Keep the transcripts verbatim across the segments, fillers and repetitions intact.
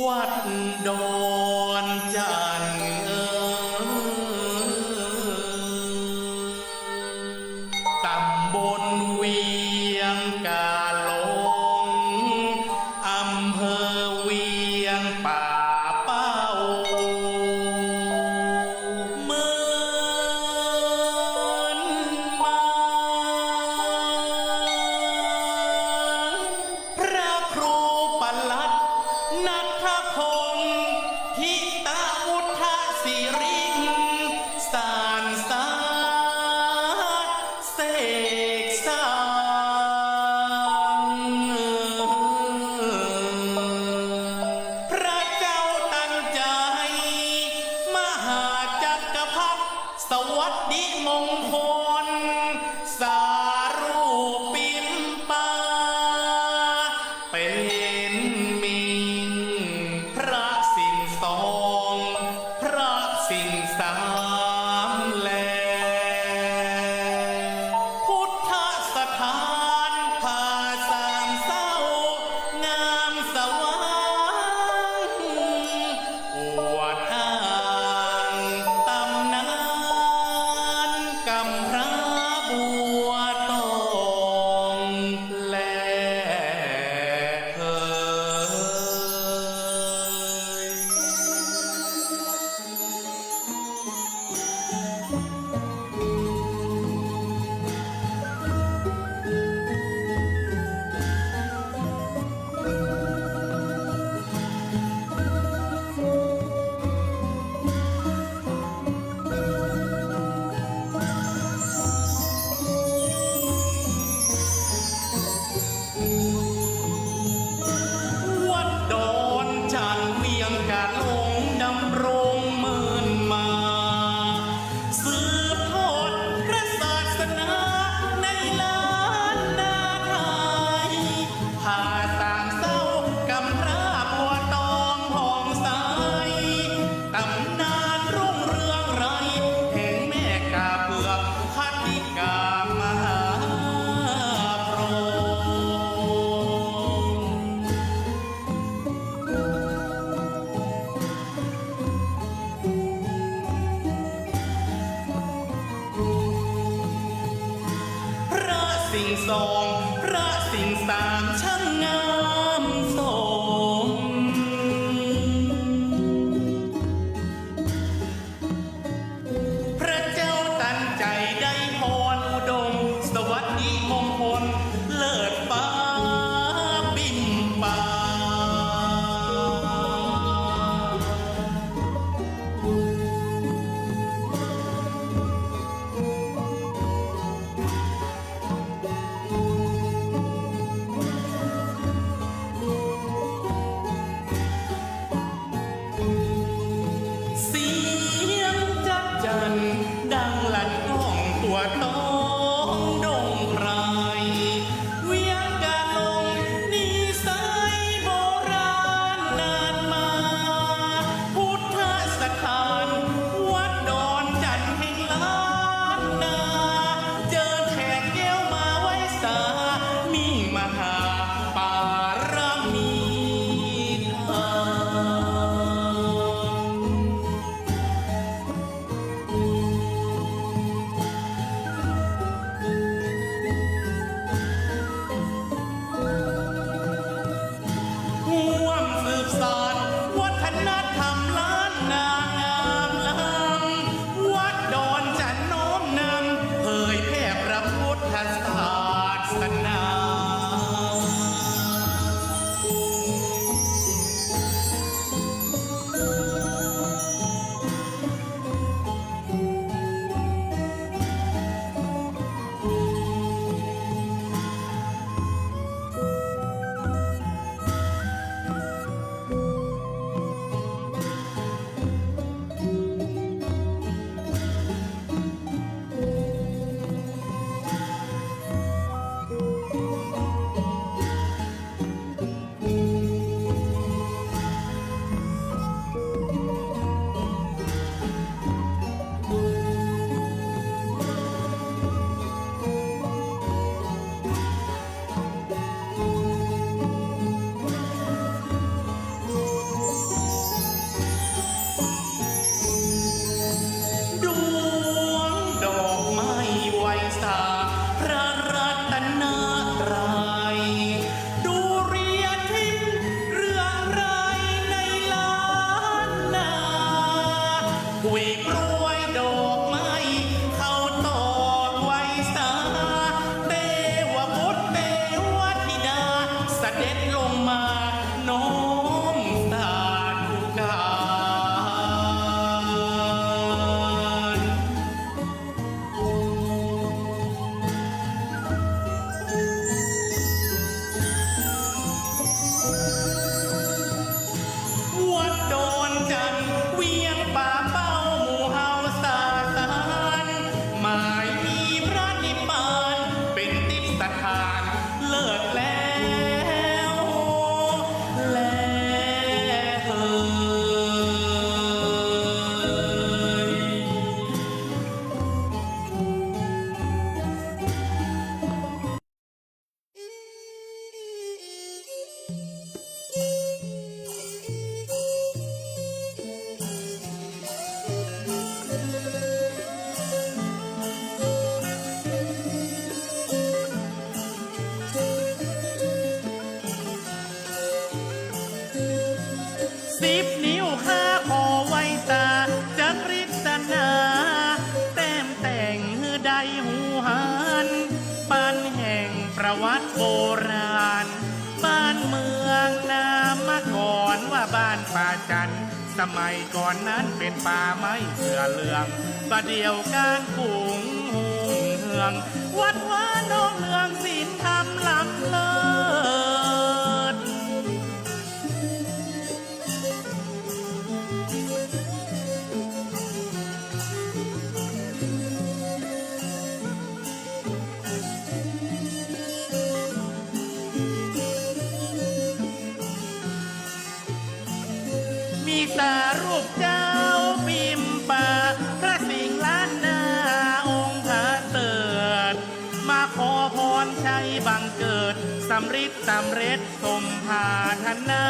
วัดดอนจั่นเอ๋ย ต๋ำบลเวียงก๋าหลง อำเภอเวียงป่าเป้า เมือนมา พระครูปลัดนัทพงษ์ ทิตะวุฒสิริ สานสาเสกสรรค์ พระเจ้าตันใจ๋ มหาจักรพรรดิ สวัสดิมงคล สารูปปิมปา เป๋นมิ่ง พระสิ่งสอง พระสิ่งสามแล พุทธสถานผาสามเศร้า งามสว่าง อวดอ้างตำนาน กำพร้าบัวตองแลเอ๋ย วัดดอนจั่นเวียงก๋าหลง ดำรงเมินมา สืบทอดพระศาสนาในล้านนาไทย ผาสามเศร้ากำพร้าบัวตองผ่องใส ตำนานรุ่งเรืองไกร แห่งแม่ก๋าเผือก พัทธิกามหาพรหม พระสิ่งสอง พระสิ่งสาม ช่างงามสม พระเจ้าตันใจ๋ได้พรอุดม สวัสดิมงคล เลิศฟ้าปิมปา พ วัดโบราณบ้านเมืองนามาก่อนว่าบ้านป่าจันทน์ สมัยก่อนนั้นเป๋นป่าไม้เสื้อเหลือง บ่าเดี่ยวก๋านกุ่งฮุ่งเฮือง วัดวานองเนืองศีลธรรมล้ำเลิศ มีต๋ารูปเจ้าปิ่มปา พระสิงห์ล้านนาองค์ผาเสริฐ มาขอพรชัยบังเกิด สำริดสำเร็จสมปรารถนา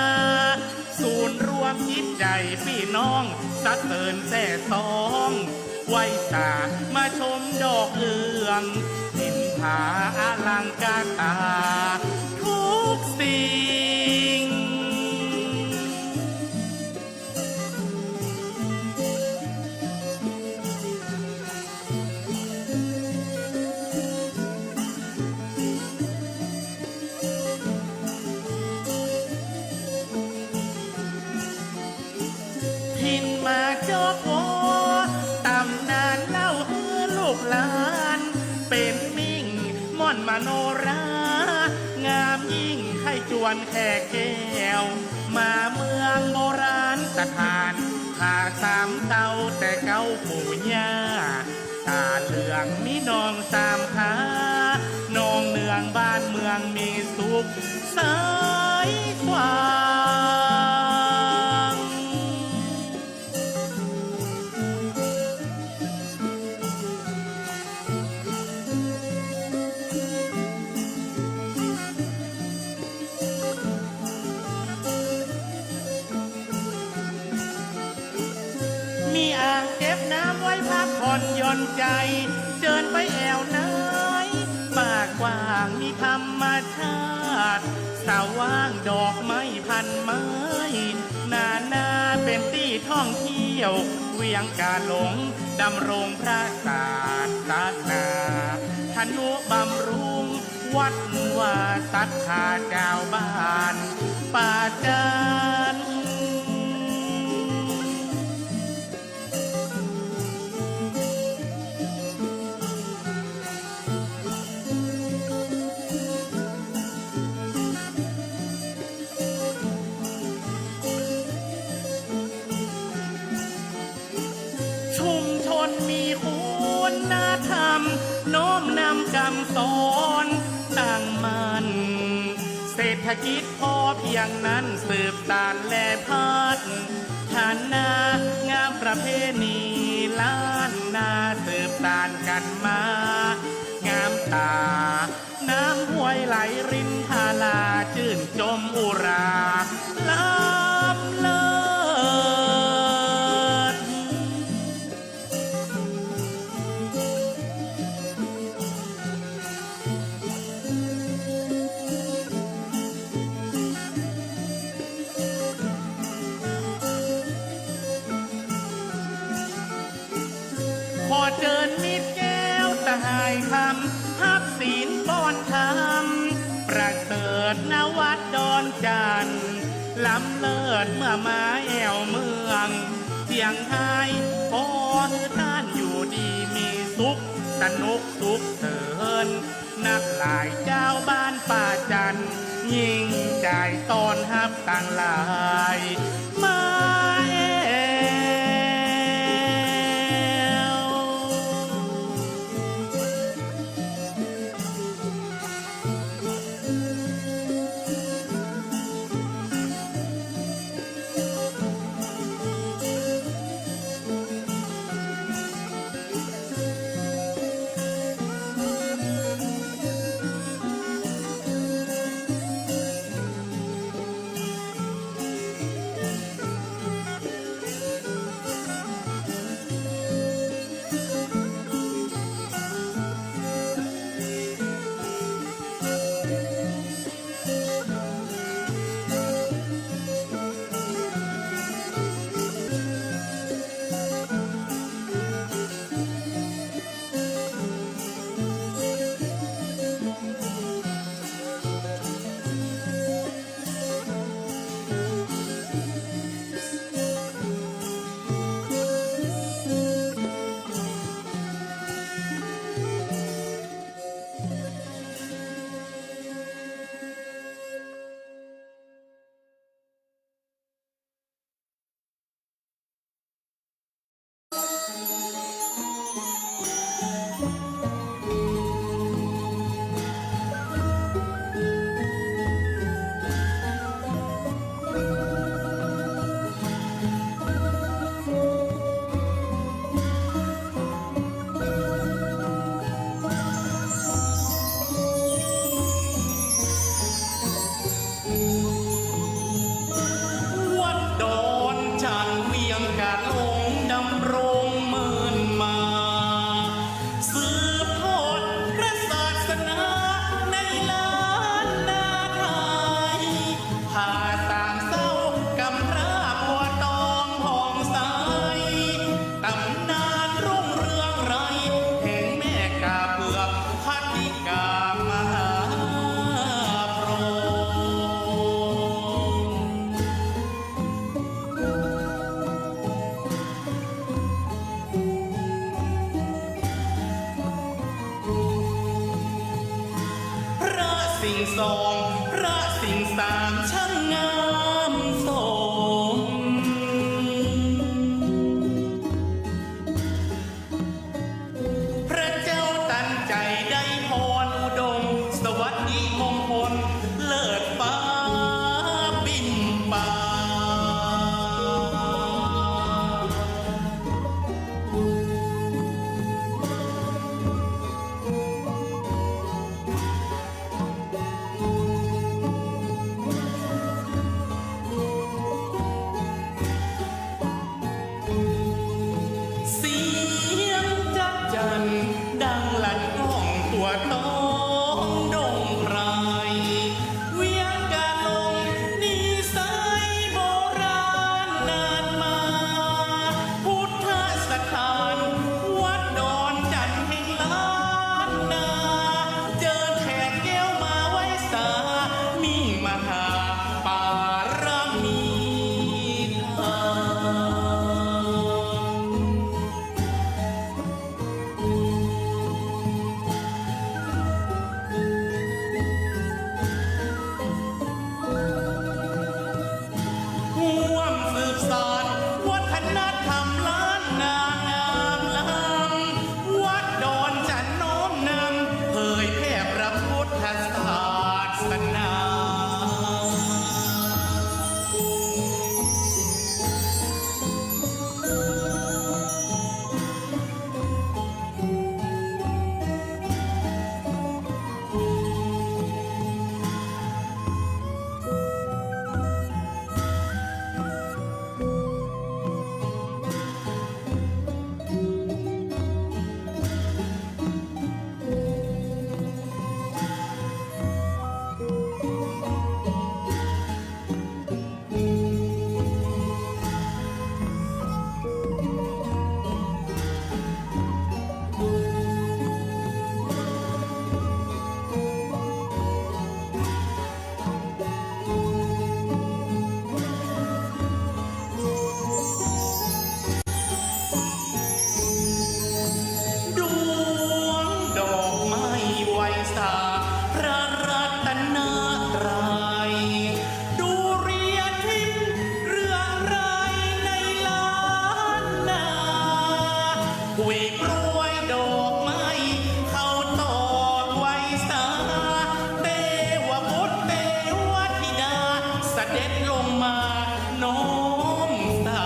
ศูนย์รวมจิตใจ๋ปี้น้อง สรรเสริญแซ่ซ้อง ไหว้สามาชมดอกเอือง นินทาอลังการต๋าทุกสิ่ง ถิ่นหมากจอกวอ ต๋ำนานเล่าหื้อลูกหลาน เป๋นมิ่งม่อนมโนรา งามยิ่งใค่จวนแขกแก้ว มาเมืองโบราณสถาน ผาสามเต้าแต่เก๊าปู่ย่า ต๋าเหลืองมีนองสามขา นองเนืองบ้านเมืองมีสุขใสสว่าง มีอ่างเก็บน้ำไว้พักผ่อนหย่อนใจ๋ เจิญไปแอ่วไหน ป่ากว้างมีธรรมชาติ สว่างดอกไม้พันไม้ นานาเป๋นตี้ท่องเที่ยว เวียงกาหลงดำรงพระศาสนา ทนุบำรุงวัดวาศรัทธาจาวบ้านป่าจันทน์ ชุมชนมีคุณธรรม น้อมนำกำสอนตั้งมั่น เศรษฐกิจพอเพียงนั้นสืบสานและพัฒนางามประเพณีล้านนาสืบสานกั๋นมา งามต๋า น้ำห้วยไหลรินทารา จื้นจมอุรา ล้ำเลิศ ขอเจิญมิตรแก้วสหายคำ ฮับศีลป้อนธรรม ประเสริฐ ณ วัดดอนจันทน์ ล้ำเลิศเมื่อมาแอ่วเมืองเจียงฮาย ขอหื้อต้านอยู่ดีมีสุข สนุกสุขเสริญ นักหลายจาวบ้านป่าจันทน์ ยิ่งใจ๋ต้อนฮับตังหลายมาแอ่ว สอง พระสิงห์สามช่างงามสม พระเจ้าตันใจ๋ได้พรอุดม สวัสดีมงคลเลิศฟ้าบินไป เสียงจ๊ะจั่นดังลั่นก้องทั่วท้องดงไพร เวียงกาหลงนิสัยโบราณนานมา พุทธสถานวัดดอนจั่นแห่งล้านนา เจิญแขกแก้วมาไหว้สา มิ่งมหาปารมีธรรม ร่วมสืบสานวัฒนธรรมล้านนางามล้ำ วัดดอนจั่นน้อมนำ เผยแผ่พระพุทธศาสนา ดวงดอกไม้ไหว้สาพระรัตนตรัย ดุริยทิพย์เรืองรายในล้านนา กุยกรวยดอกไม้เข้าตอกไหว้สา เตวบุตรเตวธิดา เสด็จลงมาน้อมสา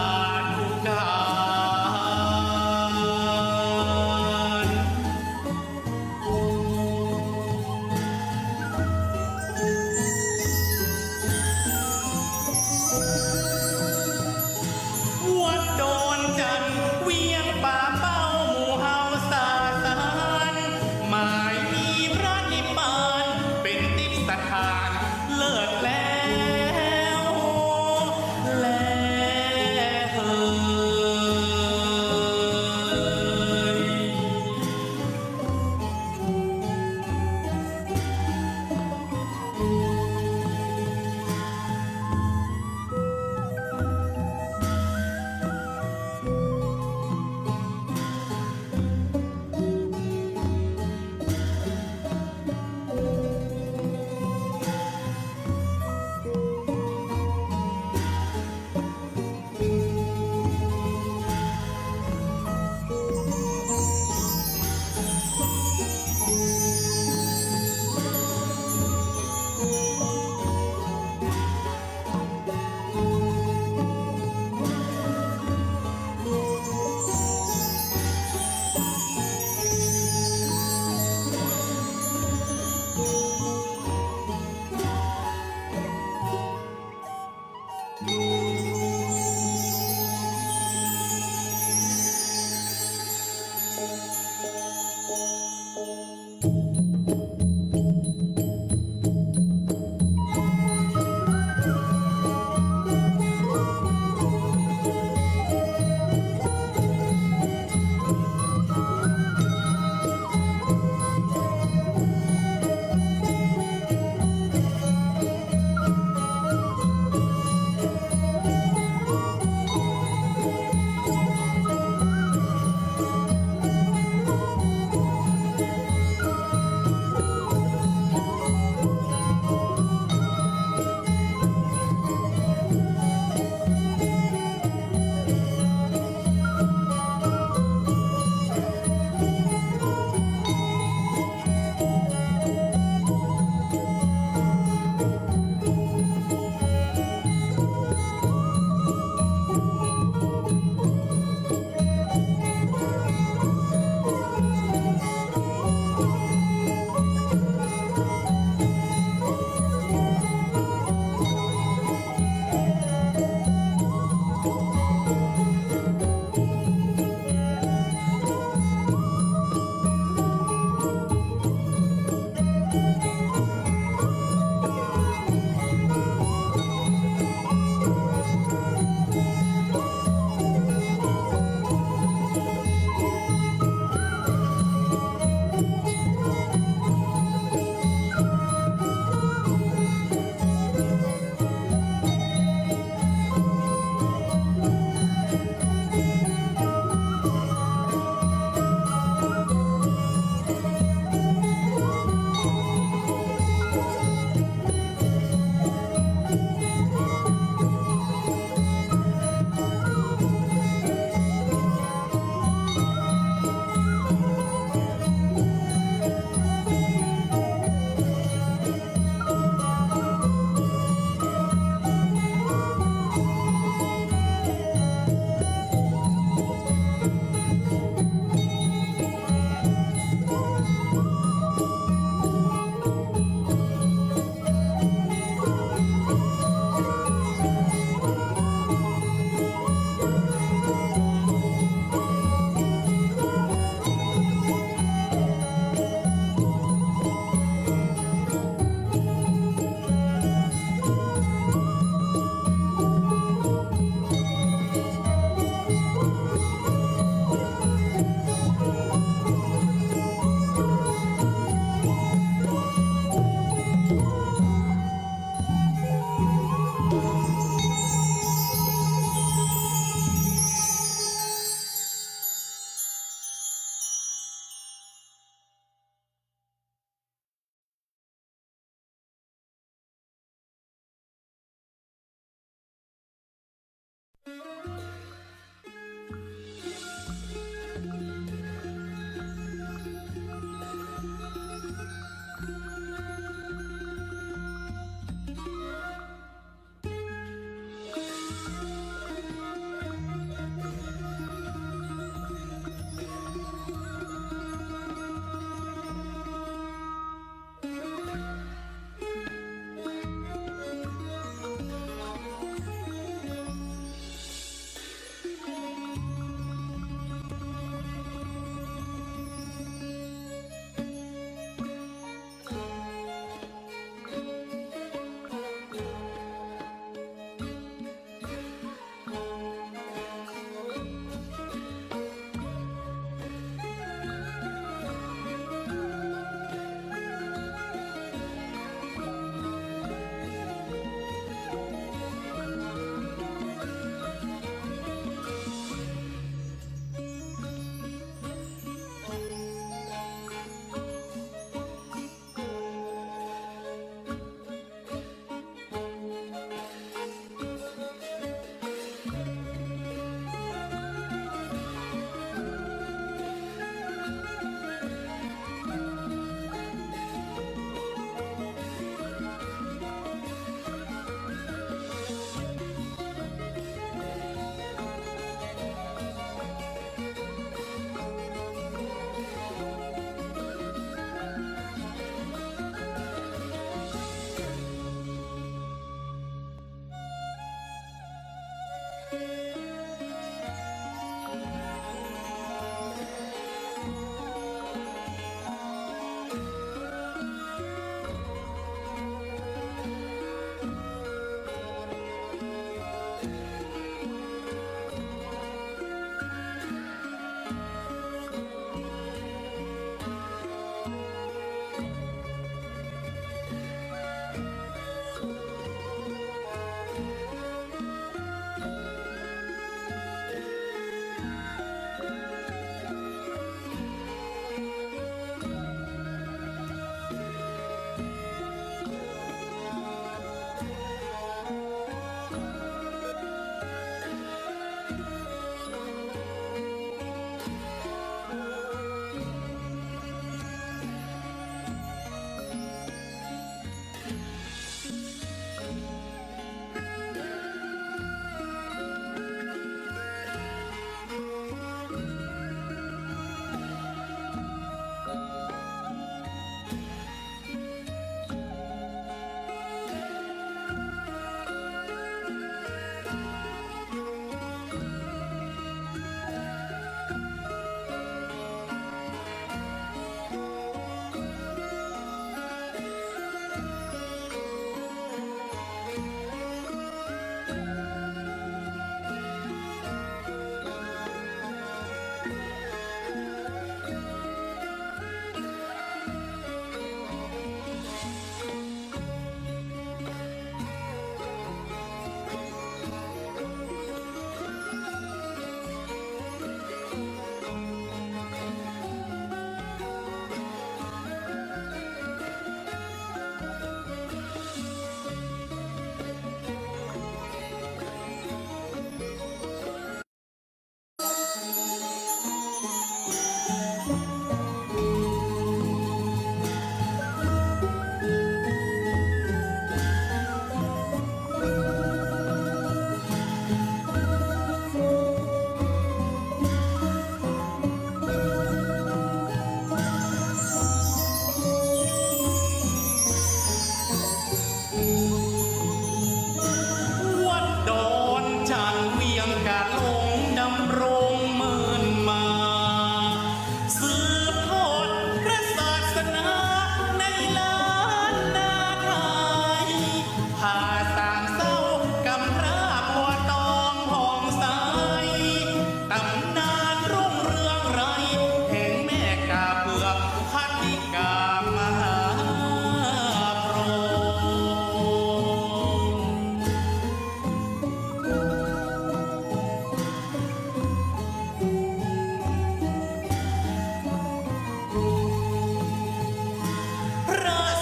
ธุการ วัดดอนจั่น เวียงป่าเป้า หมู่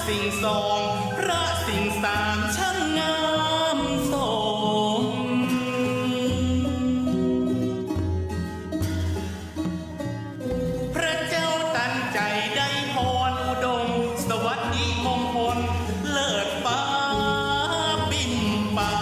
สิ่งสอง พระสิ่งสาม ช่างงามสม พระเจ้าตันใจ๋ได้พรอุดม สวัสดีมงคลเลิศฟ้าปิ่นป่า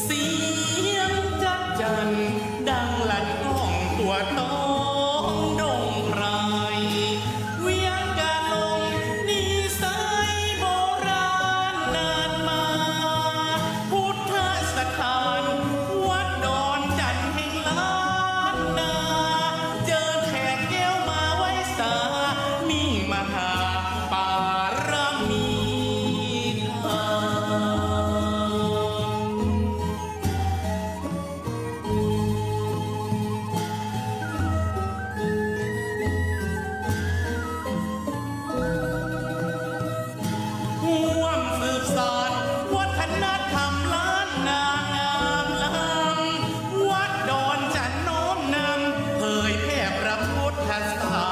เสียงจั๊กจั่นดังลั่นก้องทั่วต๊องดงไพร เวียงกาลงนิสัยโบราณนานมา พุทธสถานวัดดอนจันทน์แห่งล้านนา เจิญแขกแก้วมาไหว้สา มิ่งมหาปารมีธรรม ร่วมสืบสานวัฒนธรรมล้านนางามล้ำ วัดดอนจันทน์น้อมนำ เผยแผ่พระพุทธศา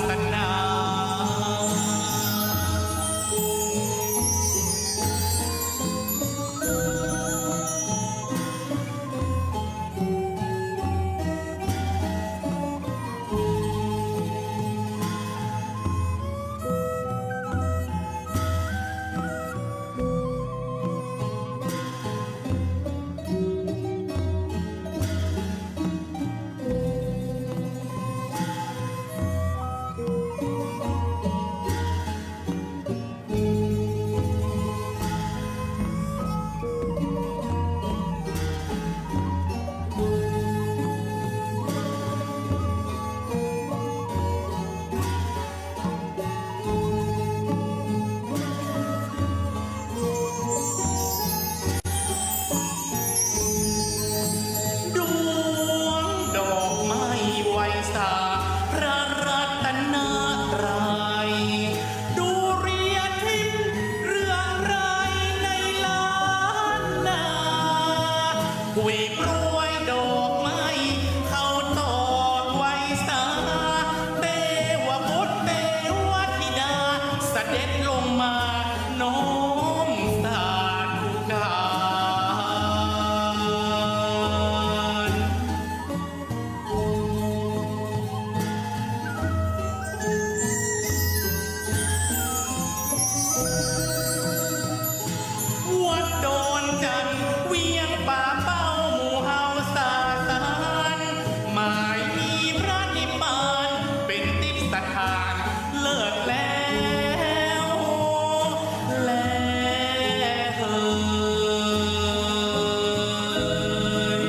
สนา ดวงดอกไม้ไหว้สาพระรัตนตรัย ดูเรียทิพย์เรืองรายในล้านนา ผุยโปรยดอกไม้เข้าตอกไหว้สา เตวบุตรเตวธิดา เสด็จลงมาน้อมสาธุการ วัดดอนจันทน์เวียงป่าเป้า หมู่เฮาสาสาร หมายมีพระนิพพาน เป๋นทิพย์สถานเลิศแล้ว แลเหย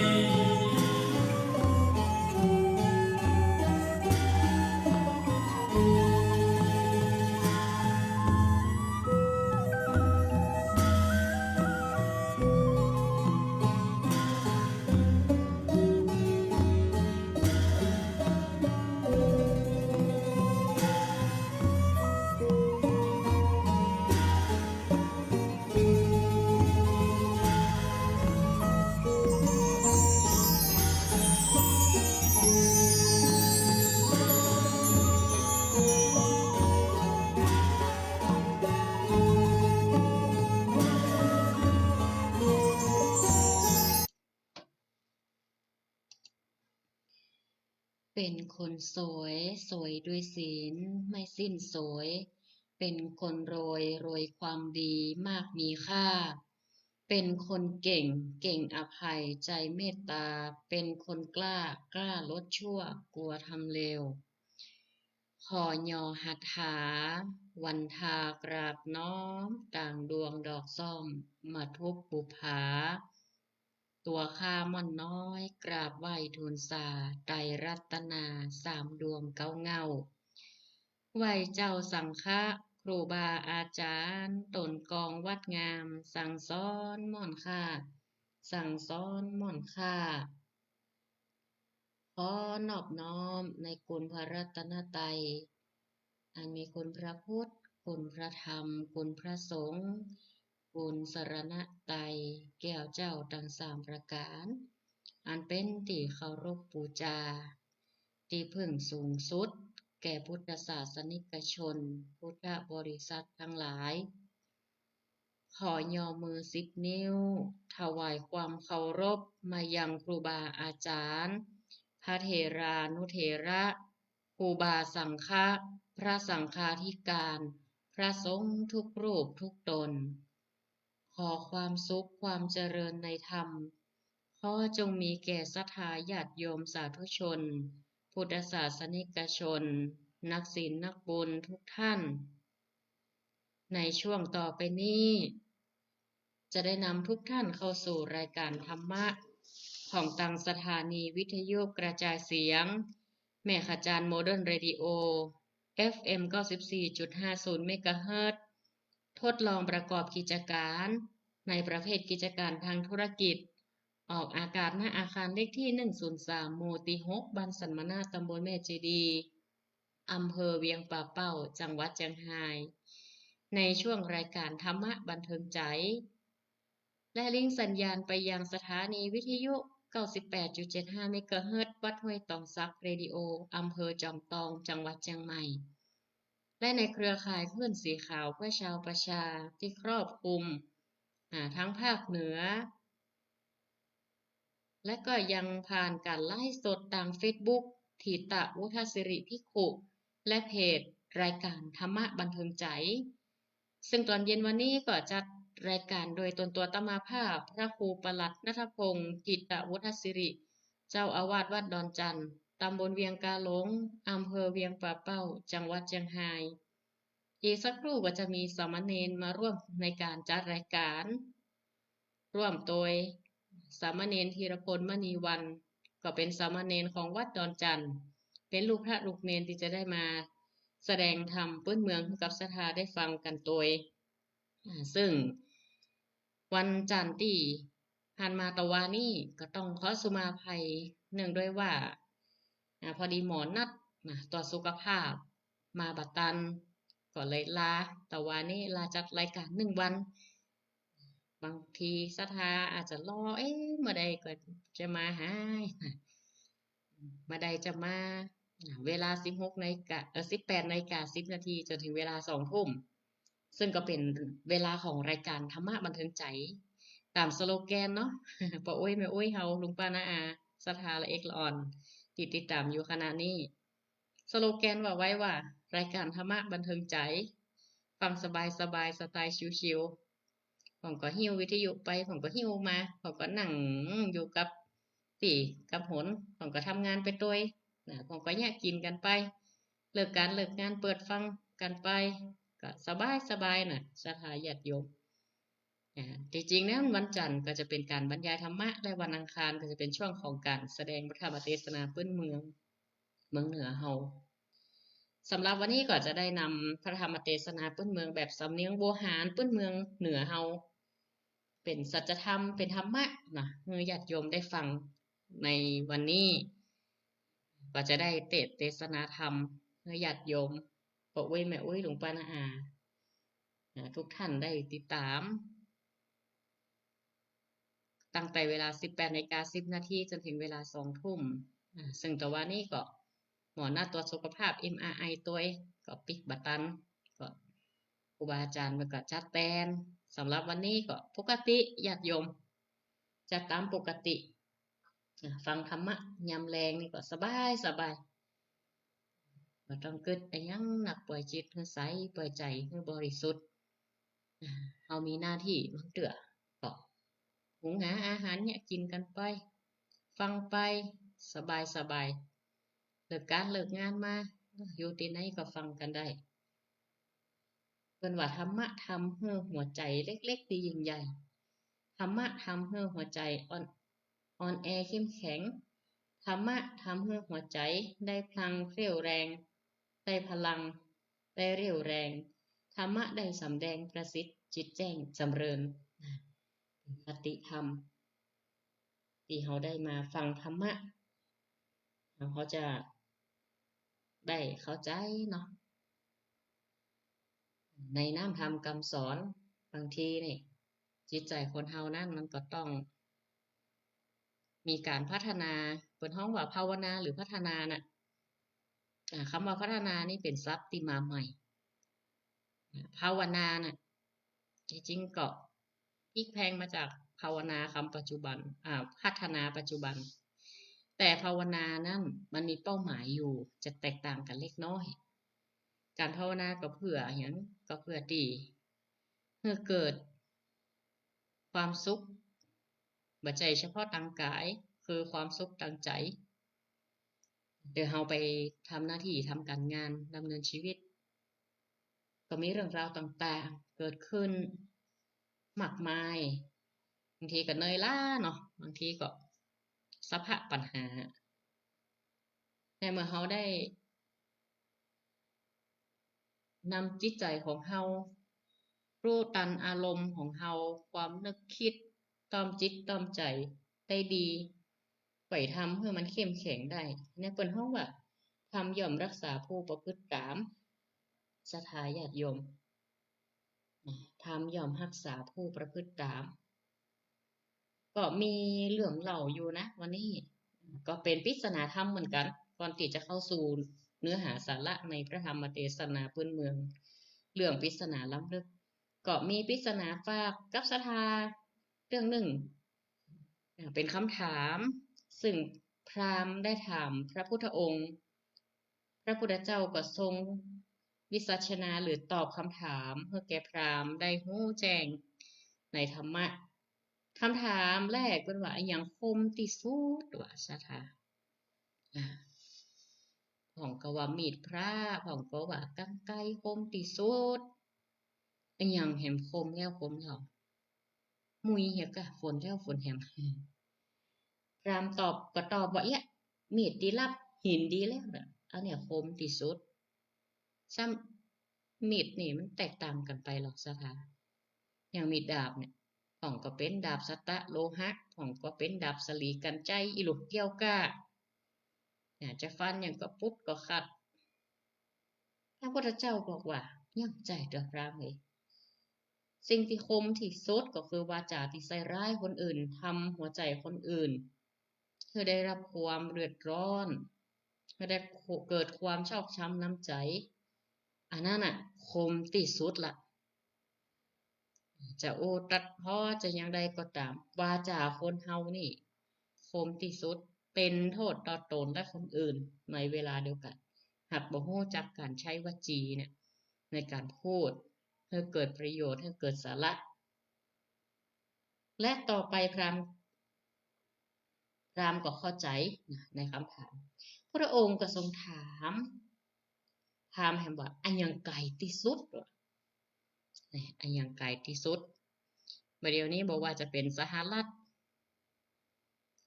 เป๋นคนสวย สวยด้วยศีล ไม่สิ้นสวย เป๋นคนรวย รวยความดี มากมีค่า เป๋นคนเก่ง เก่งอภัย ใจเมตตา เป๋นคนกล้า กล้าลดชั่ว กลัวทำเลว ขอยอหัตถา วันทากราบน้อม ต่างดวงดอกส้ม มาทุบปุปผา ตั๋วข้าม่อนน้อย กราบไหว้ทูลสา ไตรรัตนา สามดวงเก๊าเหง้า ไหว้เจ้าสังฆะ ครูบาอาจ๋ารย์ ต๋นกองวัดงาม สั่งสอนม่อนข้า สั่งสอนม่อนข้า ขอนอบน้อมในคุณพระรัตนตรัย อันมีคุณพระพุทธ คุณพระธรรม คุณพระสงฆ์ คุณสรณะไตร แก้วเจ้าตังสามประก๋าน อันเป๋นตี้เคารพปู๋จา ตี้เปิ้งสูงสุด แก่พุทธศาสนิกชน พุทธบริษัทตังหลาย ขอย่อมือสิบนิ้ว ถวายความเคารพมายังครูบาอาจ๋ารย์ พระเถรานุเถระ ครูบาสังฆะ พระสังฆาธิการ พระสงฆ์ทุกรูปทุกตน ขอความสุขความเจริญในธรรม ขอจงมีแก่ศรัทธาญาติโยมสาธุชน พุทธศาสนิกชน นักศีลนักบุญทุกท่าน ในช่วงต่อไปนี้ จะได้นำทุกท่านเข้าสู่รายการธรรมะ ของตังสถานีวิทยุกระจายเสียง แม่ขจารย์โมเดิร์นเรดิโอ เอฟเอ็มเก้าสิบสี่จุดห้าศูนย์เมกะเฮิรตซ์ ทดลองประกอบกิจก๋าน ในประเภทกิจก๋านทางธุรกิจ ออกอากาศ ณ อาคารเลขตี้หนึ่งศูนย์สาม หมู่ตี้หก บ้านสันมะนาด ตำบลแม่เจดีย์ อำเภอเวียงป่าเป้า จังหวัดเจียงฮาย ในช่วงรายการธรรมะบันเทิงใจ๋ และลิงก์สัญญาณไปยังสถานีวิทยุ เก้าสิบแปดจุดเจ็ดห้าเมกะเฮิรตซ์ วัดห้วยตองสักเรดิโอ อำเภอจอมตอง จังหวัดเจียงใหม่ และในเครือข่ายคลื่นสีขาวเพื่อชาวประชา ตี้ครอบคลุม อ่า ทั้งภาคเหนือ และก็ยังผ่านก๋านไลฟ์สดตางเฟซบุ๊ก ถิตะวุฒสิริภิกขุ และเพจรายการธรรมะบันเทิงใจ๋ ซึ่งต๋อนเย็นวันนี้ก็จัดรายก๋านโดยตนตั๋วอาตมาภาพ พระครูประหลัดณัฐพงษ์ ถิตะวุฒสิริ เจ้าอาวาสวัดดอนจันทน์ ตำบลเวียงกาหลง อำเภอเวียงป่าเป้า จังหวัดเจียงฮาย อีกสักครู่ก็จะมีสามเณรมาร่วมในก๋านจัดรายก๋าน ร่วมโดยสามเณรธีรพล มณีวรรณ ก็เป๋นสามเณรของวัดดอนจันทน์ เป๋นลูกพระลูกเณรตี้จะได้มาแสดงธรรมปื้นเมืองหื้อกับศรัทธาได้ฟังกั๋นโตย อ่า ซึ่งวันจันทร์ตี้ผ่านมาตะวานี้ก็ต้องขอสุมาอภัย เนื่องด้วยว่า อ่า พอดีหมอนัดนะ ตรวจสุขภาพมาบ่ตัน ก็เลยลา ตะวานี้ลาจัดรายก๋านหนึ่งวัน บางทีศรัทธาอาจจะรอ เอ๊ะ เมื่อใดก็จะมาหา เมื่อใดจะมา เวลาสิบหกนาฬิกา เอ่อ สิบแปดนาฬิกาสิบนาที จ๋นถึงเวลาสองทุ่ม ซึ่งก็เป๋นเวลาของรายก๋านธรรมะบันเทิงใจ๋ ต๋ามสโลแกนเนาะ ป้ออุ๊ยแม่อุ๊ยเฮา ลุงป้าน้าอา ศรัทธาละเอกละอ่อน ตี้ติดต๋ามอยู่ขณะนี้ สโลแกนว่าไว้ว่า รายก๋านธรรมะบันเทิงใจ๋ ฟังสบายๆ สไตล์ชิลๆ ผมก็หิ้ววิทยุไป ผมก็หิ้วมา ผมก็นั่งอยู่กับตี้กับหน ผมก็ทำงานไปโตย นะ ผมก็เยียะกิ๋นกั๋นไป เลิกก๋านเลิกงานเปิดฟังกั๋นไป ก็สบายๆ นะ ศรัทธาญาติโยม อ่า ตี้จริงนะ วันจันทร์ก็จะเป๋นก๋านบรรยายธรรมะ และวันอังคารก็จะเป๋นช่วงของก๋านแสดงพระธรรมเตสนาปื้นเมือง เมืองเหนือเฮา สำหรับวันนี้ก็จะได้นำพระธรรมเตสนาปื้นเมืองแบบสำเนียงโวหารปื้นเมืองเหนือเฮา เป๋นสัจธรรม เป๋นธรรมะนะ หื้อญาติโยมได้ฟังในวันนี้ ก็จะได้เตสน์เตสนาธรรมหื้อญาติโยม ป้ออุ๊ยแม่อุ๊ย ลุงป้าน้าอา อ่า ทุกท่านได้ติดต๋าม ตั้งแต่เวลาสิบแปดนาฬิกาสิบนาทีจ๋นถึงเวลาสองทุ่ม อ่า ซึ่งตะวานี้ก็หมอนัดตรวจสุขภาพ เอ็มอาร์ไอ โตย ก็ปิ๊กบ่ตัน ก็ครูบาอาจ๋ารย์เปิ้นก็จัดแตน สำหรับวันนี้ก็ปกติญาติโยม จัดต๋ามปกติ อ่า ฟังธรรมะยามแลงนี่ก็สบายๆ บ่ต้องกึ๊ดอะหยังนัก ปล่อยจิตหื้อใส ปล่อยใจ๋หื้อบริสุทธิ์ เฮามีหน้าตี้บางเตื้อก็หุงหาอาหารเยียะกิ๋นกั๋นไป ฟังไป สบายๆ เลิกก๋านเลิกงานมา อยู่ตี้ไหนก็ฟังกั๋นได้ เปิ้นว่าธรรมะทำหื้อหัวใจ๋เล็กๆ ตี้ยิ่งใหญ่ ธรรมะทำหื้อหัวใจ๋อ่อน อ่อนแอเข้มแข็ง ธรรมะทำหื้อหัวใจ๋ได้พลังเรี่ยวแรง ได้พลัง ได้เรี่ยวแรง ธรรมะได้สำแดงประสิทธิ์ จิตแจ้งจำเริญ นะ คติธรรม ตี้เฮาได้มาฟังธรรมะ เฮาจะได้เข้าใจ๋เนาะ ในน้ำธรรมกำสอน บางทีนี่ จิตใจ๋คนเฮานั้นมันก็ต้องมีก๋านพัฒนา เปิ้นฮ้องว่าภาวนาหรือพัฒนาน่ะ อ่า กำว่าพัฒนานี่เป๋นศัพท์ตี้มาใหม่ อ่า ภาวนาน่ะ จริงๆ ก็พลิกแพลงมาจากภาวนาคำปัจจุบัน อ่า พัฒนาปัจจุบัน แต่ภาวนานั้นมันมีเป้าหมายอยู่ จะแตกต่างกั๋นเล็กน้อย ก๋านภาวนาก็เปื้อหยัง ก็เปื้อตี้หื้อเกิดความสุข บ่ใจ้เฉพาะตางก๋าย คือความสุขตางใจ๋ เดี๋ยวเฮาไปทำหน้าตี้ ทำก๋านงาน ดำเนินชีวิต ก็มีเรื่องราวต่างๆ เกิดขึ้นมากมาย บางทีก็เหนื่อยล้าเนาะ บางทีก็สะพะปัญหา แต่เมื่อเฮาได้นำจิตใจ๋ของเฮา รู้ตันอารมณ์ของเฮา ความนึกคิด ต้อมจิตต้อมใจ๋ได้ดี ไปทำหื้อมันเข้มแข็งได้ เนี่ยเปิ้นฮ้องว่า ธรรมย่อมฮักษาผู้ประพฤติต๋าม ศรัทธาญาติโยม ธรรมย่อมฮักษาผู้ประพฤติต๋าม ก็มีเรื่องเล่าอยู่นะ วันนี้ ก็เป๋นปริศนาธรรมเหมือนกั๋น ก่อนตี้จะเข้าสู่เนื้อหาสาระในพระธรรมเตสนาปื้นเมือง เรื่องปริศนาล้ำลึก ก็มีปริศนาฝากกับศรัทธาเรื่องนึ่ง อ่า เป๋นกำถาม ซึ่งพราหมณ์ได้ถามพระพุทธองค์ พระพุทธเจ้าก็ทรงวิสัชนาหรือตอบกำถามหื้อแก่พราหมณ์ได้ฮู้แจ้งในธรรมะ กำถามแรกเปิ้นว่า อะหยังคมตี้สุดวะศรัทธา อ่า พ่องก็ว่ามีดพระ พ่องก็ว่ากรรไกรคมตี้สุด อะหยังแหมคมแล้วคมเล่า มุ้ยเหียกะ ฝนแล้วฝนแหม พราหมณ์ตอบก็ตอบว่า เอี้ย มีดตี้ลับหินดีแล้วน่ะ อันเนี้ยคมตี้สุด ซ้ำมีดนี่มันแตกต่างกั๋นไปหรอกศรัทธา อย่างมีดดาบเนี่ย พ่องก็เป๋นดาบสัตตะโลหะ พ่องก็เป๋นดาบสลีกัญไชย อี้ลูกเกี้ยวก้า อยากจะฟันหยังก็ปุ๊ดก็ขัด พระพุทธเจ้าบอกว่า ยังใจ้เตื้อพราหมณ์เอ๋ย สิ่งตี้คมตี้สุดก็คือวาจาตี้ใส่ร้ายคนอื่น ทำหัวใจ๋คนอื่น หื้อได้ฮับความเดือดร้อน หื้อได้เกิดความชอกช้ำน้ำใจ๋ อันนั้นน่ะ คมตี้สุดละ จะอู้ตัดพ้อจะอย่างใดก็ต๋าม วาจาคนเฮานี่ คมตี้สุด เป๋นโต้ษต่อต๋นและคนอื่นในเวลาเดียวกั๋น หากบ่ฮู้จักก๋านใจ๊วจีเนี่ย ในก๋านพูดหื้อเกิดประโยชน์ หื้อเกิดสาระ และต่อไปพราหมณ์ พราหมณ์ก็เข้าใจ๋นะ ในกำถาม พระองค์ก็ทรงถาม พราหมณ์แหมว่า อะหยังไก๋ตี้สุดวะ นี่ อะหยังไก๋ตี้สุด บ่าเดี่ยวนี้บ่ว่าจะเป๋นสหรัฐ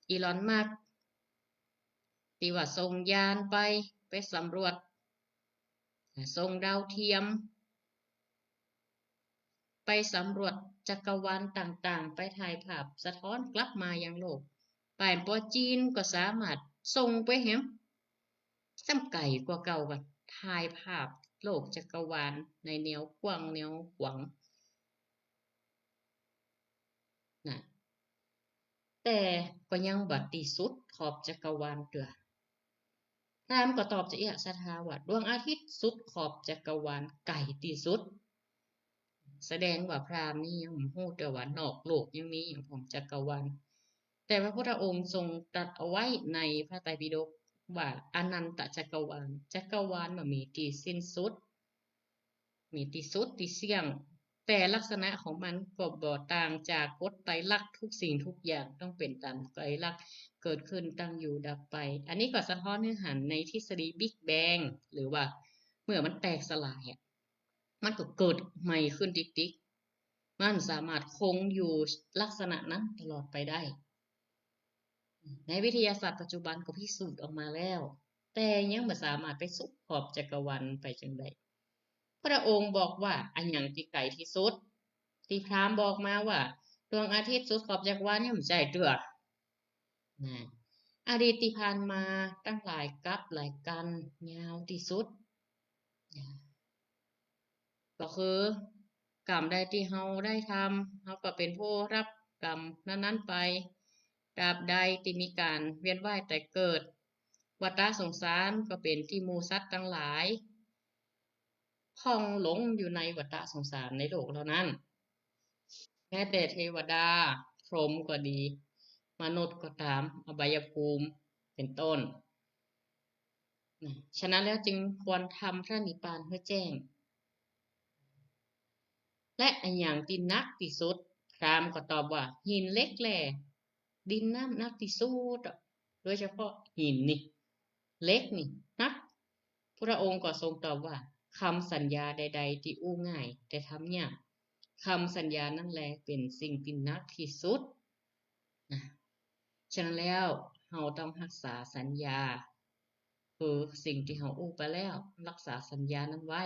อีลอน มัสก์ ตี้ว่าส่งยานไป ไปสำรวจ ส่งดาวเทียม ไปสำรวจจักรวาลต่างๆ ไปถ่ายภาพสะท้อนกลับมายังโลก ป้ายปอจีนก็สามารถส่งไปแหม ซ้ำไก๋กว่าเก่า ก็ถ่ายภาพโลกจักรวาลในแนวกว้างแนวขวาง นะ แต่ก็ยังบ่ตี้สุดขอบจักรวาลเตื้อ พราหมณ์ก็ตอบจะเอี้ยศรัทธาว่า ดวงอาทิตย์สุดขอบจักรวาลไก๋ตี้สุด แสดงว่าพราหมณ์นี่ยังบ่ฮู้เตื้อว่านอกโลกยังมีอย่างพ่องจักรวาล แต่พระพุทธองค์ทรงตรัสเอาไว้ในพระไตรปิฎกว่า อนันตจักรวาล จักรวาลบ่มีตี้สิ้นสุด มีตี้สุดตี้เสี้ยง แต่ลักษณะของมันก็บ่ต่างจากกฎไตรลักษณ์ ทุกสิ่งทุกอย่างต้องเป๋นต๋ามไตรลักษณ์ เกิดขึ้น ตั้งอยู่ ดับไป อันนี้ก็สะท้อนหื้อหันในทฤษฎีบิ๊กแบง หรือว่าเมื่อมันแตกสลายอะ มันก็เกิดใหม่ขึ้นติ๊กๆ มันสามารถคงอยู่ลักษณะนั้นตลอดไปได้ ในวิทยาศาสตร์ปัจจุบันก็พิสูจน์ออกมาแล้ว แต่ยังบ่สามารถไปสุดขอบจักรวาลไปจั่งใด พระองค์บอกว่า อะหยังตี้ไก๋ตี้สุด ตี้พราหมณ์บอกมาว่า ดวงอาทิตย์สุดขอบจักรวาล ยังบ่ใจ้เตื้อ นะ อดีตตี้ผ่านมาตังหลายกัปหลายกัณฑ์ยาวตี้สุด ก็คือ กรรมใดตี้เฮาได้ทำ เฮาก็เป๋นผู้ฮับกรรมนั้นๆ ไป ตราบใดตี้มีก๋านเวียนว่ายต๋ายเกิด วัฏฏะสงสารก็เป๋นตี้หมู่สัตว์ตังหลาย พ่องหลงอยู่ในวัฏฏะสงสารในโลกเหล่านั้น แม้แต่เทวดา พรหมก็ดี มนุษย์ก็ต๋าม อบายภูมิ เป๋นต้น นะ ฉะนั้นแล้วจึงควรทำพระนิพพานหื้อแจ้ง และอะหยังตี้หนักตี้สุด พราหมณ์ก็ตอบว่า หินเหล็กแร่ ดินน้ำหนักตี้สุดอะ โดยเฉพาะหินนี่ เหล็กนี่หนัก พระองค์ก็ทรงตอบว่า กำสัญญาใดๆ ตี้อู้ง่าย แต่ทำยาก กำสัญญานั้นแลเป๋นสิ่งตี้หนักตี้สุด นะ ฉะนั้นแล้วเฮาต้องฮักษาสัญญา คือสิ่งตี้เฮาอู้ไปแล้ว ฮักษาสัญญานั้นไว้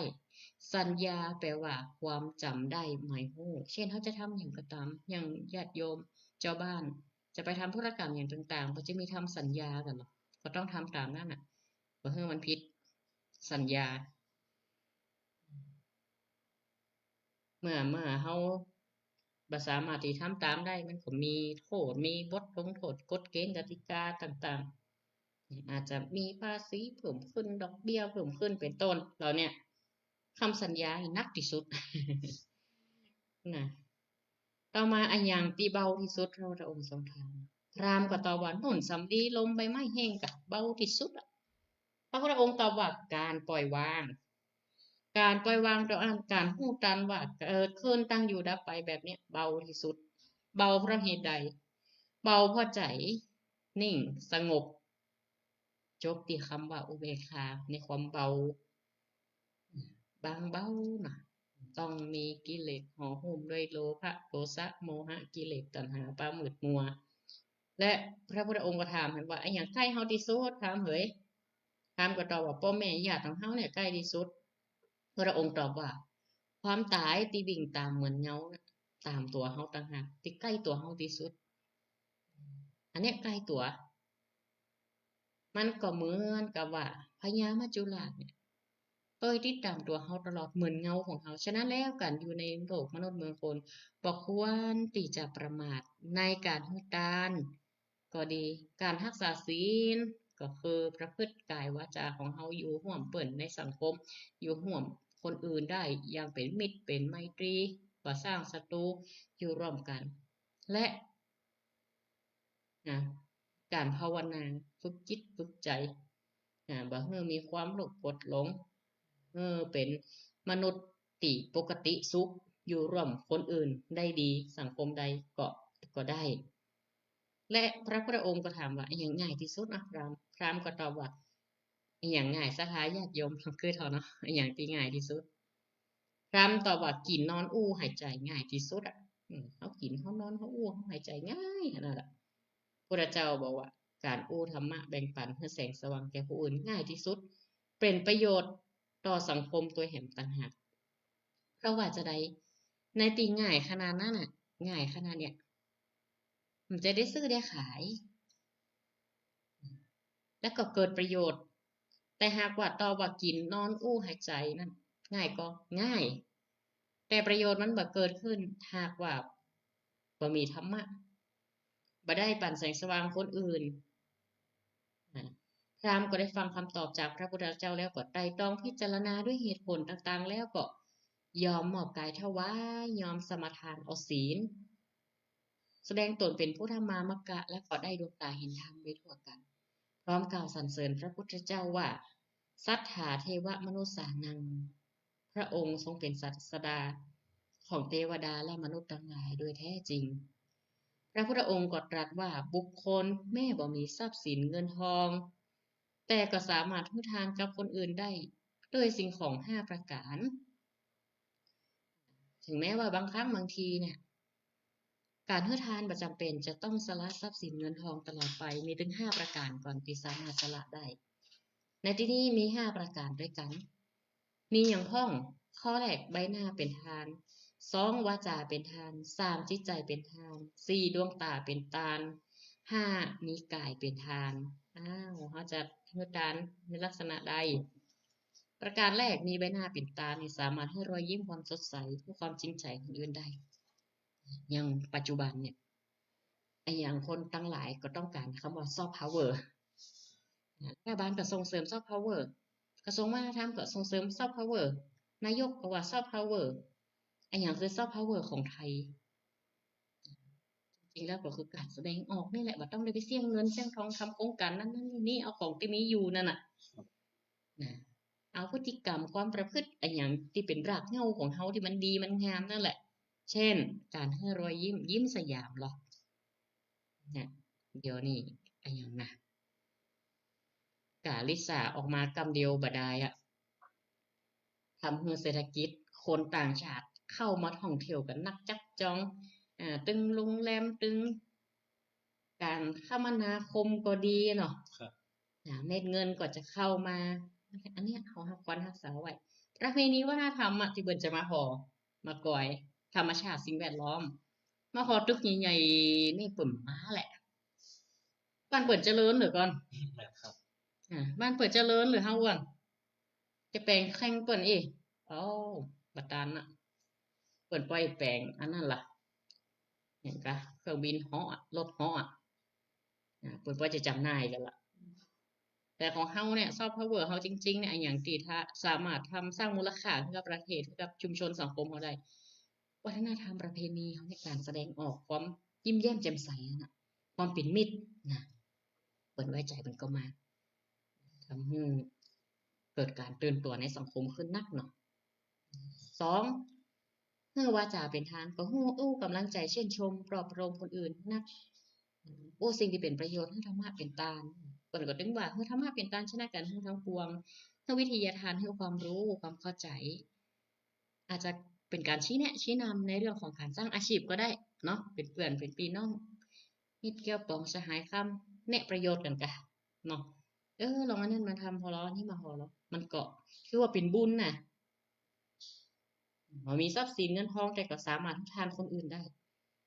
สัญญาแปลว่าความจ๋ำได้หมายฮู้ เช่น เฮาจะทำหยังก็ต๋าม อย่างญาติโยม จาวบ้าน จะไปทำธุรกรรมหยังต่างๆ ก็จะมีทำสัญญากั๋นเนาะ ก็ต้องทำต๋ามนั้นน่ะ บ่หื้อมันผิดสัญญา เมื่อ เมื่อเฮาบ่สามารถตี้ทำต๋ามได้ มันก็มีโต้ษ มีบทลงโต้ษ กฎเกณฑ์กติกาต่างๆ อาจจะมีภาษีเพิ่มขึ้น ดอกเบี้ยเพิ่มขึ้น เป๋นต้น เหล่าเนี้ย กำสัญญานี่หนักตี้สุด นะ ต่อมาอะหยังตี้เบาตี้สุด พระพุทธองค์ทรงถาม พราหมณ์ก็ตอบว่า นุ่นสำลี ลม ใบไม้แห้งก็เบาตี้สุดอะ พระพุทธองค์ตอบว่า ก๋านปล่อยวาง ก๋านปล่อยวางต่ออั้น ก๋านฮู้ตันว่าเกิดขึ้น ตั้งอยู่ ดับไป แบบเนี้ยเบาตี้สุด เบาเพราะเหตุใด เบาเพราะใจ๋นิ่งสงบ จบตี้กำว่าอุเบกขา ในความเบา บางเบานะ ต้องมีกิเลสห่อหุ้มด้วยโลภะ โทสะ โมหะ กิเลส ตัณหา ความมืดมัว และพระพุทธองค์ก็ถามว่า อะหยังใก้เฮาตี้สุด พราหมณ์เหย พราหมณ์ก็ตอบว่า ป้อแม่ญาติของเฮาเนี่ยใก้ตี้สุด พระองค์ตอบว่า ความต๋ายตี้วิ่งต๋ามเหมือนเงาน่ะ ต๋ามตั๋วเฮาต่างหาก ตี้ใก้ตั๋วเฮาตี้สุด อันเนี้ยใก้ตั๋ว มันก็เหมือนกับว่าพญามัจจุราชเนี่ย เตยติดต๋ามตั๋วเฮาตลอดเหมือนเงาของเฮา ฉะนั้นแล้วก๋านอยู่ในโลกมนุษย์เมืองคน บ่ควรตี้จะประมาทในก๋านหื้อตานก็ดี ก๋านฮักษาศีล ก็คือประพฤติก๋ายวาจาของเฮาอยู่ฮ่วมเปิ้นในสังคม อยู่ฮ่วมคนอื่นได้อย่างเป๋นมิตร เป๋นไมตรี บ่สร้างศัตรู อยู่ร่วมกั๋น และ นะ ก๋านภาวนา ฝึกจิตฝึกใจ๋ นะ บ่หื้อมีความโลภโกรธหลง หื้อเป๋นมนุษย์ตี้ปกติสุข อยู่ร่วมคนอื่นได้ดี สังคมใดก็ ก็ได้ และพระพุทธองค์ก็ถามว่า อะหยังง่ายตี้สุดนะ พราหมณ์ พราหมณ์ก็ตอบว่า อะหยังง่าย ศรัทธาญาติโยมลองกึ๊ดเอาเนาะ อะหยังตี้ง่ายตี้สุด พราหมณ์ตอบว่า กิ๋น นอน อู้ หายใจ๋ ง่ายตี้สุดอะ อืม เฮากิ๋น เฮานอน เฮาอู้ เฮาหายใจ๋ ง่ายขนาดอะ พุทธเจ้าบอกว่า ก๋านอู้ธรรมะแบ่งปั๋นหื้อแสงสว่างแก่ผู้อื่นง่ายตี้สุด เป๋นประโยชน์ต่อสังคมตวยแหมต่างหาก เพราะว่าจาใด ในตี้ง่ายขนาดนั้นน่ะ ง่ายขนาดเนี้ย มันจะได้ซื้อได้ขาย แล้วก็เกิดประโยชน์ แต่หากว่าตอบว่ากิ๋น นอน อู้ หายใจ๋นั่น ง่ายก็ง่าย แต่ประโยชน์มันบ่เกิดขึ้น หากว่าบ่มีธรรมะ บ่ได้ปั๋นแสงสว่างคนอื่น อ่า พราหมณ์ก็ได้ฟังคำตอบจากพระพุทธเจ้าแล้วก็ไตร่ตรองพิจารณาด้วยเหตุผลต่างๆ แล้วก็ยอมมอบก๋ายถวาย ยอมสมาทานเอาศีล แสดงตนเป๋นผู้ธรรมามกะ และก็ได้ดวงต๋าเห็นธรรมโดยทั่วกั๋น พร้อมกล่าวสรรเสริญพระพุทธเจ้าว่า สัทธาเทวมนุสสานัง พระองค์ทรงเป๋นศาสดาของเทวดาและมนุษย์ตังหลายโดยแท้จริง พระพุทธองค์ก็ตรัสว่า บุคคลแม้บ่มีทรัพย์สินเงินทอง แต่ก็สามารถหื้อตานกับคนอื่นได้ด้วยสิ่งของห้าประก๋าน ถึงแม้ว่าบางครั้งบางทีเนี่ย ก๋านหื้อตานบ่จ๋ำเป๋นจะต้องสละทรัพย์สินเงินทองตลอดไป มีตึงห้าประก๋านก่อนตี้สามารถสละได้ ในตี้นี้มีห้าประก๋านด้วยกั๋น มีหยังพ่อง ข้อแรก ใบหน้าเป๋นตาน สอง วาจ๋าเป๋นตาน สาม จิตใจ๋เป๋นตาน สี่ ดวงต๋าเป๋นตาน ห้า มีก๋ายเป๋นตาน อ้าว เฮาจะหื้อตานในลักษณะใด ประการแรก มีใบหน้าเป๋นตานนี่ สามารถหื้อรอยยิ้ม ความสดใส หื้อความจริงใจ๋คนอื่นได้ อย่างปัจจุบันเนี่ย อะหยังคนตังหลายก็ต้องก๋านกำว่าซอฟต์พาวเวอร์ นะ รัฐบาลก็ส่งเสริมซอฟต์พาวเวอร์ กระทรวงวัฒนธรรมก็ส่งเสริมซอฟต์พาวเวอร์ นายกก็ว่าซอฟต์พาวเวอร์ อะหยังคือซอฟต์พาวเวอร์ของไทย จริงๆ แล้วก็คือก๋านแสดงออกนี่แหละ บ่ต้องได้ไปเสี้ยงเงินเสี้ยงทองทำโครงก๋านนั้นๆ นี่ๆ เอาของตี้มีอยู่นั่นน่ะ ครับ นะ เอาพฤติกรรมความประพฤติอะหยังตี้เป๋นรากเหง้าของเฮาตี้มันดีมันงามนั่นแหละ เช่น ก๋านหื้อรอยยิ้ม ยิ้มสยามลอ เนี่ย เดี๋ยวนี้อะหยังนะ กาลิสาออกมากำเดียวบ่ดายอะ ทำหื้อเศรษฐกิจคนต่างชาติเข้ามาท่องเที่ยวกั๋นนักจับจอง อ่า ตึงโรงแรม ตึงก๋านคมนาคมก็ดีเนาะ ครับ อ่า เม็ดเงินก็จะเข้ามา อันเนี้ยเฮาฮักควรฮักษาไว้ ประเพณีวัฒนธรรมอะ ตี้เปิ้นจะมาห่อ มากอย ธรรมชาติสิ่งแวดล้อม มาห่อตึกใหญ่ๆ นี่เปิ้นมาแหละ บ้านเปิ้นเจริญเหลือก่อน ครับ อ่า บ้านเปิ้นเจริญหรือเฮาก่อน จะแป๋งแข่งเปิ้นอีก โอ้ บ่ตันน่ะ เปิ้นป้อยแป๋งอันนั้นล่ะ เห็นกะ เครื่องบินเหาะอะ รถเหาะอะ อ่า เปิ้นป้อยจะจ๋ำหน่ายกั๋นละ แต่ของเฮาเนี่ย ซอฟต์พาวเวอร์เฮาจริงๆ เนี่ย อะหยังตี้ถ้าสามารถทำ สร้างมูลค่าหื้อกับประเทศ หื้อกับชุมชนสังคมเฮาได้ วัฒนธรรมประเพณีเฮาเนี่ย ก๋านแสดงออกความยิ้มแย้มแจ่มใสนั่นน่ะ ความเป๋นมิตรนะ เปิ้นไว้ใจ๋เปิ้นก็มา ทำหื้อเกิดก๋านตื่นตั๋วในสังคมขึ้นนักเนาะ สอง หื้อวาจ๋าเป๋นตาน ก็ฮู้อู้ก๋ำลังใจ๋ ชื่นชม ปลอบประโลมคนอื่นนัก อู้สิ่งตี้เป๋นประโยชน์ หื้อธรรมะเป๋นตาน เปิ้นก็ตึงว่า หื้อธรรมะเป๋นตาน ชนะก๋านหื้อทั้งปวง หื้อวิทยาทาน หื้อความรู้ ความเข้าใจ๋ อาจจะเป๋นก๋านชี้แนะ ชี้นำในเรื่องของก๋านสร้างอาชีพก็ได้เนาะ เป๋นเปื้อน เป๋นปี้น้อง มิตรแก้วป๋อง สหายคำ แนะประโยชน์กั๋นกะเนาะ เออ ลองอันนั้นมาทำ ผ่อลออันนี้มาผ่อลอ มันก็คือว่าเป๋นบุญน่ะ บ่มีทรัพย์สินเงินทอง แต่ก็สามารถหื้อตานคนอื่นได้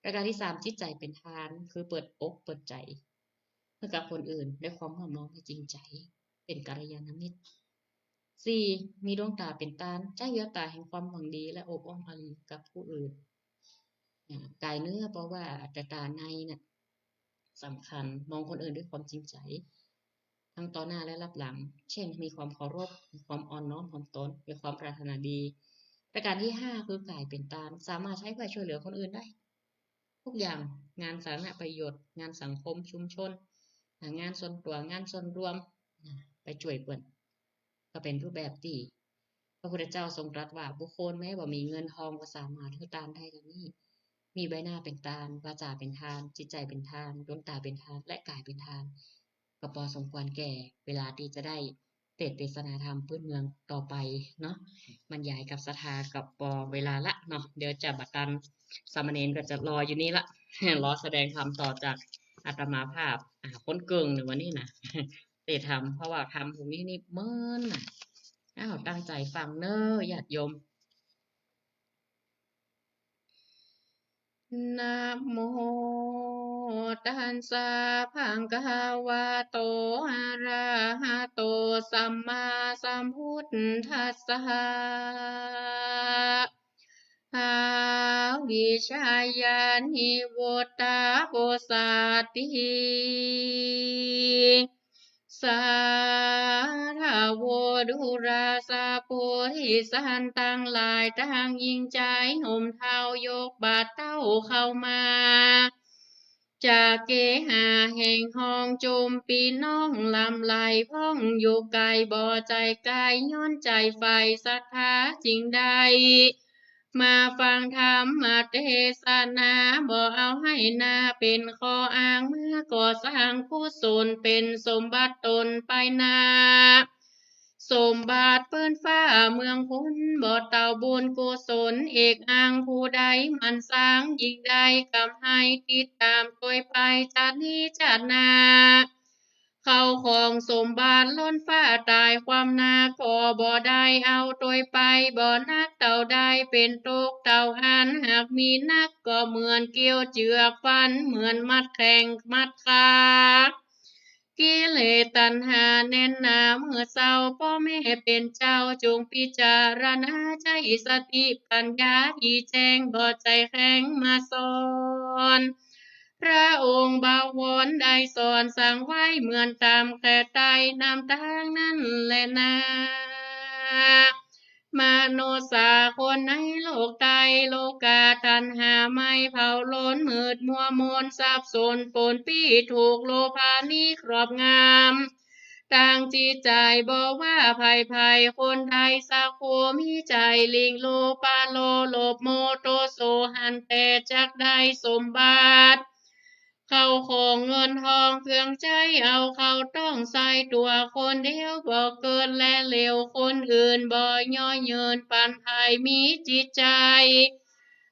ประการตี้สาม จิตใจ๋เป๋นตาน คือเปิดอกเปิดใจ๋หื้อกับคนอื่น ด้วยความนอบน้อมตี้จริงใจ๋ เป๋นกัลยาณมิตร สี่ มีดวงต๋าเป๋นตาน ใจ๊แววต๋าแห่งความหวังดี และอบอ้อมอารีกับผู้อื่น อ่า ก๋ายเนื้อ เพราะว่า แต่ต๋าในน่ะ สำคัญ มองคนอื่นด้วยความจริงใจ๋ ทั้งต่อหน้าและลับหลัง เช่น มีความเคารพ มีความอ่อนน้อมถ่อมตน มีความปรารถนาดี ประการตี้ห้า คือก๋ายเป๋นตาน สามารถใจ๊เปื้อช่วยเหลือคนอื่นได้ ทุกอย่าง งานสาธารณประโยชน์ งานสังคมชุมชน อ่า งานส่วนตั๋ว งานส่วนรวม อ่า ไปจ้วยเปิ้น ก็เป๋นรูปแบบตี้พระพุทธเจ้าทรงตรัสว่า บุคคลแม้บ่มีเงินทองก็สามารถหื้อตานได้ดังนี้ มีใบหน้าเป๋นตาน วาจ๋าเป๋นตาน จิตใจ๋เป๋นตาน ดวงต๋าเป๋นตาน และก๋ายเป๋นตาน ก็ปอสมควรแก่เวลาตี้จะได้เตสน์เตสนาธรรมปื้นเมืองต่อไปเนาะ บรรยายกับศรัทธาก็ปอเวลาละเนาะ เดี๋ยวจะบ่ตัน สามเณรก็จะรออยู่นี่ละ รอแสดงธรรมต่อจากอาตมาภาพ อ่า คนเกิ่งในวันนี้นะ เตสน์ธรรม เพราะว่าธรรมพวกนี้นี่เมินน่ะ อ้าว ตั้งใจ๋ฟังเน้อ ญาติโยม นะโมตัสสะ ภะคะวะโต อะระหะโต สัมมาสัมพุทธัสสะ อาวิชชา นิววุตตา โวสาติ สาธะโว ดูราสะ ปุริสันตังหลาย ตังญิงจายหนุ่มเฒ่า ยกบ่าเต้าเข้ามา จากเกหาแห่งห้องจุมปี้น้อง ลำไหลพ่องอยู่ไกล บ่ใจ้ไกล ย้อนใจ้ใฝ่ศรัทธาจึงได้ มาฟังธรรมเตสนา บ่เอาไห้หน้าเป๋นข้ออ้าง มาก่อสร้างกุศลเป๋นสมบัติตนไปหน้า สมบัติปื้นฟ้าเมืองคน บ่เต้าบุญกุศลเอกอัง ผู้ใดหมั่นสร้างยิ่งได้ กำไห้ติดต๋ามตวยไป จาตินี้จาติหน้า เข้าของสมบัติล้นฟ้าตายความหนัก ก็บ่ได้เอาตวยไป บ่หนักเต้าใดเป๋นตกเต้าอั้น หากมีนักก็เหมือนเกลียวเจือก ฟันเหมือนมัดแข้งมัดขา กิเลสตัณหาแน่นหนาเมื่อเศร้า ป้อแม่เป๋นเจ้าจงพิจารณา ใจ๊สติปัญญาอี้แจ้ง บ่ใจ้แข็งมาสอน พระองค์บวรได้สอนสั่งไว้ เหมือนต๋ามแก่ใต้น้ำตางนั้นแลนา มนุษย์สาคนในโลกใต้ โลกาตัณหาไหม้เผาโลน มืดมัวมนสับสนปนปี้ ถูกโลภานี้ครอบงำ ตางจิตใจ๋ บ่ว่าใผๆ คนใดสักผู้ มีใจ๋หลิ่งโลภะโลภโมโทโสหันแต๊จักได้สมบัติ เข้าของเงินทองเครื่องใจ๊ เอาเข้าต้องใส่ตั๋วคนเดียว บ่เกิดแลเหลียวคนอื่น บ่เยาะเยินปานใผ มีจิตใจ๋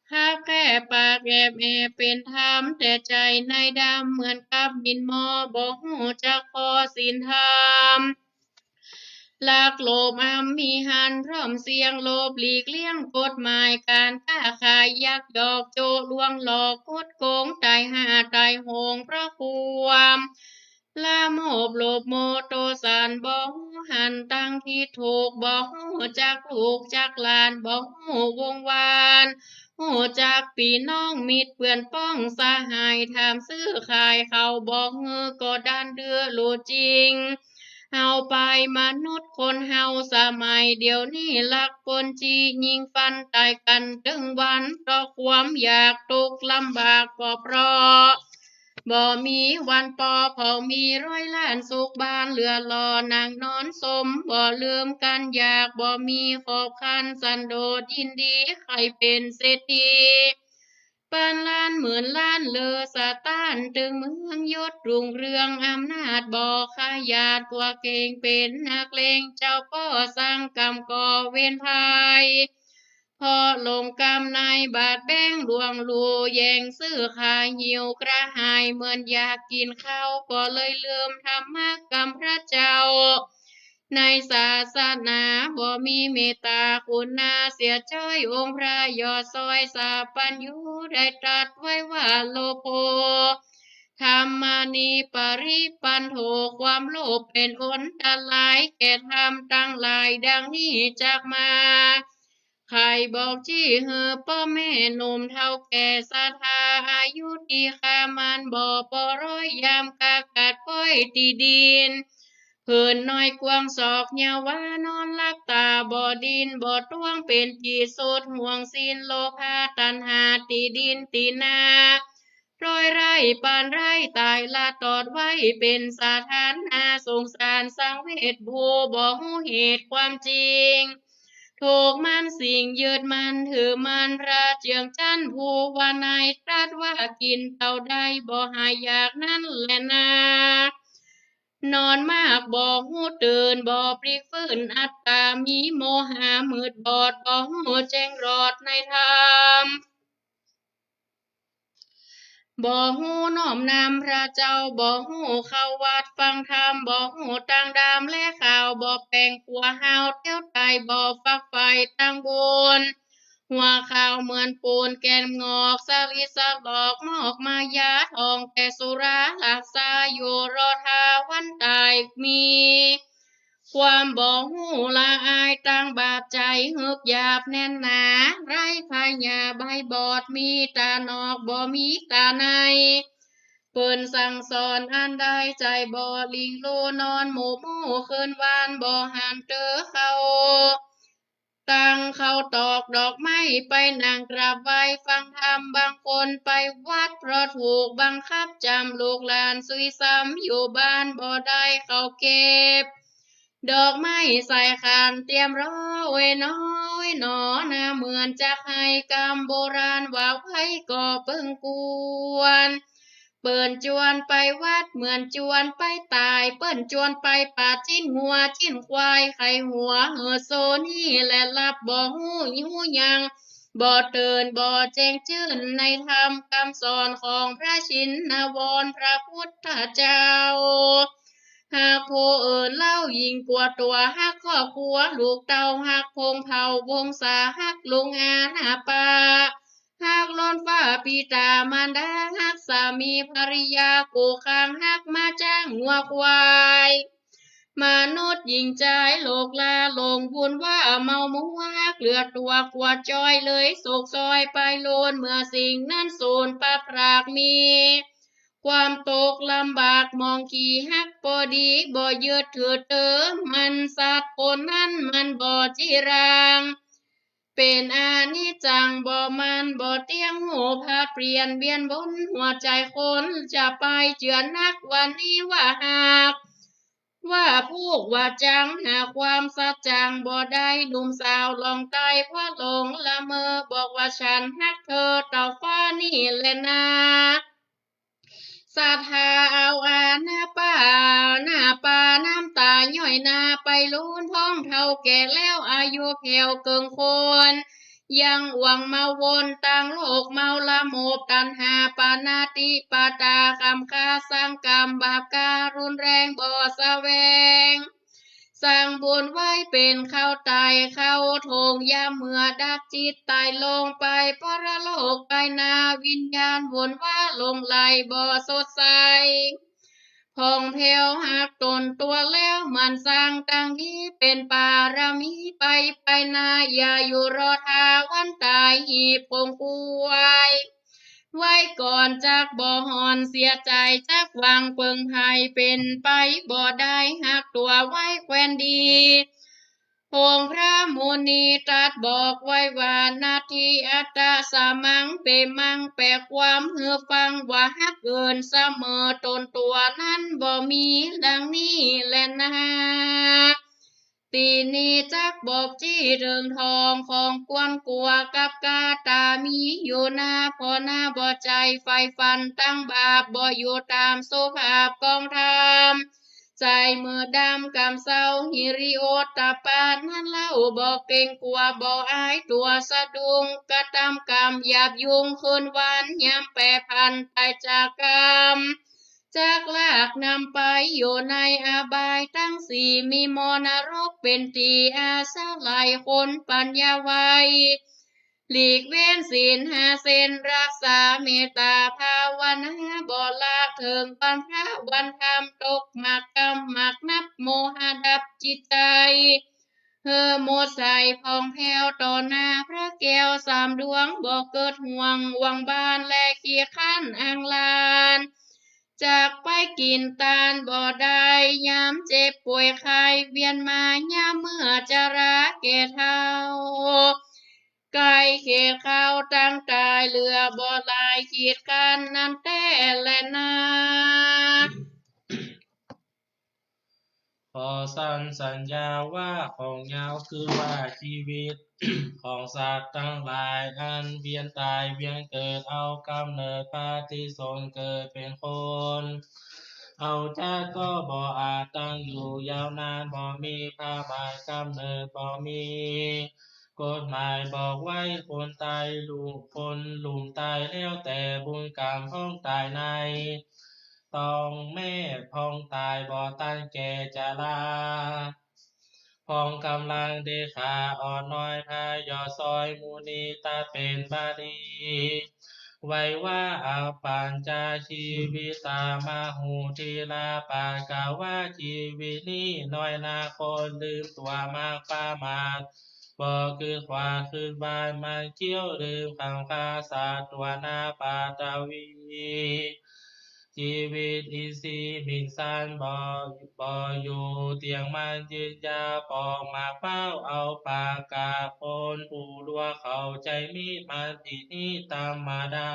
คับแคบปากแอบแอบเป๋นธรรม แต่ใจ๋ในดำเหมือนกับหมิ่นหมอ บ่ฮู้จักผ่อศีลธรรม ลักโลภอำมีหัน พร้อมเสี่ยงโลภหลีกเลี่ยงกฎหมาย ก๋านก๊าขายยักยอกโจ๊ะลวงหลอกคดโก๋ง ต๋ายห่าต๋ายโหงเพราะความ ละโมบโลภโมโทสัน บ่ฮู้หันตังผิดถูก บ่ฮู้จักลูกจักหลาน บ่ฮู้วงศ์วาน ฮู้จักปี้น้องมิตรเปื้อนป้องสหาย ถามซื้อขายเขาบ่หื้อ ก็ด้านดื้อรู้จริง เฮาไปมนุษย์คนเฮาสมัยเดี๋ยวนี้ ลักปล้นจี้ยิงฟันต๋ายกั๋นตึงวัน เพราะความอยากตกลำบาก ก็เพราะ บ่มีวันปอ เผามีร้อยล้านสุขบ้านเหลือหล่อ นั่งนอนสมบ่ลืมกั๋นอยาก บ่มีขอบคันสันโดษ ยินดีใค่เป๋นเศรษฐี ปันล้านหมื่นล้านเลอสะต้าน ตึงเมืองยศรุ่งเรืองอำนาจ บ่ขยาดกลัวเกรง เป๋นนักเลงเจ้าป้อ สร้างกรรมก่อเวรภัย เพราะหลงกำในบาทแบงก์ลวงลู่ แย่งซื้อขายหิวกระหาย เหมือนอยากกิ๋นข้าว ก็เลยลืมธรรมะกำพระเจ้า ในศาสนาบ่มีเมตต๋ากรุณาเสียจ้อย องค์พระยอดซ้อยสัพพัญญูได้ตรัสไว้ว่า โลภโภ ธัมมานิ ปริปันโท ความโลภเป๋นอันตรายแก่ธรรมตังหลาย ดังนี้จักมา ใค่บอกจี้หื้อป้อแม่หนุ่มเฒ่าแก่ศรัทธา อายุตี้ข้ามันบ่ปอร้อย ยามกากัดป้อยตี้ดิน ผืนน้อยกว้างศอกยาวา นอนหลับต๋าบ่ดิ้นบ่ตวง เป๋นตี้สุดห่วงสิ้นโลภะตัณหา ตี้ดินตี้นา ร้อยไร่ปานไร่ต๋ายละตอดไว้ เป๋นสถานะสงสารสังเวช ผู้บ่ฮู้เหตุความจริง ถูกมันสิ่งยึดมั่นถือมั่น พระเจื้องจั๊นผู้ว่าในตรัสว่า กิ๋นเต้าใดบ่หายอยากนั้นแลนา นอนมากบ่ฮู้ตื่น บ่ปลีกฟื้นอัตตา มีโมหะมืดบอด บ่ฮู้แจ้งรอดในธรรม บ่ฮู้น้อมนำพระเจ้า บ่ฮู้เข้าวัดฟังธรรม บ่ฮู้ตางดำและขาว บ่แป๋งขัวหาวเตี้ยวต๋าย บ่ฝักใฝ่ตางบุญ หัวขาวเหมือนปูนแก่นงอก สลิดสักดอกมอกมายาทอง แต่สุรารักษาอยู่รอดห้าวันต๋าย มีความบ่ฮู้ละอายตางบาป ใจ๋ฮึกหยาบแน่นหนา ไร้ผญาใบบอด มีต๋าหนอกบ่มีต๋าใน เปิ้นสั่งสอนอันใด ใจ๋บ่หลิ่งลู่ นอนหมู่มู่คืนวาน บ่หันเตื้อเข้า ตั้งเข้าตอกดอกไม้ ไปนั่งกราบไหว้ฟังธรรม บางคนไปวัดเพราะถูกบังคับจ๋ำ ลูกหลานซุยซ้ำอยู่บ้านบ่ได้เข้าเก็บ ดอกไม้ใส่ขันเตรียมรอไว้หนอ ไว้หนอนา เหมือนจักไห้กำโบราณว่า ไว้ก่อเปิงกวน เปิ้นจวนไปวัดเหมือนจวนไปตาย เปิ้นจวนไปปาดจิ๊นงัวจิ๊นควาย ไข่หัวเห่อโซนี่แหละหลับบ่ฮู้หยัง บ่ตื่นบ่แจ้งจื้นในธรรมกำสอนของพระชินวรพระพุทธเจ้า ฮักผู้อื่นเล่ายิ่งกว่าตั๋ว ฮักครอบครัวลูกเต้า ฮักพงศ์เผ่าวงศา ฮักลุงอาน้าป้า ฮักล้นฟ้าปิต๋ามารดา ฮักสามีภริยาคู่ครอง ฮักม้าจ๊างงัวควาย มนุษย์หญิงจายโลกลาหลงบุญว่าเมามัว ฮักเหลือตั๋วกว่าจอย เลยโศกซอยไปโลน เมื่อสิ่งนั้นสูญปัดพราก มีความตกลำบากมองขี้ ฮักบ่ดีบ่ยึดถือเติม มันสัตว์คนนั้นมันบ่จีรัง เป๋นอนิจจังบ่มั่นบ่เตี้ยง ฮู้ผลัดเปลี่ยนเวียนวน หัวใจ๋คนจะไปเจือนัก วันนี้ว่าฮัก ว่าผูกว่าจัง หาความสัจจังบ่ได้ หนุ่มสาวลองใต้พลัดหลงละเมอ บอกว่าฉันฮักเธอเต้าฟ้านี่แหละนา ศรัทธาเอาอาน้าป้า น้าป้าน้ำตาย้อยนา ไปลูนพ่องเฒ่าแก่แล้ว อายุแผ่วเกิ่งคน ยังหวังมาวน ตั้งโลกเมาละโมบตัณหา ปาณาติปาตา กรรมฆ่าสร้างกรรม บาปกล้ารุนแรง บ่แสวง สร้างบุญไว้เป๋นข้าวต๋ายข้าวโถง ยามเมื่อดับจิตต๋ายลงไปปรโลกไปนา วิญญาณวนว่าหลงไหลบ่สดใส ผ่องแผ้วฮักต๋นตั๋วแล้ว หมั่นสร้างตั้งดีเป๋นปารมี ไปไปนาอย่าอยู่รอท่าวันต๋าย หีบของควาย ไว้ก่อนจักบ่ฮ้อนเสียใจ๋ จักหวังเปิงใผเป๋นไปบ่ได้ ฮักตั๋วไว้แควนดี องค์พระมุนีตรัสบอกไว้ว่า นัตถิอัตตะสะมัง เป๋นมัง แปลความหื้อฟังว่า ฮักอื่นเสมอต๋นตั๋วนั้นบ่มี ดังนี้แลนา ตี้นี้จักบอกจี้เถิงทองของควรกั๋วกับกาต๋า มีอยู่นา ผ่อนาบ่ใจ๋ใฝ่ฝันตั้งบาป บ่อยู่ต๋ามสุภาพของธรรม ใจ๋มืดดำกำเศร้า หิริโอตตัปปะนั้นเล่า บ่เกรงกั๋วบ่อายตั๋วสะดุ้ง กระตำกรรมหยาบยุงคืนวัน ยามแปรผันต๋ายจากกรรม จักลากนำไปอยู่ในอบายตังสี่ มีหม้อนรกเป๋นตี้อาศัย คนปัญญาไว หลีกเว้นศีลห้าเส้น รักษาเมตต๋าภาวนา บ่ละเถิงวันพระวันธรรม ตกหมากกรรมหมากนับ โมหะดับจิตใจ๋ หื้อหมดใสผ่องแผ้วต่อหน้าพระแก้วสามดวง บ่เกิดห่วงหวังบาน และขี้คร้านอ้างลาน จักไปกิ๋นตานบ่ได้ ยามเจ็บป่วยไข้เวียนมา ยามเมื่อจราแก่เฒ่า ใก้เขตคราวตั้งต๋าย เหลือบ่หลายขีดคร้านนั้นแต๊แลนา ขอสันสัญญาว่าของยาวคือว่าจีวิต ของสัตว์ตังหลายอันเวียนต๋ายเวียนเกิด เอาก๋ำเนิดปฏิสนธิเกิดเป๋นคน เอาจักก็บ่อาจตั้งอยู่ยาวนาน บ่มีผ้าม่านก๋ำเนิด บ่มีกฎหมายบอกไว้ คนต๋ายลุ่ม คนลุ่มต๋ายแล้วแต่บุญกรรม พ่องต๋ายใน ตองแม่ พ่องต๋ายบ่ตันแก่จรา พ่องก๋ำลังเดขาอ่อนน้อย พระยอดซอยมุนีตรัสเป๋นบาลีไว้ว่า อัปปัญจาจีวิตามหูทิรา ปักกวาจีวิตนี้น้อยนัก คนลืมตั๋วมักประมาท บ่กึ๊ดขวาดกึ๊ดหว่าน มันเคี้ยวดื่มคำข้าสัตว์ตั๋วนา ปัตตวี จีวิตอินทรีย์หมิ่นสัน บ่ บ่อยู่เตี้ยงมั่นยืนยาว ปอกหมากเป้าเอาปากกา คนผู้ลัวเข้าใจ๋มิ มันตี้นี้ธรรมดา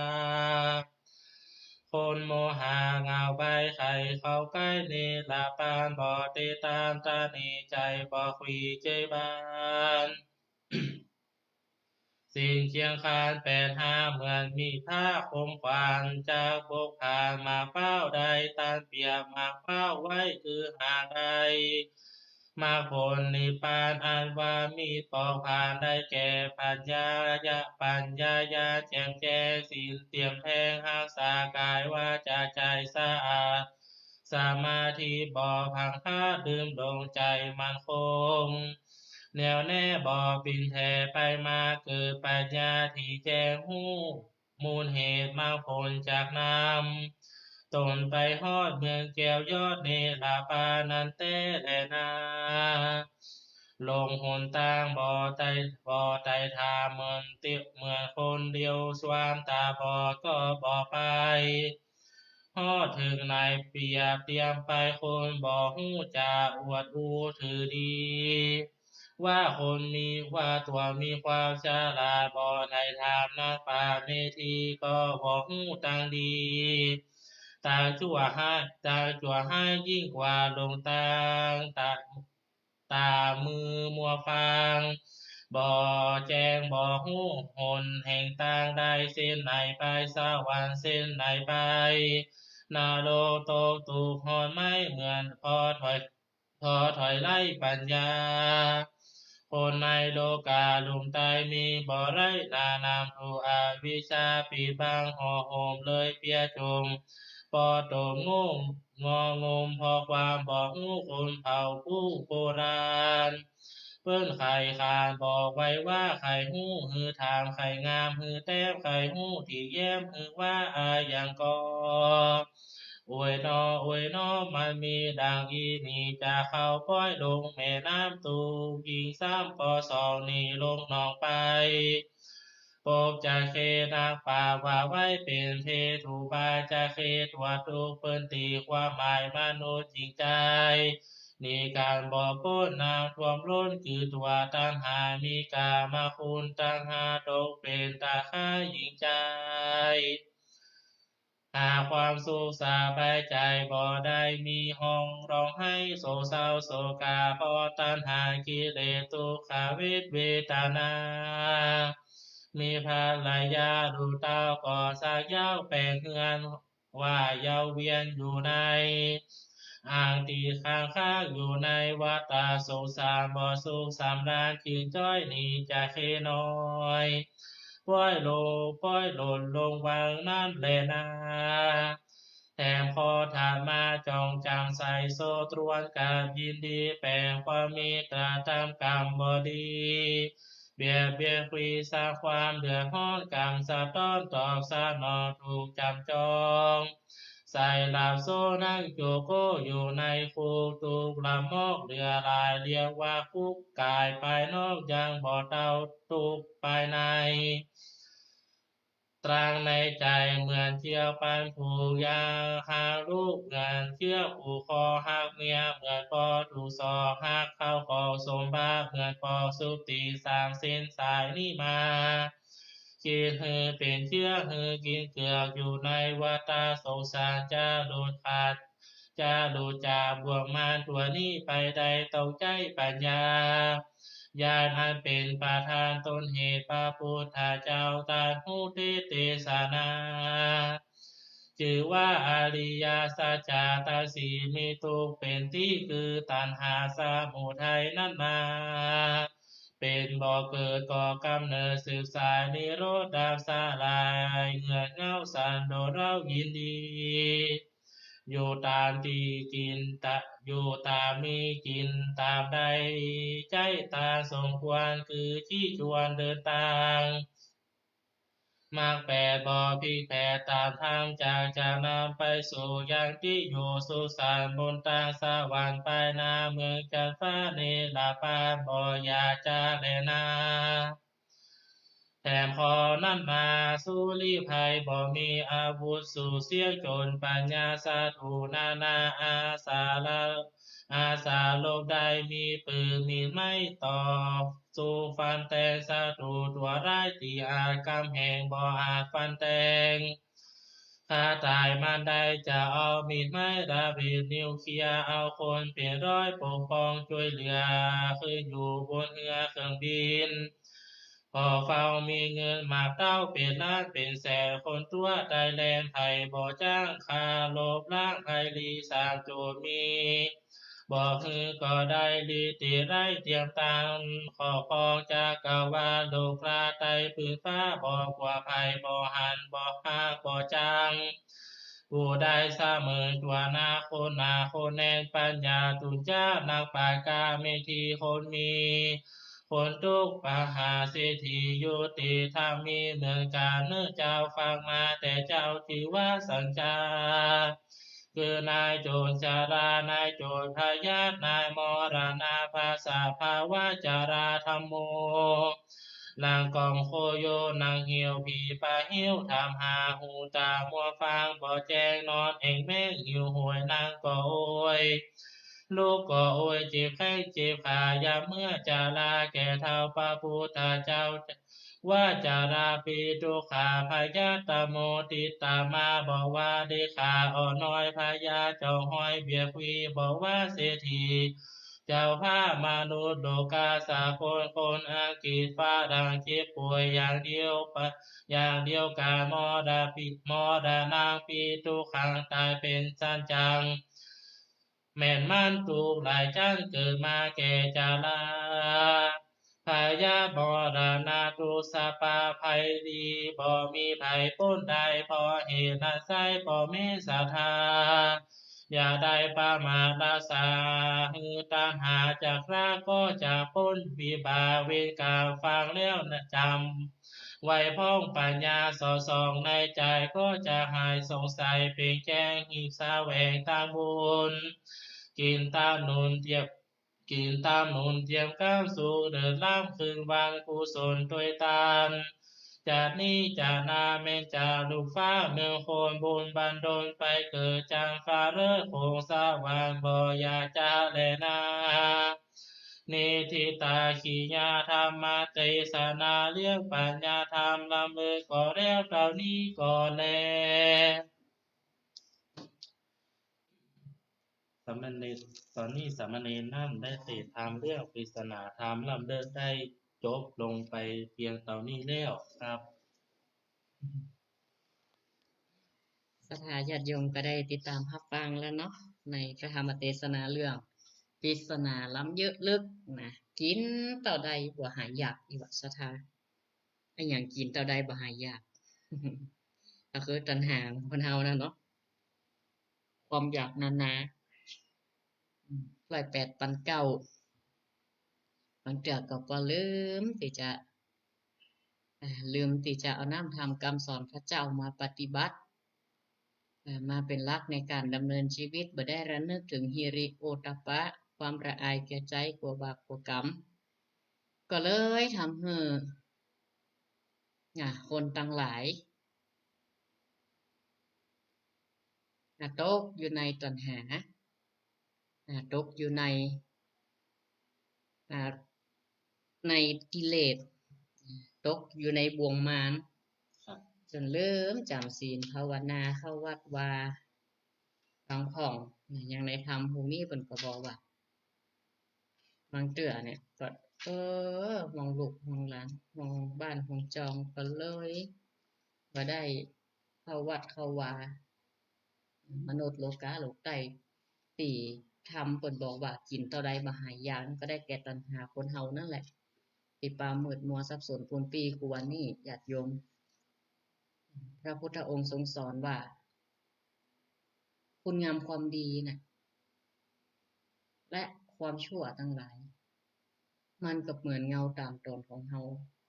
คนโมหะเหงาใบ้ ใค่เข้าใก้เนรปาน บ่ติดต๋ามตระหนี่ใจ๋ บ่ขวี้เจ๊ยบาน สิ่งเคียงข้างแปดห้า เหมือนมีดพร้าคมขว้าง จักบกพร่านหมากเป้าได้ ตันเปรียบหมากเป้าไว้คือหากได้มรรคผลนิพพาน อันว่ามีดปอกผร่านได้แก่ ปัญญาญา ปัญญาญาณแจ่มแจ้ง ศีลเตียมแทง ฮักษากายวาจาใจ๋สะอาด สมาธิบ่ผลังพลาด ดื่มดวงใจ๋มั่นคง แน่วแน่บ่ปิ้นแผ่ไปมา เกิดปัญญาตี้แจ้งฮู้ มูลเหตุมรรคผลจักนำ ตนไปฮอดเมืองแก้วยอดเนรปานนั้นแต๊แลนา หลงหนตางบ่ไต่ บ่ไต่ถาม เหมือนติ เหมือนคนเดียว ความต๋าบอดก็บ่ไป ฮอดเถิงไหนเปรียบเตียมไป คนบ่ฮู้จะอวดอู้ถือดี ว่าคนมี ว่าตั๋วมีความฉลาด บ่ไต่ถามนักปราชญ์เมธี ก็บ่ฮู้ตางดี ตางจั่วฮ้าย ตางจั่วฮ้ายยิ่งกว่าหลงตาง ต๋า ต๋ามือมัวฟาง บ่แจ้งบ่ฮู้หนแห่งตาง ได้เส้นไหนไปสวรรค์ เส้นไหนไปนรก ตกตุ๊กข์ฮ้อนไหม้ เหมือนพอถอย พอถอยไร้ปัญญา คนในโลก๋าลุ่มไต้ มีบ่ไร้หน้านำ ถูกอวิชชาปิดบังห่อหุ้ม เลยเปียจม ปอตมงม งองม เพราะความบ่ฮู้ คนเผ่าผู้โบราณ เปิ้นใค่ขานบอกไว้ว่า ใค่ฮู้หื้อถาม ใค่งามหื้อแต้ม ใค่ฮู้ตี้แย้มหื้อว่า อะหยังก่อ โอยหนอ โอยหนอ มันมีดังอี้นี้ จะเข้าป้อยลงแม่น้ำตุ๊กข์ ยิ่งซ้ำก็ส่องหนีลงหนองไป ปบจะเข้นักปราชญ์ว่าไว้เป๋นเพศอุบาย จะเข้ตั๋วตุ๊กข์ เปิ้นตี๋ความหมายมนุษย์หญิงจาย หนีกั๋นบ่ป๊นน้ำท่วมล้น คือตั๋วตัณหา มีก๋ามคุณตังห้า ตกเป๋นตาข่ายหญิงจาย หาความสุขสบายใจ๋บ่ได้ มีห้องร้องไห้โศกเศร้าโศกา เพราะตัณหากิเลสตุ๊กขเวทเวทนา มีภรรยาลูกเต้าก็สักเหย้า แป๋งเฮือนว่าเย้าเวียนอยู่ใน อังตี้ค้างคากอยู่ในวัฏฏะสงสาร บ่สุขสำราญ จึงจ้อยหนีจะเข้น้อย ป้อยลง ป้อยหล่นลงวังนั้นแลนา แถมข้อถัดมาจองจ๋ำใส่โซ่ตรวนกับยินดี แป๋งความมีกระทำกรรมบ่ดี เบียดเบียนฟรีสร้างความเดือดฮ้อน กรรมสะท้อนตอบสนองถูกจ๋ำจอง ใส่หลาบโซ่นั่งโจโก้อยู่ในคุก ตุ๊กข์ลำมอกเหลือหลาย เรียกว่าคุกกายภายนอก ยังบ่เต้าตุ๊กข์ภายใน ตรางในใจ๋เหมือนเจื้อกพันผูก ยังหางลูกเหมือนเจื้อกผูกคอ ฮักเมียเหมือนปอถูกศอก ฮักเข้าของสมบัติเหมือนปอกสุก ตี๋สามเส้นสายนี้มา คิดหื้อเป๋นเจื้อกหื้อกิ๋นเกือก อยู่ในวัฏฏะสงสาร จะหลุดขาด จะหลุดจากบ่วงมารตั๋วนี้ไปได้ ต้องใจ๊ปัญญา ญาณอันเป๋นประธานต้นเหตุ พระพุทธเจ้าตรัสฮู้เตสน์เตสนา จื้อว่าอริยสัจจะตังสี่ มีตุ๊กข์เป๋นตี้เกิด ตัณหาสมุทัยนั้นนา เป๋นบ่อเกิดก่อกำเนิด สืบสายนิโรธดับสลาย เหงือดเหง้าสันโดษเร้ายินดี อยู่ต๋ามตี้กิ๋นตะ อยู่ต๋ามมีกิ๋นต๋ามได้ ใจ๊ตางสมควร คือตี้จวนเดินตาง มรรคแปดบ่พลิกแผลง ต๋ามธรรมจักจะนำไปสู่ยังตี้อยู่สุขสันต์ บนตางสวรรค์ไปนา เมืองจันทร์ฟ้าเนรปาน บ่อย่าจะแลนา แถมข้อนั้นมา สุริภัยบ่มีอาวุธ สู้เสี้ยงโจ๋รปัญญา ศัตรูนานาอาสาละ อาสาลบได้ มีปืนมีไม้ต่อสู้ฟันแตง ศัตรูตั๋วร้ายตี้อาจกำแหง บ่อาจฟันแตง ฆ่าต๋ายมันได้ จะเอามีดไม้ระเบิดนิวเคลียร์ เอาคนเป๋นร้อยปกป้องจ้วยเหลือ ขึ้นอยู่บนเฮือเครื่องบิน ขอเฝ้ามีเงินมากเต้าเป๋นล้านเป๋นแสน คนตั๋วไต้แลนด์ ใผบ่จ้างข้าลบล้างภัยลี้ สามโจ๋รมี บ่หื้อก็ได้ ลี้ตี้ไร้เตียมตาน ครอบครองจักรวาลโลกาไต้ พื้นฟ้าบ่กั๋วภัย บ่หันบ่ฮักบ่จัง ผู้ได้เสมอตั๋วหน้าคนหนาคนแน่น ปัญญาตุจจะนักปราชญ์กาเมธีคนมี คนตุ๊กข์ปหาเศรษฐียุติธรรมมีเหมือนกันเนอเจ้า ฟังมาแต่เจ้า ทิวสัญจา คือนายโจรชรา นายโจรพยาธิ นายมรณะ พาสะภาวะจรา ธัมโม นางกองโคโย นางเหี่ยวผีปะหิ้ว ถามหาหูตามัว ฟังบ่แจ้ง นอนแอ่งแม้ง หิวโหย นั่งก็โอย ลุกก็โอย เจ็บแข้งเจ็บขา ยามเมื่อจารา แก่เฒ่า พระพุทธเจ้า ว่าจาราปิตุกขา พยาธิตะโมติดตามมา บอกว่าได้ขาอ่อนน้อย พยาธิเจาะห้อยเบียดวี บอกว่าเศรษฐี เจ้าฟ้ามนุษย์โลกาสากล คนอังกฤษฝรั่ง เจ็บป่วยอย่างเดียวปะ อย่างเดียวกัน มรณะปิ มรณังปิตุกขัง ตายเป็นจั๊นจัง แม่นมันทุกข์หลายจั๊น เกิดมาแก่จารา พยาธิมรณะทุกข์สะปาภัยดี บ่มีไผป๊นได้ เพราะเหตุนั้นไซร้ พ่อแม่ศรัทธา อย่าได้ประมาท รักษาหื้อตัณหาจักละ ก็จะป๊นวิบากเวรกรรม ฟังแล้วนะจำ ไว้พร้อมปัญญาสอดส่องในใจ๋ ก็จะหายสงสัยเป่งแจ้ง หีบแสวงตางบุญ กิ๋นตางหนุนเตียม กิ๋นตางหนุนเตียมก๋ำสุข เลิศล้ำคืนวันกุศลตวยตาน จาตินี้จาติหน้าแม่นจารุกฟ้าเมืองคน บุญบันดลไปเกิดจั้งฟ้าเลิศ คงสวรรค์บ่อยากจะแลนา นิฏฐิตา กิริยาธรรมเตสนา เรื่องปัญญาธรรมล้ำเลิศ ก็แล้วเต้านี้ก่อนแล สามเณร ต๋อนนี้สามเณรนั้นได้เตสน์ธรรมเรื่องปริศนาธรรมล้ำเลิศได้จบลงไปเปียงเต้านี้แล้วครับ ศรัทธาญาติโยมก็ได้ติดต๋ามฮับฟังแล้วเนาะ ในพระธรรมเตสนาเรื่องปริศนาล้ำเยอะลึกนะ กิ๋นเต้าใดบ่หายอยาก อี่หว่าศรัทธา อะหยังกิ๋นเต้าใดบ่หายอยาก ก็คือตัณหาของคนเฮานั่นเนาะ ความอยากหนาๆ อืม ร้อยแปดปันเก้า บางเตื้อก็ ก็ลืมตี้จะ อ่า ลืมตี้จะเอาน้ำธรรมกำสอนพระเจ้ามาปฏิบัติ อ่า มาเป๋นหลักในก๋านดำเนินชีวิต บ่ได้ระนึกเถิงหิริโอตตัปปะ ความละอายแก่ใจ๋ กั๋วบาปกั๋วกรรม ก็เลยทำหื้อ อ่า คนตังหลาย อ่า ตกอยู่ในตัณหา อ่า ตกอยู่ใน อ่า ในกิเลส ตกอยู่ในบ่วงมาร ครับ จ๋นลืมจ๋ำศีลภาวนา เข้าวัดวา พังผ่อง อย่างในธรรมฮูนี้เปิ้นก็บอกว่า บางเตื้อเนี่ยก็ เออ ห่วงลูกห่วงหลาน ห่วงบ้านห่วงจอง ก็เลยบ่ได้เข้าวัดเข้าวา มนุษย์โลกา โลกใต้ ตี้ธรรมเปิ้นบอกว่ากิ๋นเต้าใดบ่หายอยาก ก็ได้แก่ตัณหาคนเฮานั่นแหละ ตี้ปามืดมัวสับสนปูนปี้กูวันนี้ ญาติโยม พระพุทธองค์ทรงสอนว่า คุณงามความดีน่ะ และความชั่วตังหลาย มันก็เหมือนเงาต๋ามต๋นของเฮา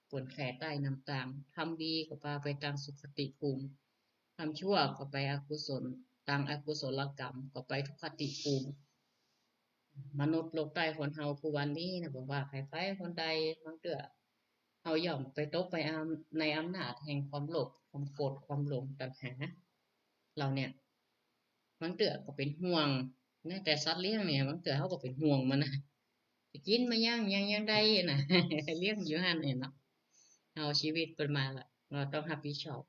เปิ้นแผ่ใต้นำตาง ทำดีก็ปาไปตางสุคติภูมิ ทำชั่วก็ไปอกุศล ตางอกุศลกรรม ก็ไปทุคติภูมิ มนุษย์โลกใต้คนเฮากูวันนี้น่ะ บ่ว่าใผๆ คนใด บางเตื้อ เฮาย่อมไปตกไปอำ ในอำนาจแห่งความโลภ ความโกรธ ความหลง ตัณหา เฮาเนี่ย บางเตื้อก็เป๋นห่วง แม้แต่สัตว์เลี้ยงเนี่ย บางเตื้อเฮาก็เป๋นห่วงมันนะ จะกิ๋นมายัง ยัง ยังได้นะ เลี้ยงอยู่หั้นเนี่ยเนาะ เฮาชีวิตเปิ้นมาละ เฮาต้องฮับผิดชอบ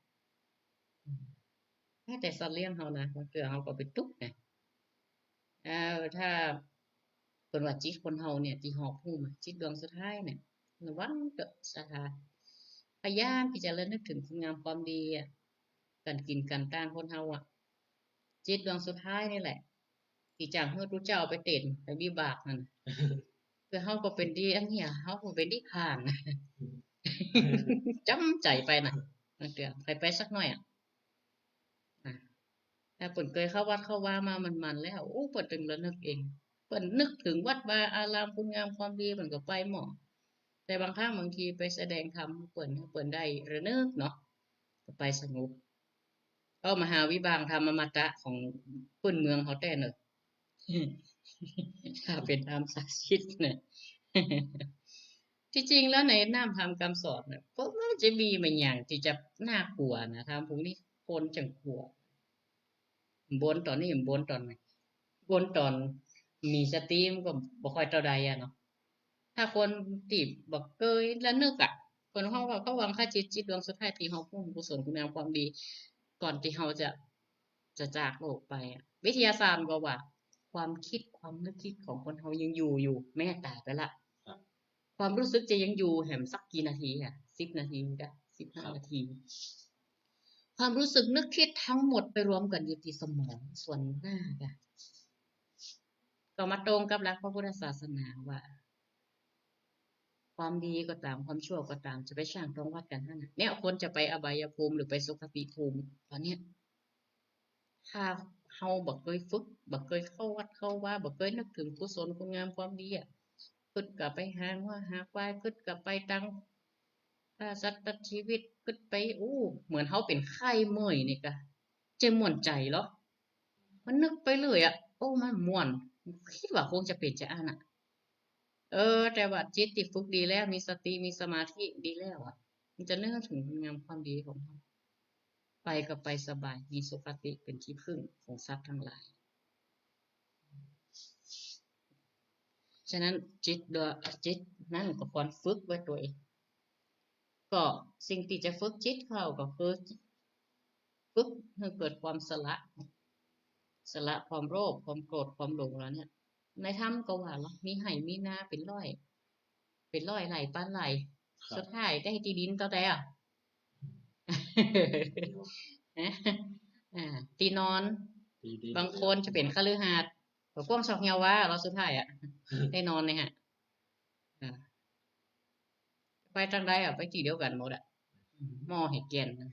แม้แต่สัตว์เลี้ยงเฮานะ บางเตื้อเฮาก็เป๋นตุ๊กข์นะ เอ่อ ถ้าเปิ้นว่าจิตคนเฮาเนี่ย ตี้หอบหุ้มอะ จิตดวงสุดท้ายเนี่ย ระวังเต๊อะศรัทธา พยายามตี้จะระนึกเถิงคุณงามความดีอะ ก๋านกิ๋นก๋านตางคนเฮาอะ จิตดวงสุดท้ายนี่แหละ ตี้จะหื้อตุ๊เจ้าไปเต้น ไปวิบากหั้น คือเฮาก็เป๋นตี้อันเนี้ย เฮาก็เป๋นตี้ผ่าน จ๋ำใจ๋ไปนะ บางเตื้อ ไป ไปสักหน้อยอะ อ่ะ ถ้าเปิ้นเกยเข้าวัดเข้าวามาหมั่นๆ แล้ว โอ้ เปิ้นตึงระนึกเอง เปิ้นนึกเถิงวัดวาอารามคุณงามความดี เปิ้นก็ไปหมด แต่บางครั้งบางทีไปแสดงธรรมเปิ้น เปิ้นได้ระนึกเนาะ ก็ไปสงบ ก็มหาวิบากธรรมอมตะของปื้นเมืองเฮาแต๊เนาะ ถ้าเป๋นต๋ามศักดิ์สิทธิ์เนาะ ตี้จริงแล้วในน้ำธรรมกำสอนน่ะ ก็บ่จะมีบางอย่างตี้จะน่ากลัวนะ ธรรมพวกนี้คนจั่งกลัว บ่นต๋อนนี้ บ่นต๋อนไหน บ่นต๋อนมีสติมันก็บ่ค่อยเต้าใดอะเนาะ ถ้าคนตี้บ่เกยระนึกอะ คนเฮาก็ ก็หวังค่าจิต จิตดวงสุดท้ายตี้เฮาพุ่งกุศลคุณงามความดี ก่อนตี้เฮาจะ จะจากโลกไปอะ วิทยาศาสตร์ก็ว่า ความคิดความนึกคิดของคนเฮายังอยู่อยู่ แม้ต๋ายไปละ ครับ ความรู้สึกจะยังอยู่แหมสักกี่นาทีอะ สิบนาทีกะ สิบห้า ครับ นาที ความรู้สึกนึกคิดทั้งหมดไปรวมกั๋นอยู่ตี้สมองส่วนหน้ากะ ก็มาตรงกับหลักพระพุทธศาสนาว่า ความดีก็ต๋าม ความชั่วก็ต๋าม จะไปสร้างตรงวัดกั๋นหั้นน่ะ เนี่ย คนจะไปอบายภูมิหรือไปสุคติภูมิ ต๋อนเนี้ย ถ้าเฮาบ่เกยฝึก บ่เกยเข้าวัดเข้าวา บ่เกยนึกเถิงกุศลคุณงามความดีอะ กึ๊ดกะไปหางัวหาควาย กึ๊ดกะไปตังฆ่าสัตว์ตัดชีวิต กึ๊ดไป อู้ เหมือนเฮาเป๋นไข้เมื่อยนี่กะ จะม่วนใจ๋เหรอ มันนึกไปเรื่อยอะ โอ้ มันม่วน กึ๊ดว่าคงจะเป๋นจาอั้นน่ะ เออ แต่ว่าจิตตี้ฝึกดีแล้ว มีสติ มีสมาธิดีแล้วอะ มันจะนึกเถิงคุณงามความดีของเฮา ไปก็ไปสบาย มีสุคติเป๋นตี้ผึ้งของสัตว์ตังหลาย ฉะนั้นจิตดวง จิตนั้นก็ควรฝึกไว้ตวยเอง ก็สิ่งตี้จะฝึกจิตเฮาก็คือ ฝึกหื้อเกิดความสละ สละความโลภ ความโกรธ ความหลงแล้วเนี่ย ในธรรมก็ว่าละ มีไฮ่มีนาเป๋นร้อย เป๋นร้อยไฮ่ ปานไฮ่ ครับ สุดท้ายได้ตี้ดินเต้าใดอะ ฮะ อ่า ตี้นอน ตี้ดิน บางคนจะเป๋นคฤหัสถ์ ก็กว้างซอกเหี่ยวว่า แล้วสุดท้ายอะ ได้นอนเนี่ยฮะ อ่า ไปตังใดอะ ไปตี้เดียวกั๋นหมดอะ หม้อไฮ่แก่นนะ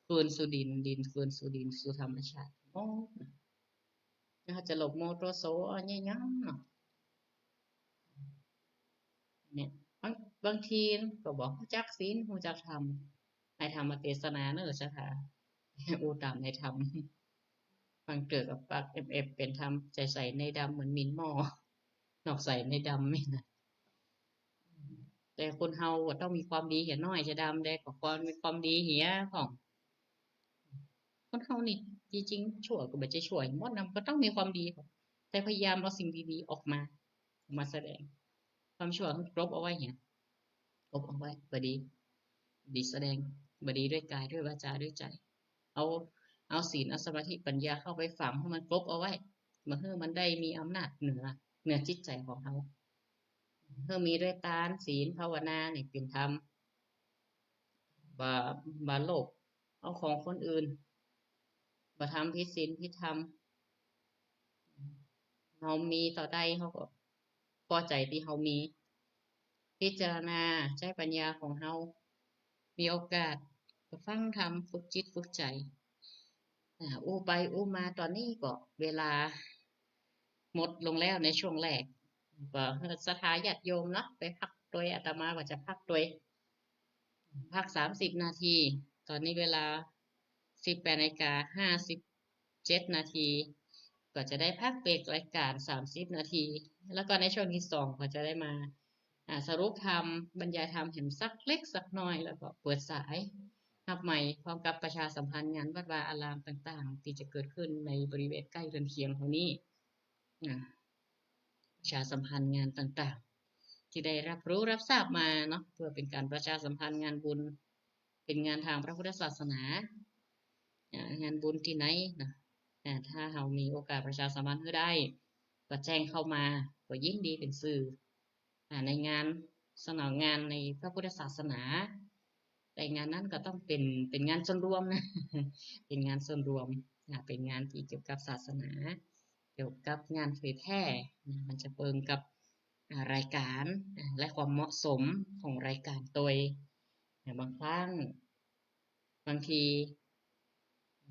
คืนสู่ดิน ดินคืนสู่ดิน สู่ธรรมชาติ โอ้ แล้วจะหลบโมโตโสอะหยังเนาะ เนี่ย บาง บางทีก็บ่ฮู้จักศีล ฮู้จักธรรม ในธรรมเตสนาเน่อเจ้าค่ะ อู้ต๋ามในธรรม บางเตื้อก็ปากแอบๆ เป๋นธรรม ใจ๋ใส่ในดำเหมือนหมิ่นหม้อ นอกใส่ในดำนี่นะ แต่คนเฮาอะต้องมีความดีเหียน้อยจะดำแด ก็ควรมีความดีเหียพ่อง คนเฮานี่จริงๆ ชั่วก็บ่ใจ้ชั่วหมดนะ ก็ต้องมีความดีพ่อง แต่พยายามเอาสิ่งดีๆ ออกมา มาแสดง ความชั่วกลบเอาไว้เหีย กลบเอาไว้ บ่ดี บ่ดีแสดง บ่ดีด้วยกาย ด้วยวาจา ด้วยใจ๋ เอา เอาศีล เอาสมาธิ ปัญญาเข้าไปฝังหื้อมันกลบเอาไว้ บ่หื้อมันได้มีอำนาจเหนือ เหนือจิตใจ๋ของเฮา หื้อมีด้วยตาน ศีล ภาวนานี่เป๋นธรรม บ่ บ่โลภเอาของคนอื่น บ่ทำผิดศีลผิดธรรม เฮามีเต้าใดเฮาก็ปอใจ๋ตี้เฮามี พิจารณา ใจ๊ปัญญาของเฮา มีโอกาสก็ฟังธรรม ฝึกจิตฝึกใจ๋ อ่า อู้ไปอู้มา ต๋อนนี้ก็เวลาหมดลงแล้วในช่วงแรก ก็ศรัทธาญาติโยมเนาะ ไปพักตวย อาตมาก็จะพักตวย พักสามสิบนาที ต๋อนนี้เวลาสิบแปดนาฬิกาห้าสิบเจ็ดนาที ก็จะได้พักเบรกรายการสามสิบนาที แล้วก็ในช่วงที่สองก็จะได้มา อ่า สรุปธรรม บรรยายธรรมแหมสักเล็กสักน้อย แล้วก็เปิดสายฮับใหม่ พร้อมกับประชาสัมพันธ์งานวัดวาอารามต่างๆ ตี้จะเกิดขึ้นในบริเวณใก้เฮือนเคียงเฮานี้ อ่า ประชาสัมพันธ์งานต่างๆ ตี้ได้ฮับรู้ฮับทราบมาเนาะ เปื้อเป๋นก๋านประชาสัมพันธ์งานบุญ เป๋นงานตางพระพุทธศาสนา อ่า งานบุญตี้ไหนเนาะ อ่า ถ้าเฮามีโอกาสประชาสัมพันธ์หื้อได้ ก็แจ้งเข้ามา ก็ยินดีเป๋นสื่อ อ่า ในงานสนองงานในพระพุทธศาสนา แต่งานนั้นก็ต้องเป๋น เป๋นงานส่วนรวมนะ เป๋นงานส่วนรวม อ่า เป๋นงานตี้เกี่ยวกับศาสนา เกี่ยวกับงานเผยแพร่นะ มันจะเปิงกับ อ่า รายก๋าน อ่า และความเหมาะสมของรายก๋านตวย อ่า บางครั้ง บางที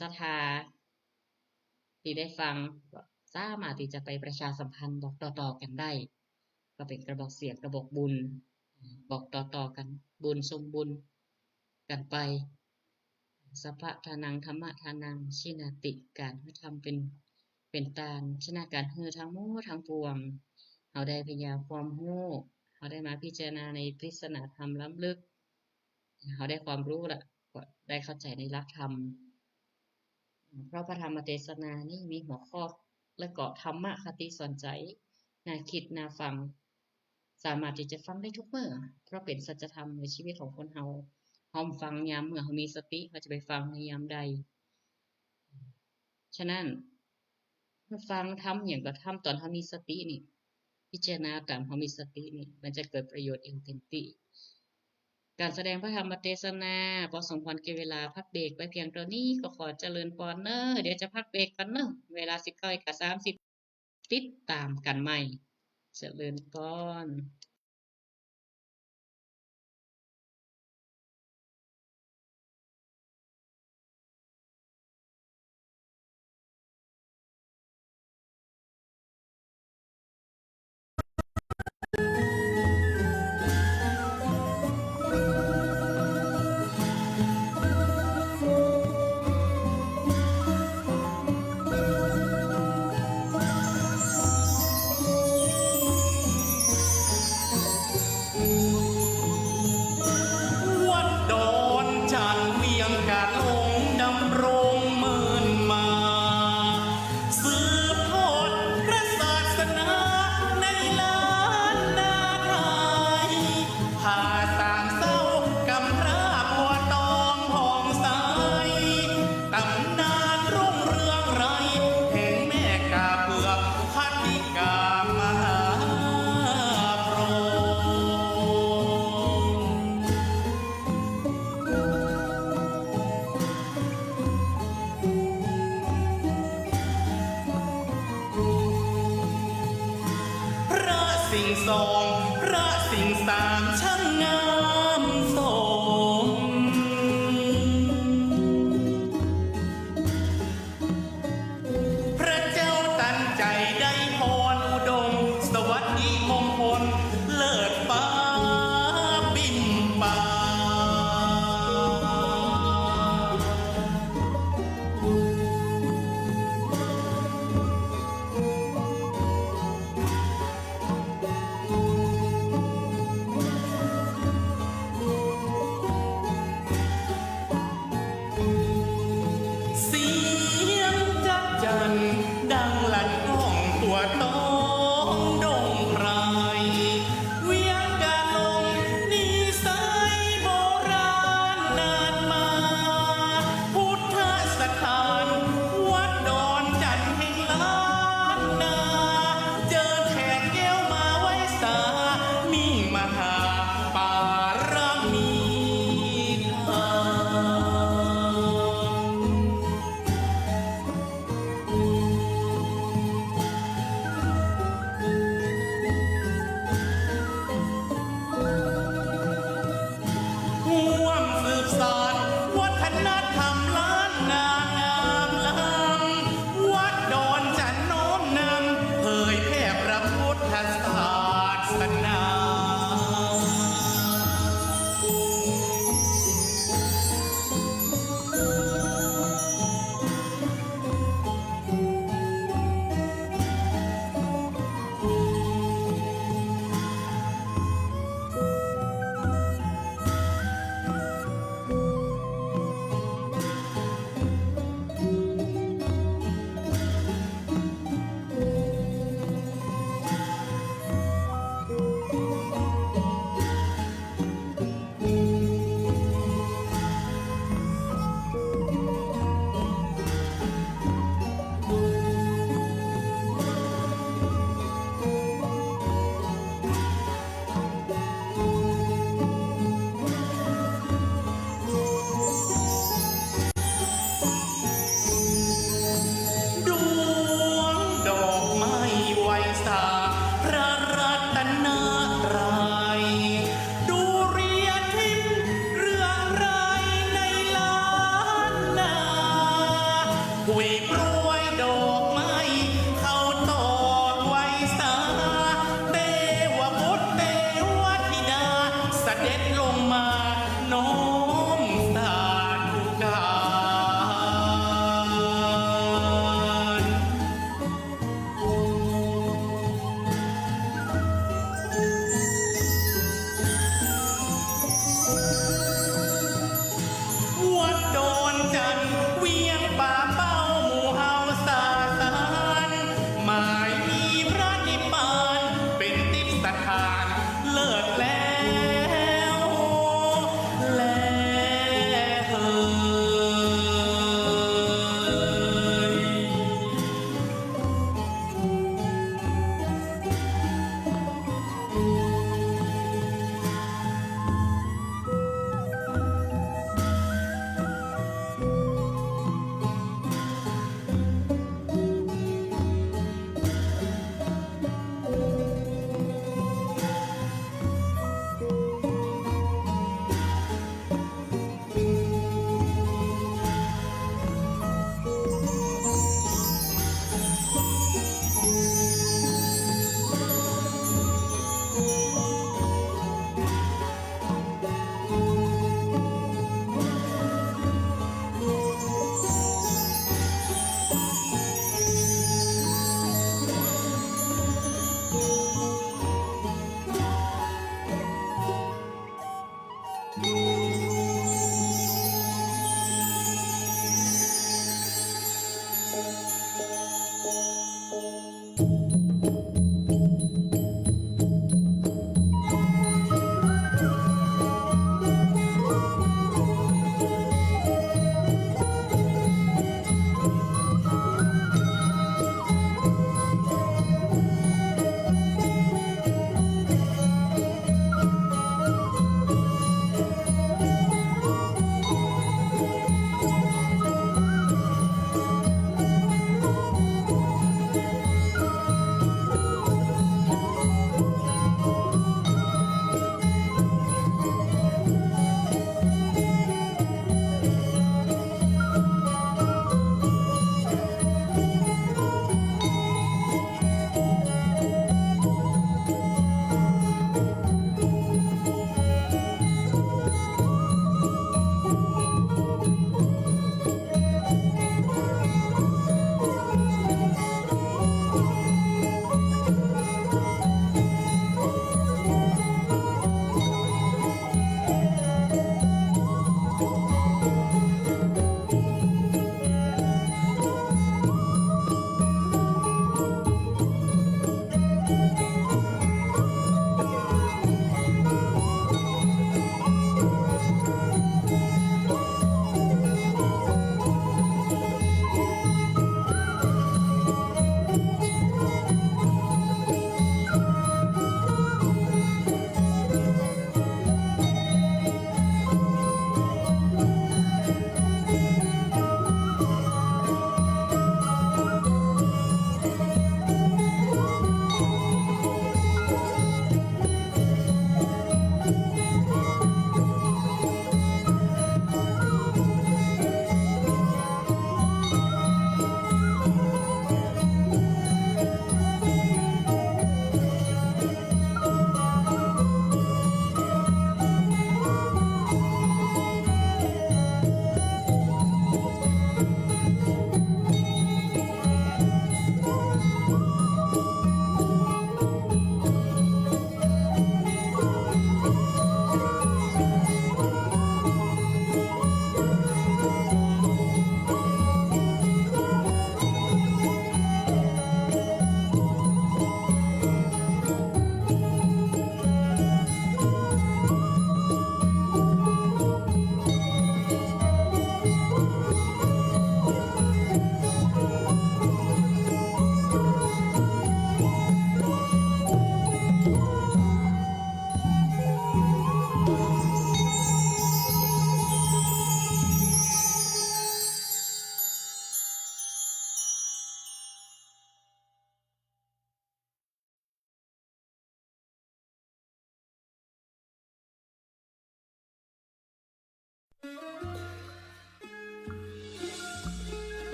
ศรัทธา ตี้ได้ฟัง ก็สามารถตี้จะไปประชาสัมพันธ์บอกต่อๆ กั๋นได้ ก็เป๋นกระบอกเสียงกระบอกบุญ บอกต่อๆ กั๋น บุญส่งบุญกั๋นไป สัพพะทานัง ธัมมะทานัง ชินาติ ก๋านหื้อธรรมเป๋น เป๋นตาน ชนะก๋านหื้อทั้งหมดทั้งปวง เฮาได้ปัญญาความฮู้ เฮาได้มาพิจารณาในเทศนาธรรมล้ำลึก เฮาได้ความฮู้ละ ก็ได้เข้าใจ๋ในหลักธรรม เพราะพระธรรมเทศนานี้มีหัวข้อ และก็ธรรมคติสอนใจ๋ น่าคิดน่าฟัง สามารถตี้จะฟังได้ทุกเมื่อ เพราะเป๋นสัจธรรมในชีวิตของคนเฮา เฮาฟังยามเมื่อเฮามีสติ เฮาจะไปฟังในยามใด ฉะนั้น ฟังธรรมหยังก็ทำต๋อนเฮามีสตินี่ พิจารณาต๋อนเฮามีสตินี่ มันจะเกิดประโยชน์เองเต็มตี้ ก๋านแสดงพระธรรมเทศนา ปอสมควรแก่เวลา พักเบรกไว้เพียงเต้านี้ ก็ขอเจริญปอนเน่อ เดี๋ยวจะพักเบรกก่อนเน่อ เวลาสิบเก้านาฬิกาสามสิบ ติดต๋ามกั๋นใหม่ เจริญปอน วัดดอนจานเวียงกาหลงดำรงเมินมา สืบทอดพระศาสนาในล้านนาไทย ผ่าสางเศร้ากำพร้าบัวตองผ่องใส ต๋ำนานรุ่งเรืองไร แห่งแม่กาเปือก พัทธิกามหาโพธิ์ พระสิงห์สอง พระสิงห์สาม ช่างงามสม พระเจ้าตันใจ๋ได้พรอุดม สวัสดิมงคลเลิศฟ้าบิ่มป่า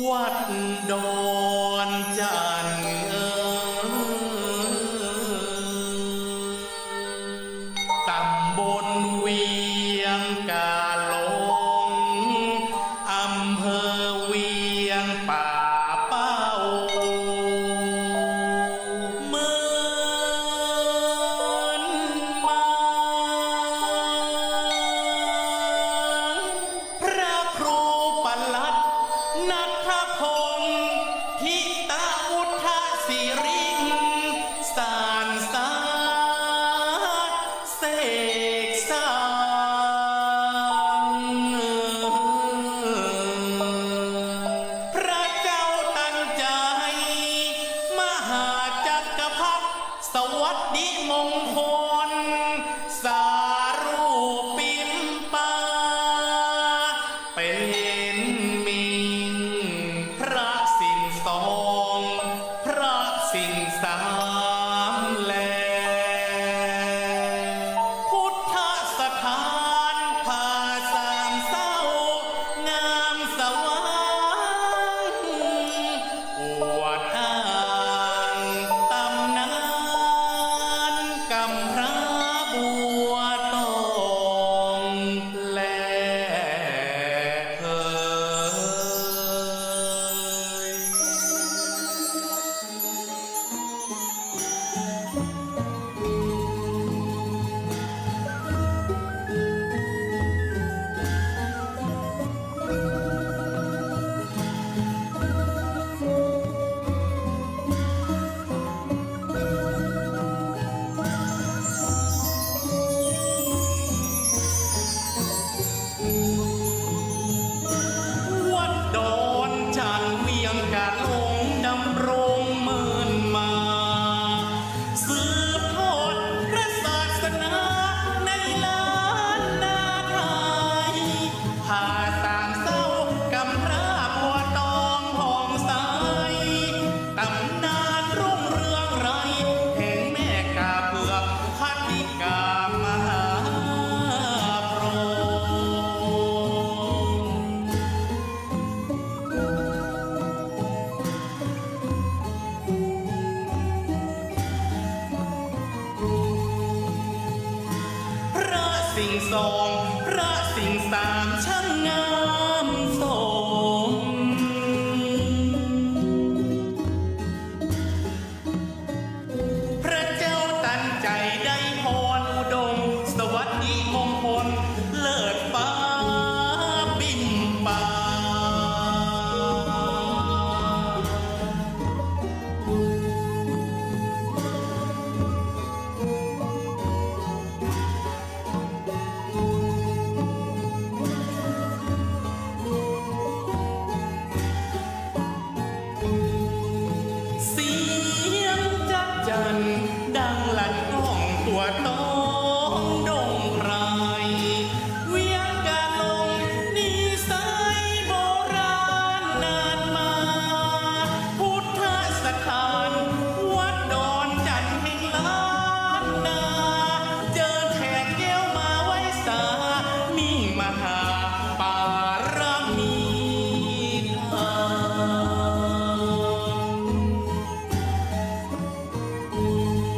วัดดอนจั่นเอ๋ย ต๋ำบลเวียงกาหลง อำเภอเวียงป่าเป้า เมือนมา พระครูปลัดนัทพงษ์ ทิตะพุทธสิริ สานสาเสกสรรค์ พระเจ้าตันใจ๋ มหาจักรพรรดิ สวัสดิมงคล สารูปปิมปา เป๋นมิ่ง พระสิ่งสอง พระสิ่งสามแล พุทธสถานผาสามเศร้า งามสว่าง อวดอ้างตำนาน กำพร้าบัวตองแลเอ่ย วัดดอนจั่นเวียงกาหลง ดำรงเมินมา สืบทอดพระศาสนาในล้านนาไทย ผาสามเศร้ากำพร้าบัวตองผ่องใส ตำนานรุ่งเรืองไกร แห่งแม่กาเผือก พันนิกามหาพรหม พระสิ่งสอง พระสิ่งสาม ช่างงามสม พระเจ้าตันใจ๋ได้พรอุดม สวัสดิมงคล เลิศฟ้าปิมปา เสียงจ๊ะจั่นดังลั่นก้องทั่วท้องดงไพร เวียงกาหลงนิสัยโบราณนานมา พุทธสถานวัดดอนจั่นแห่งล้านนา เจิญแขกแก้วมาไหว้สา มิ่งมหาปารมีธรรม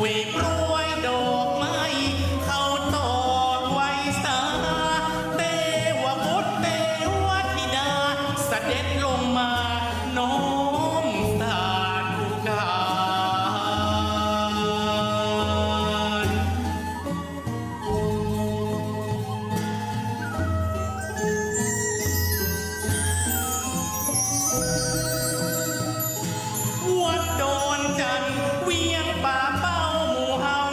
ปุยปรวยดอกไม้ เขาตอกไหว้สา เตวบุตรเตวธิดา เสด็จลงมาน้อมสาธุการ วัดดอนจันทน์เวียงป่าเป้า หมู่เฮา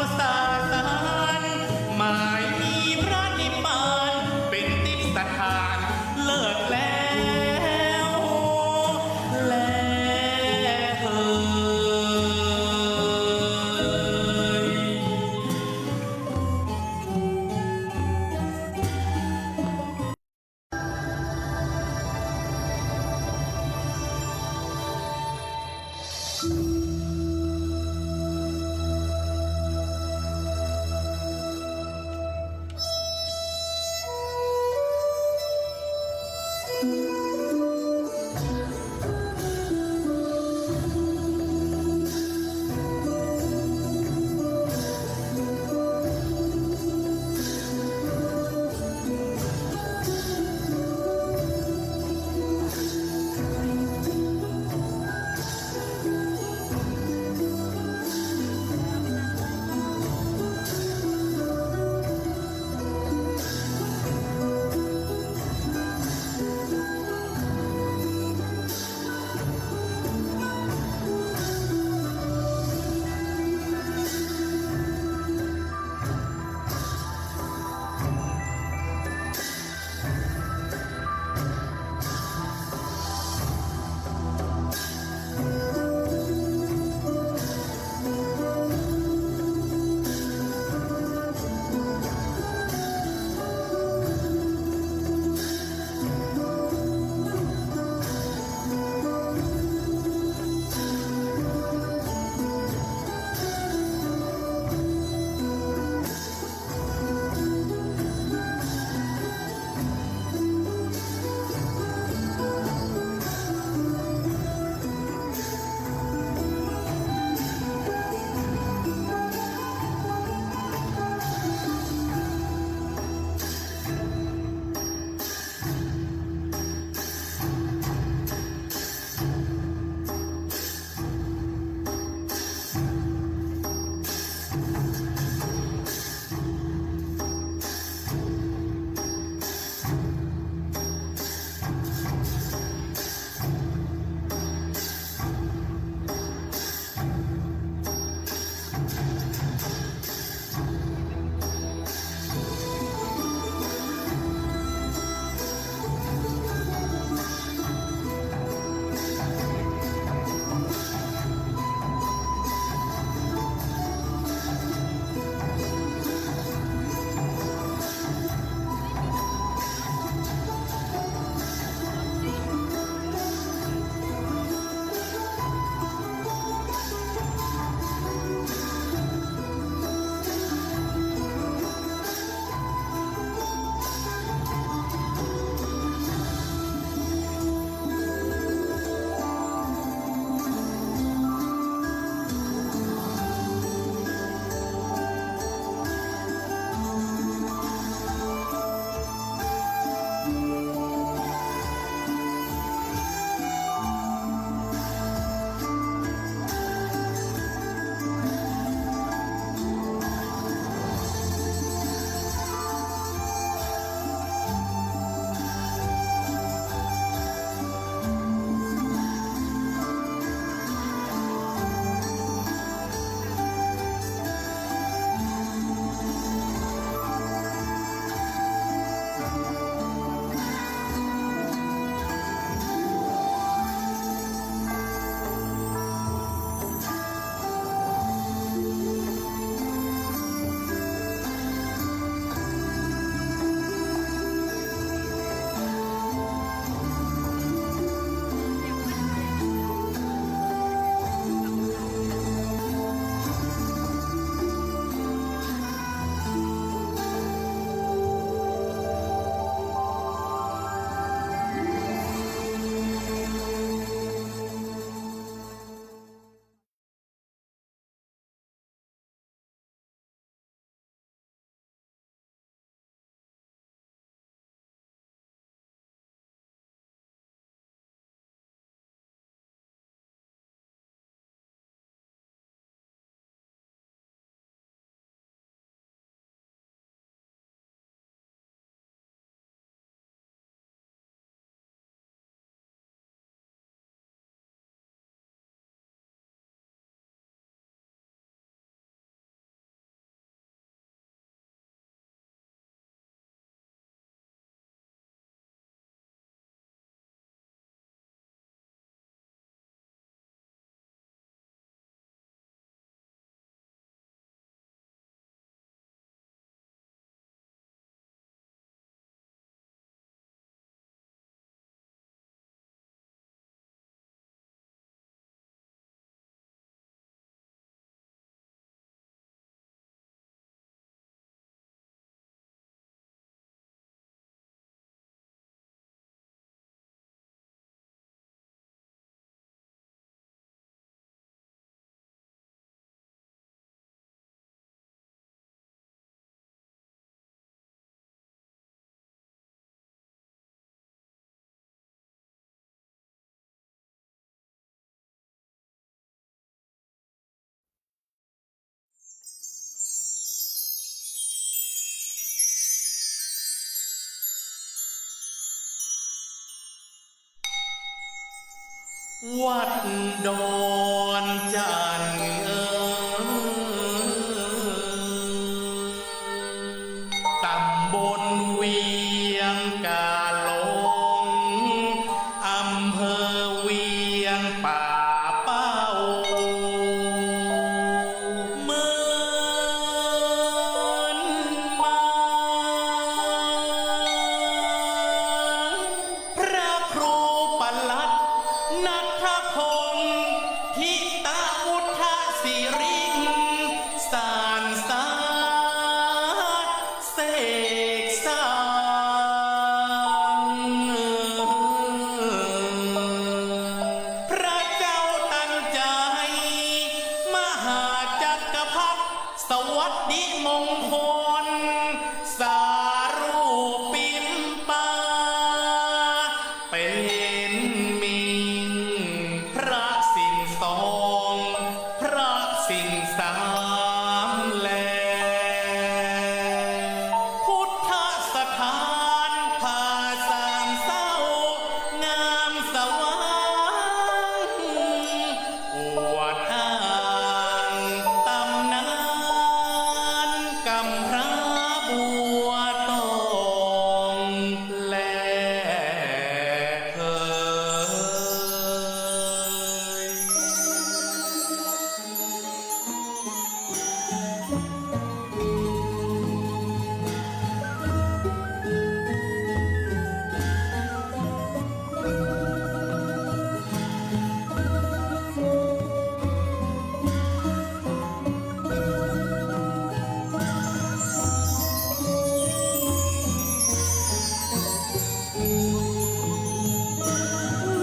วัดดอนจั่นเอ๋ย ต๋ำบลเวียงกาหลง อำเภอเวียงป่าเป้า เมือนมา พระครูปลัดณัฐพงษ์ ธิตะพุทธสิริ สานสาเสกสรรค์ พระเจ้าตันใจ๋ มหาจักรพรรดิ สวัสดิมงคล สารูปปิมปา เป๋นมิ่ง พระสิ่งสอง พระสิ่งสามแล พุทธสถานผาสามเศร้า งามสว่าง อวดอ้างตำนาน กำพร้าบัวตองแลเอ๋ย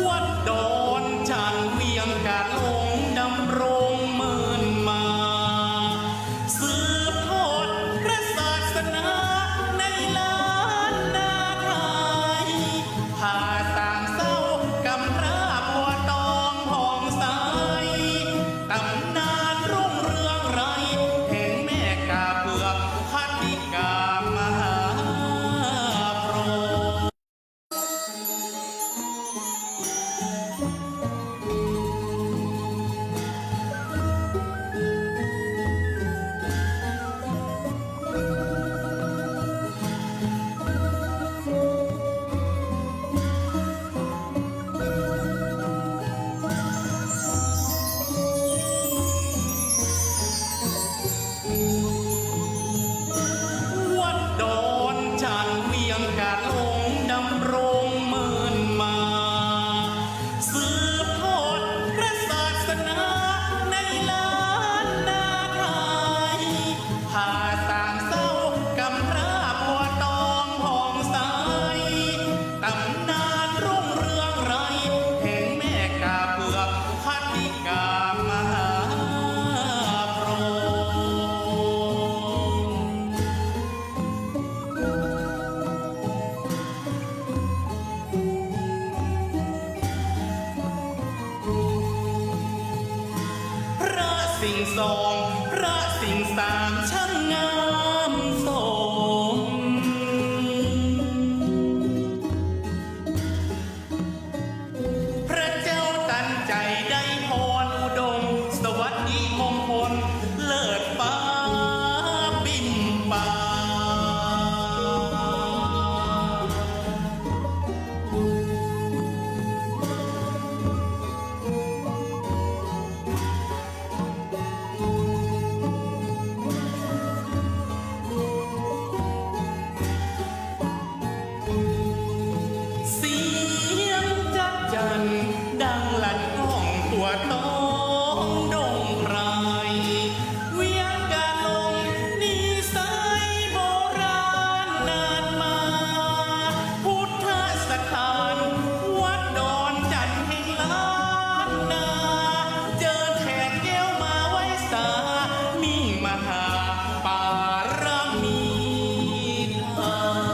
วัดดอนจั่นเวียงกาหลงดำรงเมินมา สืบทอดพระศาสนาในล้านนาไทย ผาสามเศร้ากำพร้าบัวตองผ่องใส ตำนานรุ่งเรืองไร แห่งแม่กาเผือก คติกามหาพรหม วัดดอนจั่นเวียงกาหลงดำรงเมินมา สืบทอดพระศาสนาในล้านนาไทย ผาสามเศร้ากำพร้าบัวตองผ่องใส ตำนานรุ่งเรืองไร แห่งแม่กาเผือก คติกามหาพรหม พระสิ่งสอง พระสิ่งสาม ช่างงามสม พระเจ้าตันใจ๋ได้พรอุดม สวัสดิมงคล เลิศฟ้าปิ่มปา เสียงจ๊ะจั่นดังลั่นก้องทั่วตองดงไพร เวียงกาหลงนิสัยโบราณนานมา พุทธสถานวัดดอนจั่นแห่งล้านนา เจิญแขกแก้วมาไหว้สา มิ่งมหาปารมีธรรม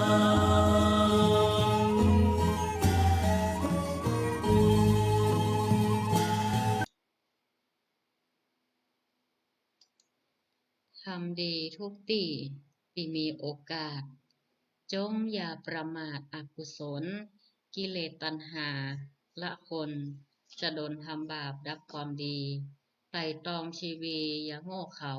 ทำดีทุกตี้ตี้มีโอกาส จงอย่าประมาทอกุศล กิเลสตัณหาละคน จะดลทำบาปดับความดี ไตร่ตรองชีวีอย่าโง่เขลา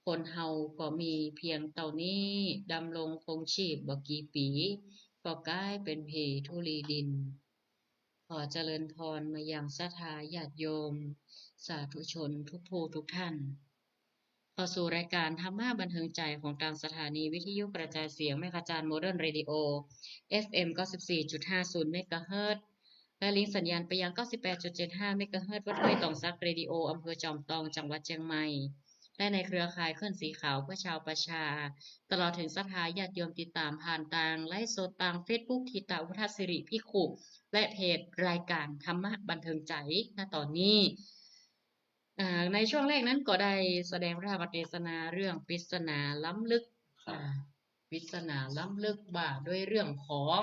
คนเฮาก็มีเพียงเต้านี้ ดำรงคงชีพบ่กี่ปี๋ ก็ก๋ายเป๋นผีธุลีดิน ขอเจริญพรมายังศรัทธาญาติโยม สาธุชนทุกผู้ทุกท่าน เข้าสู่รายการธรรมะบันเทิงใจของตางสถานีวิทยุกระจายเสียงแม่กาจารย์โมเดิร์นเรดิโอ เอฟเอ็ม เก้าสิบสี่จุดห้าศูนย์ เมกะเฮิรตซ์ และลิงก์สัญญาณไปยัง เก้าสิบแปดจุดเจ็ดห้า เมกะเฮิรตซ์ วัดห้วยตองสักเรดิโอ อำเภอจอมตอง จังหวัดเชียงใหม่ และในเครือข่ายคลื่นสีขาวเพื่อชาวประชา ตลอดเถิงศรัทธาญาติโยมติดต๋ามผ่านตางไลฟ์สดตางเฟซบุ๊ก ธีตะวุฒสิริภิกขุ และเพจรายการธรรมะบันเทิงใจ ณ ต๋อนนี้ อ่า ในช่วงแรกนั้นก็ได้แสดงพระธรรมเตสนาเรื่องปริศนาล้ำลึก ครับ อ่า ปริศนาล้ำลึกว่าด้วยเรื่องของ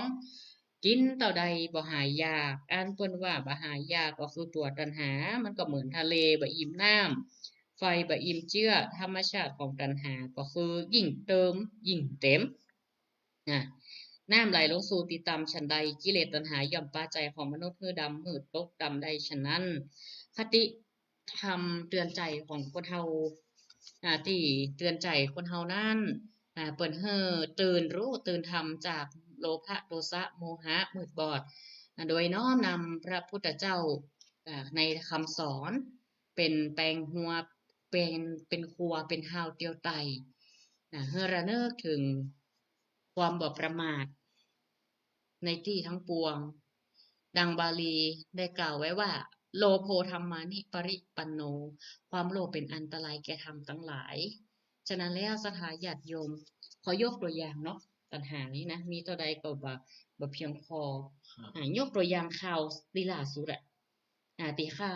กิ๋นเต้าใดบ่หายอยาก อันเปิ้นว่าบ่หายอยากก็คือตั๋วตัณหา มันก็เหมือนทะเลบ่อิ่มน้ำ ไฟบ่อิ่มเจื้อ ธรรมชาติของตัณหาก็คือยิ่งเติมยิ่งเต็ม นะ น้ำไหลลงสู่ตี้ต่ำฉันใด กิเลสตัณหาย่อมปาใจ๋ของมนุษย์หื้อดำมืดตกดำได้ฉะนั้น คติธรรมเตือนใจ๋ของคนเฮา อ่า ตี้เตือนใจ๋คนเฮานั้น อ่า เปิ้นหื้อตื่นรู้ตื่นธรรมจากโลภะโทสะโมหะมืดบอด อ่า โดยน้อมนำพระพุทธเจ้า อ่า ในคำสอน เป๋นแป๋งฮัว เป๋น เป๋นครัว เป๋นฮาวเตียวไต่ นะ หื้อระนึกเถิงความบ่ประมาทในตี้ทั้งปวง ดังบาลีได้กล่าวไว้ว่า โลโภธัมมานิปริปันโน ความโลภเป๋นอันตรายแก่ธรรมตังหลาย ฉะนั้นแล้วศรัทธาญาติโยม ขอยกตั๋วอย่างเนาะ ตัณหานี้นะ มีเต้าใดก็บ่ บ่เพียงพอ ครับ อ่า ยกตั๋วอย่างข่าวตี้ล่าสุดอะ อ่า ตี้ฆ่า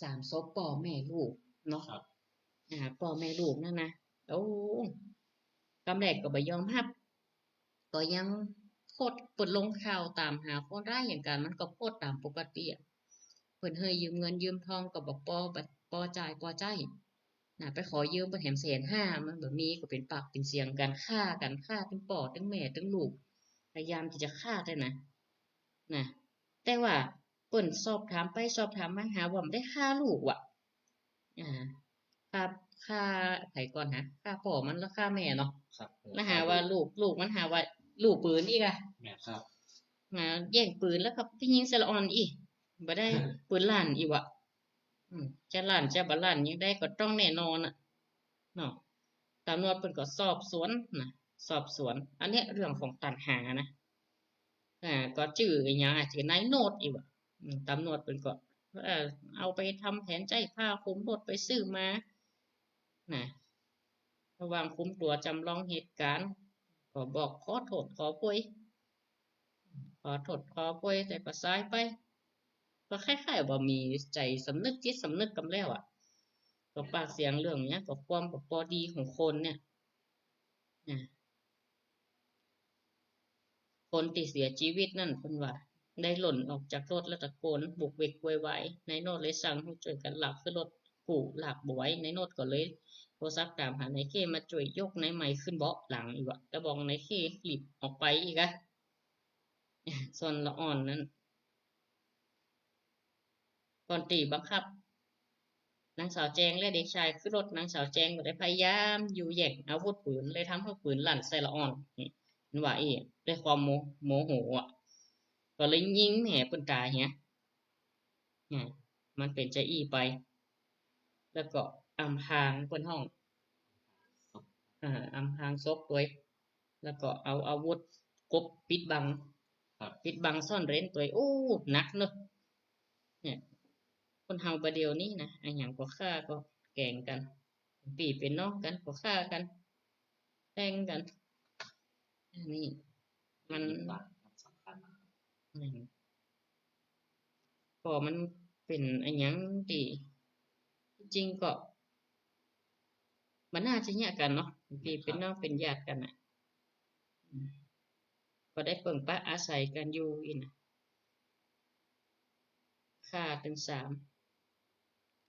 สามศพป้อแม่ลูกเนาะ ครับ อ่า ป้อแม่ลูกนั้นนะ โอ้ กำแรกก็บ่ยอมฮับ ก็ยังโพสต์ เปิ้นลงข่าวต๋ามหาคนร้ายอย่างกั๋น มันก็โพสต์ต๋ามปกติอะ เปิ้นหื้อยืมเงินยืมทองก็บ่ปอ บ่ปอจ่ายปอใจ๊ นะ ไปขอยืมเปิ้นแถมแสนห้า มันบ่มี ก็เป๋นปากเป๋นเสียงกั๋น ฆ่ากั๋น ฆ่าตึงป้อตึงแม่ตึงลูก พยายามตี้จะฆ่าแต๊นะ นะ แต่ว่าเปิ้นสอบถามไปสอบถามมาหาว่าบ่ได้ฆ่าลูกว่ะ อ่า ฆ่า ฆ่าใผก่อนหา ฆ่าป้อมันแล้วฆ่าแม่เนาะ ครับ แล้วหาว่าลูก ลูกมันหาว่าลูกปืนอีกอะ แม่นครับ หาแย่งปืนแล้วก็ไปยิงใส่ละอ่อนอีก บ่ได้ปืนลั่นอีกว่ะ อืม จะลั่นจะบ่ลั่นยังไงก็ต้องแน่นอนอะ เนาะ ตำรวจเปิ้นก็สอบสวนนะ สอบสวน อันเนี้ยเรื่องของตัณหานะ อ่า ก็จื้ออะหยังอะ จื้อนายโนดอีกว่ะ อืม ตำรวจเปิ้นก็ เอ่อ เอาไปทำแผนใจ๊ผ้าคลุมรถไปซื้อมา นะ ระหว่างคุมตั๋วจำลองเหตุการณ์ ก็บอกขอโต้ษขอโพย ขอโต้ษขอโพยแต่ก็สายไป ก็คล้ายๆ บ่มีใจ๋สำนึกจิตสำนึกกั๋นแล้วอะ ก็ปากเสียงเรื่องเนี้ย ก็ความบ่ปอดีของคนเนี่ย นะ คนตี้เสียจีวิตนั้นเปิ้นว่า ได้หล่นออกจากรถแล้วตะโกนโวกเวกโวยวาย นายโนดเลยสั่งหื้อจ้วยกั๋นลากขึ้นรถกู้ลากบ่ไหว นายโนดก็เลยโทรศัพท์ต๋ามหานายเข้มาจ้วยยกนายใหม่ขึ้นเบาะหลังอีกว่ะ แต่บอกนายเข้รีบออกไปอีกอะ ส่วนละอ่อนนั้น ก่อนตี้บังคับนางสาวแจงและเด็กชายขึ้นรถ นางสาวแจงก็ได้พยายามอยู่แย่งอาวุธปืน เลยทำหื้อปืนลั่นใส่ละอ่อน นี่ มันว่าอี้ ด้วยความโม โมโหอะ ก็เลยยิงแหมเปิ้นต๋ายเหีย อ่า มันเป๋นจาอี้ไป แล้วก็อำพรางเปิ้นฮ้อง อ่า อำพรางศพตวย แล้วก็เอาอาวุธกบปิดบัง ครับ ปิดบังซ่อนเร้นตวย โอ้ หนักเนาะ เนี่ย คนเฮาบ่าเดี่ยวนี้นะ อะหยังก็ฆ่าก็แก๋งกั๋น เป๋นปี้เป๋นน้องกั๋นก็ฆ่ากั๋น แทงกั๋น อันนี้มัน สำคัญนะครับ อืม ก็มันเป๋นอะหยังตี้ ตี้จริงก็ มันน่าจะเยียะกั๋นเนาะ ตี้เป๋นน้องเป๋นญาติกั๋นน่ะ อืม ก็ได้เปิ่งปะอาศัยกั๋นอยู่อี้นะ ฆ่าตึงสาม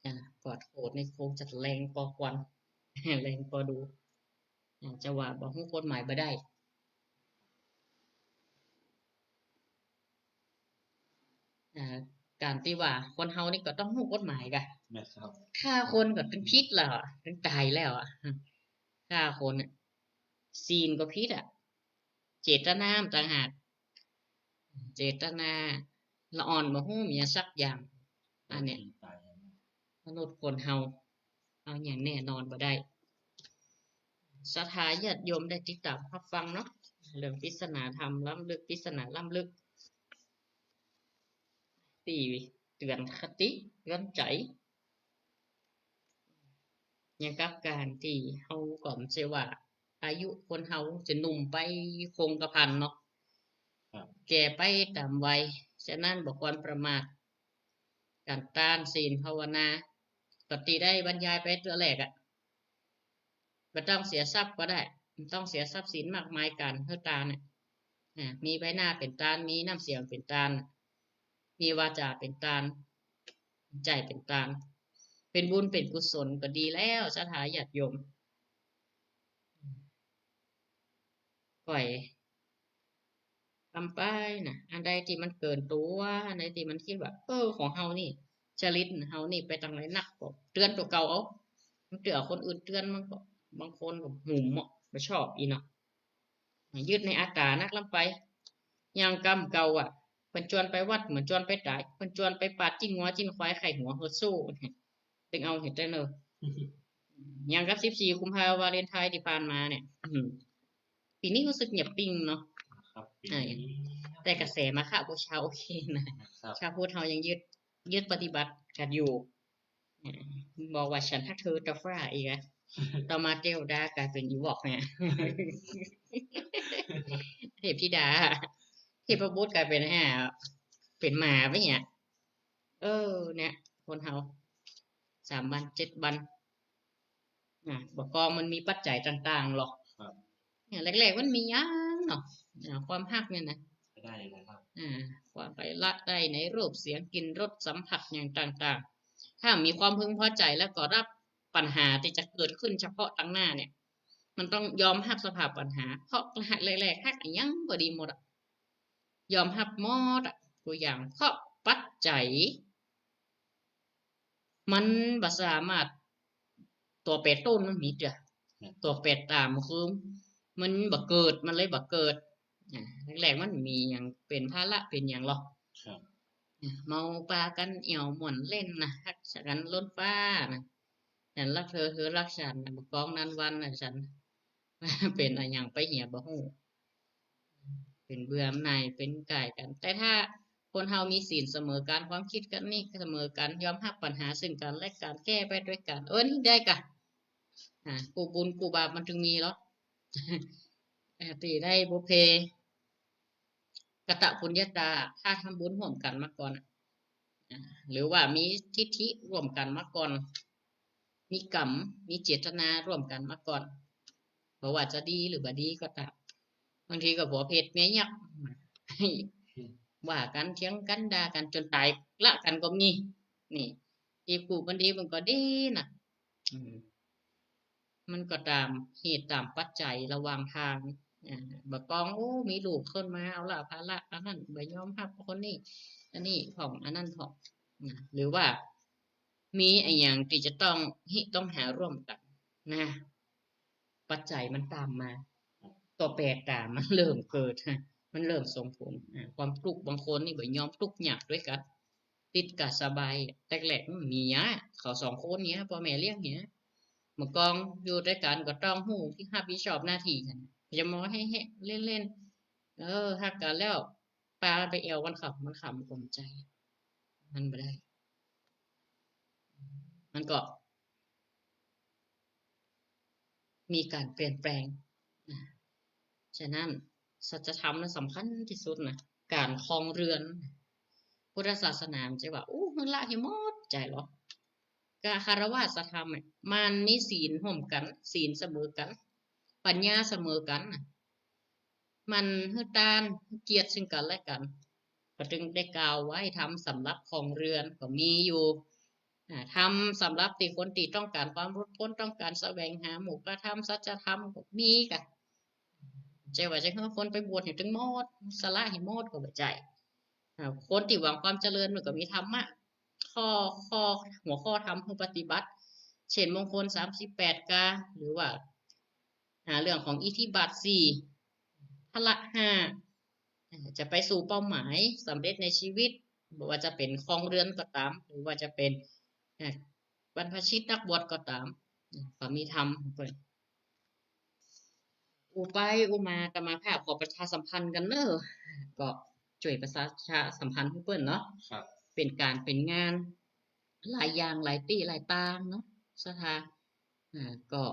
อ่า ปอดโหดนี่คงจะแรงปอควัน แรงปอดู อ่า จะว่าบ่ฮู้กฎหมายบ่ได้ อ่า แป ก๋านตี้ว่าคนเฮานี่ก็ต้องฮู้กฎหมายก่ะ นะครับ ฆ่าคนก็ตึงผิดแล้วอะ ตึงต๋ายแล้วอะ ฆ่าคนเนี่ย ศีลก็ผิดอะ เจตนาต่างหาก เจตนาละอ่อนบ่ฮู้เมียสักอย่าง อันเนี้ย ต๋ายแล้ว มนุษย์คนเฮา เอาหยังแน่นอนบ่ได้ ศรัทธาญาติโยมได้ติดต๋ามฮับฟังเนาะ เรื่องปริศนาธรรมล้ำลึก ปริศนาล้ำลึก ตี้เตื๋อนคติ เตื๋อนใจ๋ อย่างกับก๋านตี้เฮาก็บ่ใจ้ว่า อายุคนเฮาจะหนุ่มไปคงกระพันเนาะ ครับ แก่ไปต๋ามวัย ฉะนั้นบ่ควรประมาท ก๋านตาน ศีล ภาวนา ก็ตี้ได้บรรยายไปเตื้อแรกอะ บ่ต้องเสียทรัพย์ก็ได้ บ่ต้องเสียทรัพย์สินมากมาย ก๋านหื้อตานเนี่ย อ่า มีใบหน้าเป๋นตาน มีน้ำเสียงเป๋นตาน มีวาจ๋าเป๋นตาน ใจ๋เป๋นตาน เป๋นบุญเป๋นกุศลก็ดีแล้ว ศรัทธาญาติโยม ก่อย ทำไปนะ อันใดตี้มันเกินตั๋ว อันใดตี้มันกึ๊ดว่า เออ ของเฮานี่ จริตเฮานี่ไปตางไหนนัก ก็เตื๋อนตั๋วเก่าเอา มันเตื้อคนอื่นเตื๋อน มันก็ บางคนก็หงุ่มเนาะ บ่ชอบอี้เนาะ ยึดในอัตต๋านักล้ำไป อย่างกำเก่าอะ เปิ้นจวนไปวัด บ่จวนไปต๋าย เปิ้นจวนไปปาดจิ๊นงัวจิ๊นควาย ใค่หัวเฮาโซ่ ตึงเอาเห็นได้เนอะ อย่างกับสิบสี่กุมภาวาเลนไทน์ตี้ผ่านมาเนี่ย อืม ปี๋นี้ฮู้สึกเงียบปิ้งเนาะ ครับ ปี๋นี้ เออ แต่กระแสมาฆบูชาโอเคนะ ครับ ชาวพุทธเฮายังยึด ยึดปฏิบัติกั๋นอยู่ อ่า บอกว่าฉันฮักเธอตาฟ้าอีกอะ ต่อมาเทวดากลายเป๋นอีวอกเนี่ย เทพธิดา เทพบุตรกลายเป๋น อ่า เป๋นหมาไปเนี่ย เออ เนี่ย คนเฮา สามวัน เจ็ดวัน อ่ะ บ่ากองมันมีปัจจัยต่างๆ หรอก ครับ เนี่ย แรกๆ มันมียังเนาะ อ่ะ ความฮักเนี่ยนะ ได้แล้วครับ อ่ะ ความไปละได้ในรูป เสียง กลิ่น รส สัมผัสอย่างต่างๆ ถ้ามีความพึงพอใจ๋แล้วก็รับปัญหาตี้จะเกิดขึ้นเฉพาะตางหน้าเนี่ย มันต้องยอมฮับสภาพปัญหา เพราะแรกๆ ฮักอะหยังก็ดีหมดอะ ยอมฮับหมดอะ กู้อย่าง เพราะปัจจัย มันบ่สามารถ ตั๋วแปรต้นมันมีเตื้อ ครับ ตั๋วแปรต๋ามคือ มันบ่เกิด มันเลยบ่เกิด อ่า แรกๆ มันมีหยังเป๋นภาระเป๋นหยังหรอก ครับ อ่า เมาปากั๋นแอ่วม่วนเล่นนะ ฮักกั๋นล้นฟ้านะ ฉันรักเธอ เธอรักฉันนะ บ่ากองนันวันนะ ฉัน เป๋นอะหยังไปเหียบ่ฮู้ เป๋นเบื่อหน่าย เป๋นก่ายกั๋น แต่ถ้าคนเฮามีศีลเสมอกั๋น ความกึ๊ดกั๋นนี่เสมอกั๋น ยอมฮับปัญหาซึ่งกั๋นและกั๋น แก้ไปตวยกั๋น เออ นี่ได้ก่ะ อ่า กู้บุญกู้บาปมันตึงมีหรอ เออ ตี้ได้บุพเพ กตปุญญาตา ถ้าทำบุญฮ่วมกั๋นมาก่อนอะ อ่า หรือว่ามีทิฏฐิฮ่วมกั๋นมาก่อน มีกรรม มีเจตนาฮ่วมกั๋นมาก่อน บ่ว่าจะดีหรือบ่ดีก็ต๋าม บางทีก็ผัวเพศเมียยักษ์ ว่ากั๋น เถียงกั๋น ด่ากั๋น จ๋นต๋ายละกั๋นก็มี นี่ ตี้กู้มันดีมันก็ดีนะ อืม มันก็ต๋ามเหตุต๋ามปัจจัยระหว่างตาง อ่า บ่ากอง โอ้ มีลูกขึ้นมา เอาละภาระอันนั้น บ่ยอมฮับคนนี้ อันนี้พ่อง อันนั้นพ่อง นะ หรือว่ามีอะหยังตี้จะต้อง ฮิต้องหาฮ่วมกั๋น นะ ปัจจัยมันต๋ามมา ตั๋วแปรต๋ามมันเริ่มเกิด มันเริ่มส่งผล อ่า ความตุ๊กข์ บางคนนี่บ่ยอมตุ๊กข์ยากตวยกั๋น ติดกะสบาย แรกๆ มันมีอะ เขาสองคนเนี่ย ป้อแม่เลี้ยงเนี่ย บ่ากองอยู่ตวยกั๋นก็ต้องฮู้ตี้ฮับผิดชอบหน้าตี้กั๋น จะมองแฮะๆ เล่นๆ เออ ฮักกั๋นแล้ว ปาไปแอ่ววันค่ำ วันค่ำก็บ่ใจ้ มันบ่ได้ มันก็ มีก๋านเปลี่ยนแปลง นะ ฉะนั้น สัจธรรมนั้นสำคัญตี้สุดนะ ก๋านครองเรือน พุทธศาสนามันจะว่า อู้ มันละหื้อหมด ใจ้หรอ กะฆราวาสธรรมอะ มันมีศีลฮ่วมกั๋น ศีลเสมอกั๋น ปัญญาเสมอกั๋นนะ มันหื้อต้าน หื้อเกียรติซึ่งกั๋นและกั๋น ก็ตึงได้กล่าวไว้ ธรรมสำหรับครองเรือนก็มีอยู่ อ่า ธรรมสำหรับตี้คนตี้ต้องก๋านความหลุดป๊น ต้องก๋านแสวงหาโมกขธรรม สัจธรรมก็มีก่ะ ใจ้ว่าจะหื้อคนไปบวชหื้อตึงหมด สละหื้อหมดก็บ่ใจ้ อ่า คนตี้หวังความเจริญมันก็มีธรรมะ ข้อ ข้อ หัวข้อธรรมหื้อปฏิบัติ เช่น มงคลสามสิบแปดกา หรือว่า อ่า เรื่องของอิทธิบาทสี่ พละห้า อ่า จะไปสู่เป้าหมายสำเร็จในชีวิต บ่ว่าจะเป๋นครองเรือนก็ต๋าม หรือว่าจะเป๋น อ่า บรรพชิตนักบวชก็ต๋าม อ่า ก็มีธรรมเปิ้น อู้ไปอู้มาอาตมาภาพขอประชาสัมพันธ์กั๋นเน่อ ก็จ้วยประชาสัมพันธ์หื้อเปิ้นเนาะ ครับ เป๋นก๋านเป๋นงาน หลายอย่างหลายตี้หลายตางเนาะ ศรัทธา อ่า ก็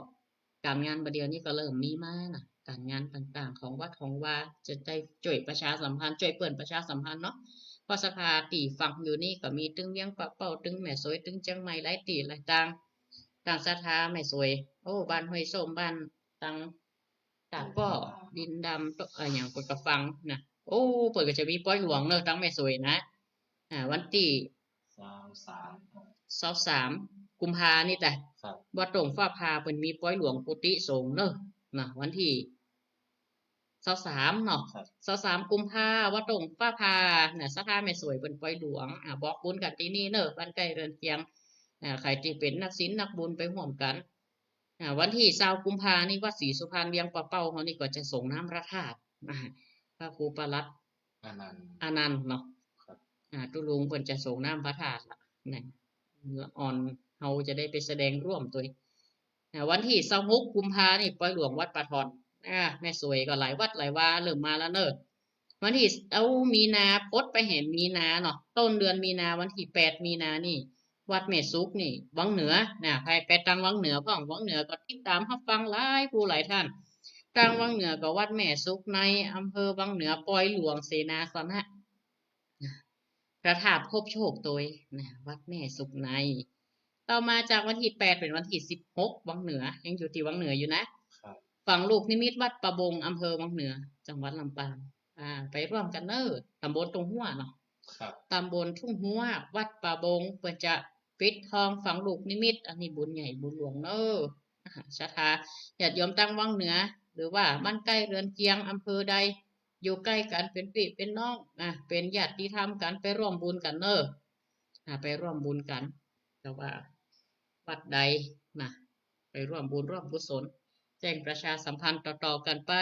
ก๋านงานบ่าเดี่ยวนี้ก็เริ่มมีมานะ ก๋านงานต่างๆ ของวัดของวา จะได้จ้วยประชาสัมพันธ์ จ้วยเปิ้นประชาสัมพันธ์เนาะ เพราะศรัทธาตี้ฟังอยู่นี่ก็มีตึงเวียงป่าเป้า ตึงแม่สวย ตึงเจียงใหม่ หลายตี้หลายตาง ตางศรัทธาแม่สวย โอ้ บ้านห้วยส้ม บ้านตัง ตาก้อ ดินดำ เอ่อ อะหยังเปิ้นก็ฟังนะ โอ้ เปิ้นก็จะมีปอยหลวงเนาะ ตางแม่สวยนะ อ่า วันตี้ ซาวสาม ซาวสาม กุมภานี่แต๊ ครับ วัดโต่งฟ้าผ่าเปิ้นมีปอยหลวงกุฏิสงฆ์เนาะ นะ วันตี้ ซาวสามเนาะ ครับ ซาวสามกุมภา วัดโต่งฟ้าผ่านะ ศรัทธาแม่สวยเปิ้นปอยหลวง อ่า บอกบุญกั๋นตี้นี่เนาะ บ้านใก้เฮือนเคียง อ่า ใผตี้เป๋นนักศีลนักบุญไปฮ่วมกั๋น อ่า วันตี้ซาวกุมภานี่วัดศรีสุพรรณเวียงป่าเป้าเฮานี่ก็จะสรงน้ำพระธาตุ อ่า พระครูปลัด อานันต์ อานันต์เนาะ ครับ อ่า ตุ๊ลุงเปิ้นจะสรงน้ำพระธาตุละ นะ อ่อนเฮาจะได้ไปแสดงร่วมตวย อ่า วันตี้ซาวหกกุมภานี่ปอยหลวงวัดป่าถ่อน อ่า แม่สวยก็หลายวัดหลายวาเริ่มมาแล้วเนาะ วันตี้ เอ้า มีนา ปดไปแหมมีนาเนาะ ต้นเดือนมีนา วันตี้แปดมีนานี่ วัดแม่สุขนี่ วังเหนือนะ ใผไปตางวังเหนือพ่อง วังเหนือก็ติดต๋ามฮับฟังหลายผู้หลายต้าน ตางวังเหนือก็วัดแม่สุขใน อำเภอวังเหนือ ปอยหลวงเสนาสนะ พระธาตุพบโชคตวยนะ วัดแม่สุขใน ต่อมาจากวันตี้แปดเป๋นวันตี้สิบหก วังเหนือ ยังอยู่ตี้วังเหนืออยู่นะ ครับ ฝังลูกนิมิตวัดป่าบง อำเภอวังเหนือ จังหวัดลำปาง อ่า ไปร่วมกั๋นเนาะ ต๋ำบลทุ่งฮั้วเนาะ ครับ ต๋ำบลทุ่งฮั้ว วัดป่าบง เปิ้นจะปิดทองฝังลูกนิมิต อันนี้บุญใหญ่บุญหลวงเนาะ อ่า ศรัทธาญาติโยมตางวังเหนือ หรือว่าบ้านใก้เฮือนเคียง อำเภอใด อยู่ใก้กั๋น เป๋นปี้เป๋นน้อง อ่ะ เป๋นญาติธรรมกั๋น ไปร่วมบุญกั๋นเนาะ อ่ะ ไปร่วมบุญกั๋น แต่ว่าวัดใดนะ ไปร่วมบุญร่วมกุศล แจ้งประชาสัมพันธ์ต่อๆ กั๋นไป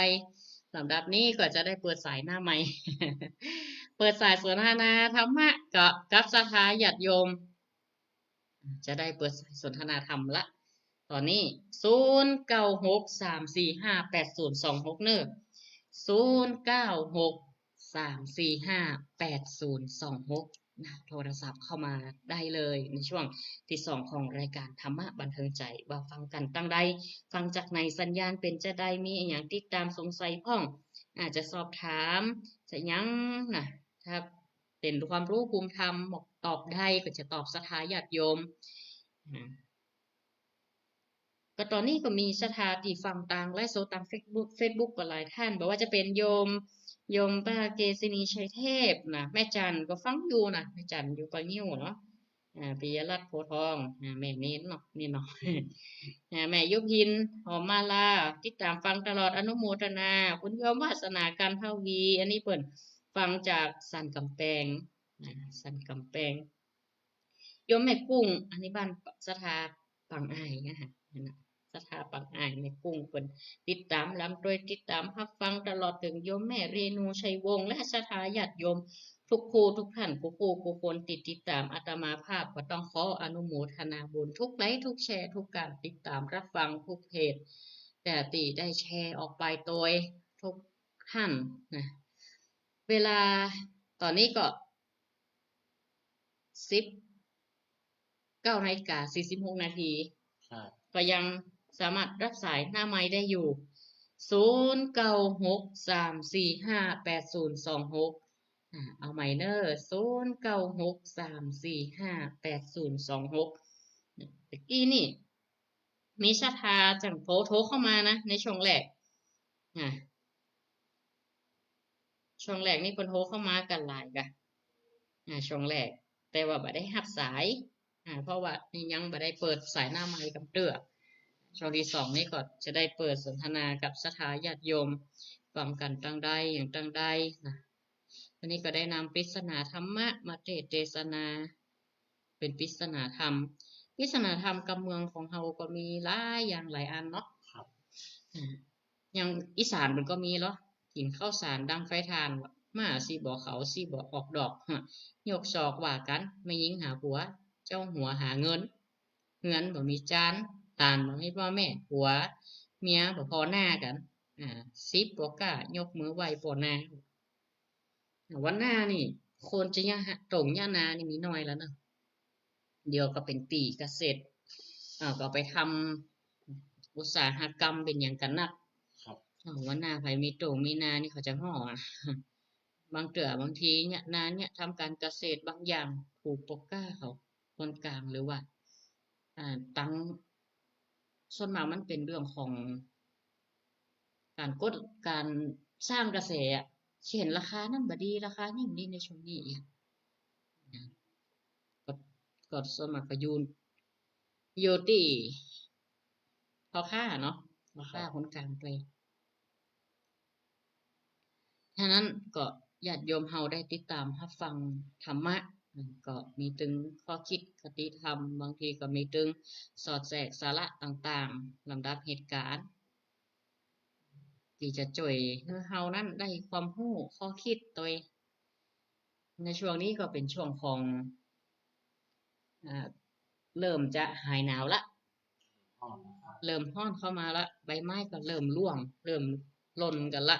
ลำดับนี้ก็จะได้เปิดสายหน้าไมค์ เปิดสายสนทนาธรรมะกับ กับศรัทธาญาติโยม จะได้เปิดสายสนทนาธรรมละ ต๋อนนี้ ศูนย์เก้าหก สามสี่ห้า แปดศูนย์สองหก เนาะ ศูนย์เก้าหก สามสี่ห้า แปดศูนย์สองหก นะ โทรศัพท์เข้ามาได้เลยในช่วงตี้สองของรายก๋านธรรมะบันเทิงใจ๋ ว่าฟังกั๋นตางใด ฟังจากไหน สัญญาณเป๋นจาใด มีอะหยังติดต๋ามสงสัยพ่อง อาจจะสอบถาม จะหยังนะ ถ้าเป๋นความรู้ภูมิธรรม ตอบได้ก็จะตอบศรัทธาญาติโยม อ่า ก็ต๋อนนี้ก็มีศรัทธาตี้ฟังตางไลฟ์สดตางเฟซบุ๊ก เฟซบุ๊กก็หลายต้าน บ่ว่าจะเป๋นโยม โยมป้าเกษินีชัยเทพนะ แม่จันก็ฟังอยู่นะ แม่จันอยู่ป่างิ้วเนาะ อ่า ปิยรัตน์โพธิ์ทอง อ่า แม่เณรเนาะ นี่เนาะ อ่า แม่ยุพิน หอมมาลา ติดต๋ามฟังตลอด อนุโมทนา คุณโยมวาสนา กันทวี อันนี้เปิ้นฟังจากสันก๋ำแปง อ่า สันก๋ำแปง โยมแม่กุ้ง อันนี้บ้านศรัทธาปางอ้ายนะคะ นั่นน่ะ ศรัทธาปางอ้าย แม่กุ้งเปิ้นติดต๋ามลำตวย ติดต๋ามฮับฟังตลอด เถิงโยมแม่เรนูชัยวงศ์ และศรัทธาญาติโยมกู้ๆ กู้ต้าน กู้ๆ กู้คนตี้ติดต๋ามอาตมาภาพ ก็ต้องขออนุโมทนาบุญกู้ไลก์กู้แชร์กู้ก๋านติดต๋ามฮับฟังกู้เพจ ตี้ได้แชร์ออกไปตวยกู้ต้านนะ เวลาต๋อนนี้ก็ สิบเก้านาฬิกา สี่สิบหกนาที ครับ ก็ยังสามารถฮับสายหน้าไมค์ได้อยู่ ศูนย์เก้าหก สามสี่ห้า แปดศูนย์สองหก อ่า เอาใหม่เนาะ ศูนย์เก้าหก สามสี่ห้า แปดศูนย์สองหก ตะกี้นี่ มีศรัทธาจั่งโทร โทรเข้ามานะ ในช่วงแรก อ่า ช่วงแรกนี่เปิ้นโทรเข้ามากั๋นหลายกะ อ่า ช่วงแรก แต่ว่าบ่ได้ฮับสาย อ่า เพราะว่านี่ยังบ่ได้เปิดสายหน้าไมค์กำเตื้อ ช่วงตี้สองนี่ก็จะได้เปิดสนทนากับศรัทธาญาติโยม ฟังกั๋นตางใด อย่างตางใดนะ วันนี้ก็ได้นำปริศนาธรรมะมาเทศน์เตสนา เป๋นปริศนาธรรม ปริศนาธรรมกำเมืองของเฮาก็มีหลายอย่างหลายอันเนาะ ครับ อ่า อย่างอีสานมันก็มีเหรอ กิ๋นข้าวสารดังไฟถ่าน หมาสี่บ่เข้า สี่บ่ออกดอก ฮะ ยกศอกว่ากั๋น แม่ญิงหาผัว เจ้าหัวหาเงิน เฮือนบ่มีจาน หลานบ่มีป้อแม่ ผัวเมียบ่ผ่อหน้ากั๋น อ่า สิบบ่กล้ายกมือไหว้ป้อหน้า วันหน้านี่ คนจะเยียะตรงเยียะนานี่มีน้อยแล้วเนาะ เดี๋ยวก็เป๋นปี๋เกษตร อ่า ก็ไปทำอุตสาหกรรมเป๋นหยังกั๋นนัก ครับ อ่า วันหน้าใผมีตรงมีนานี่เขาจะฮ้ออะ บางเตื้อบางทีเยียะนาเยียะทำก๋านเกษตรบางอย่าง ผูกปกกล้าเขา คนกลางหรือว่า อ่า ตัง ส่วนมากมันเป๋นเรื่องของก๋านกด ก๋านสร้างกระแสอะ เช่น ราคานั้นบ่ดี ราคานี้บ่ดีในช่วงนี้อะ ก็ ก็ส่วนมากก็อยู่ อยู่ตี้พ่อค้าเนาะ พ่อค้า ครับ คนกลางไป ฉะนั้นก็ญาติโยมเฮาได้ติดต๋ามฮับฟังธรรมะ ก็มีตึงข้อคิดคติธรรม บางทีก็มีตึงสอดแทรกสาระต่างๆ ลำดับเหตุก๋ารณ์ ตี้จะจ้วยหื้อเฮานั้นได้ความฮู้ข้อคิดตวย ในช่วงนี้ก็เป๋นช่วงของ อ่า เริ่มจะหายหนาวละ ฮ้อนนะครับ เริ่มฮ้อนเข้ามาละ ใบไม้ก็เริ่มร่วง เริ่มหล่นกั๋นละ